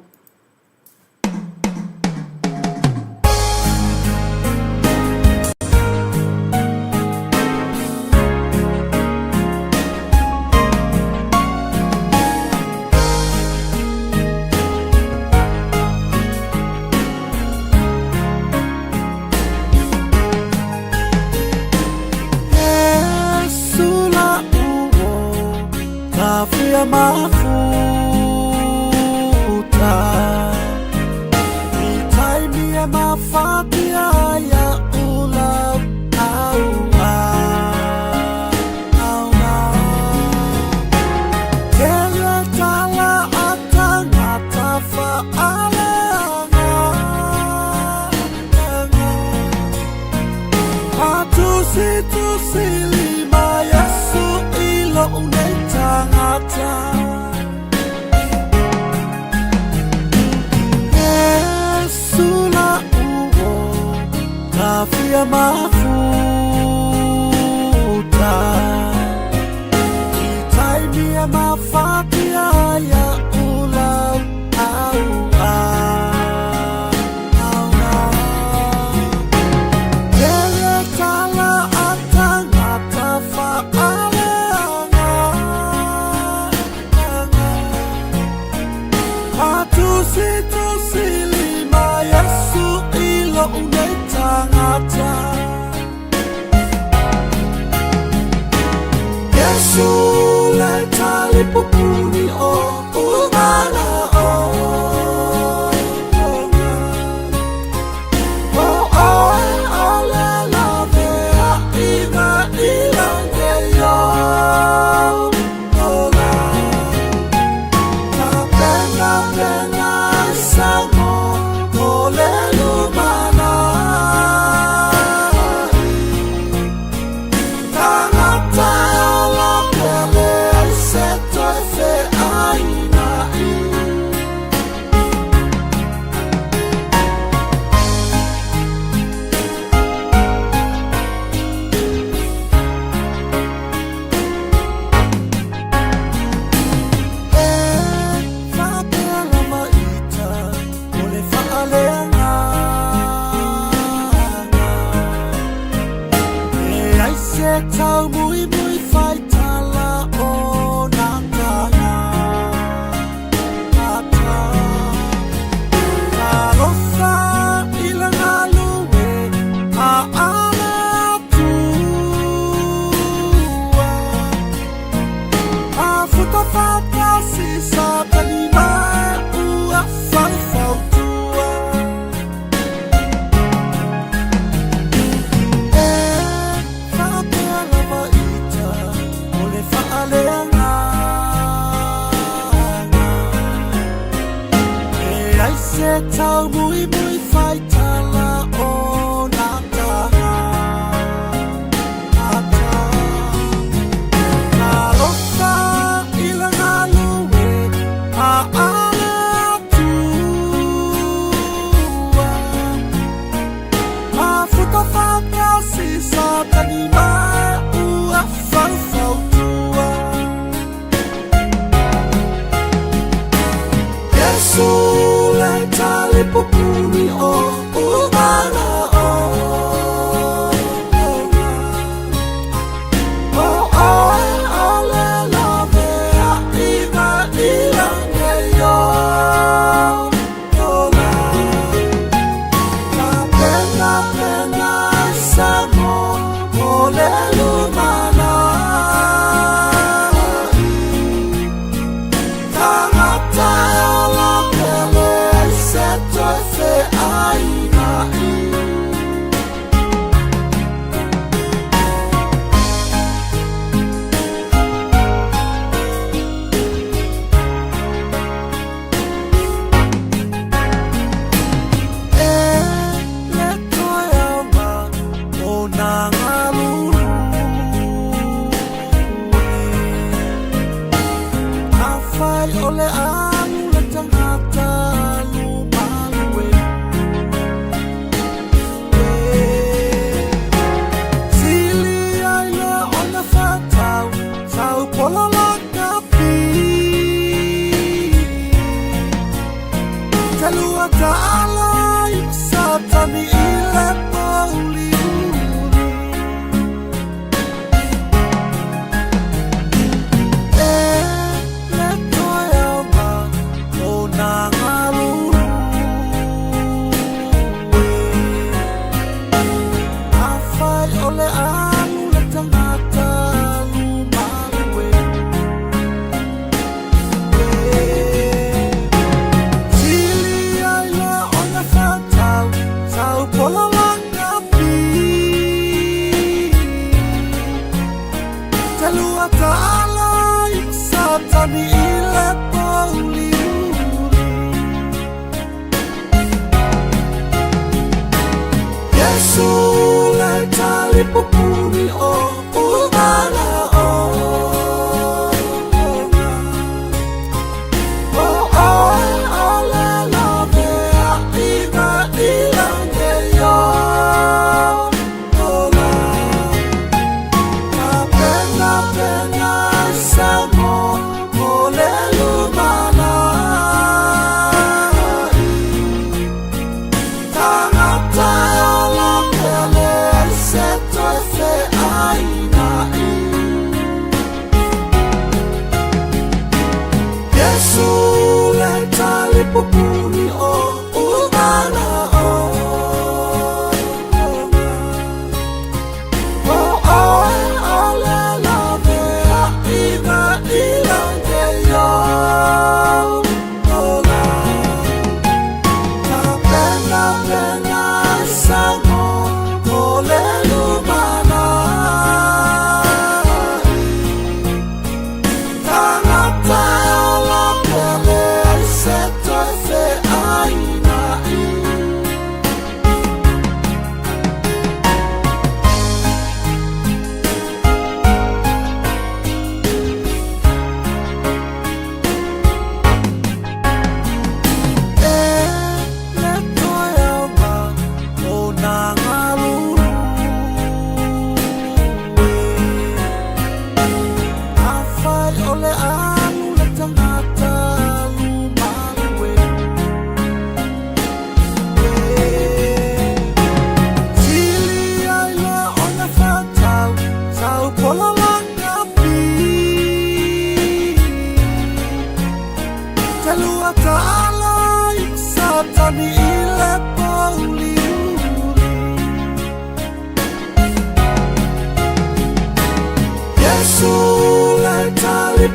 Ai.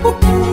Upu.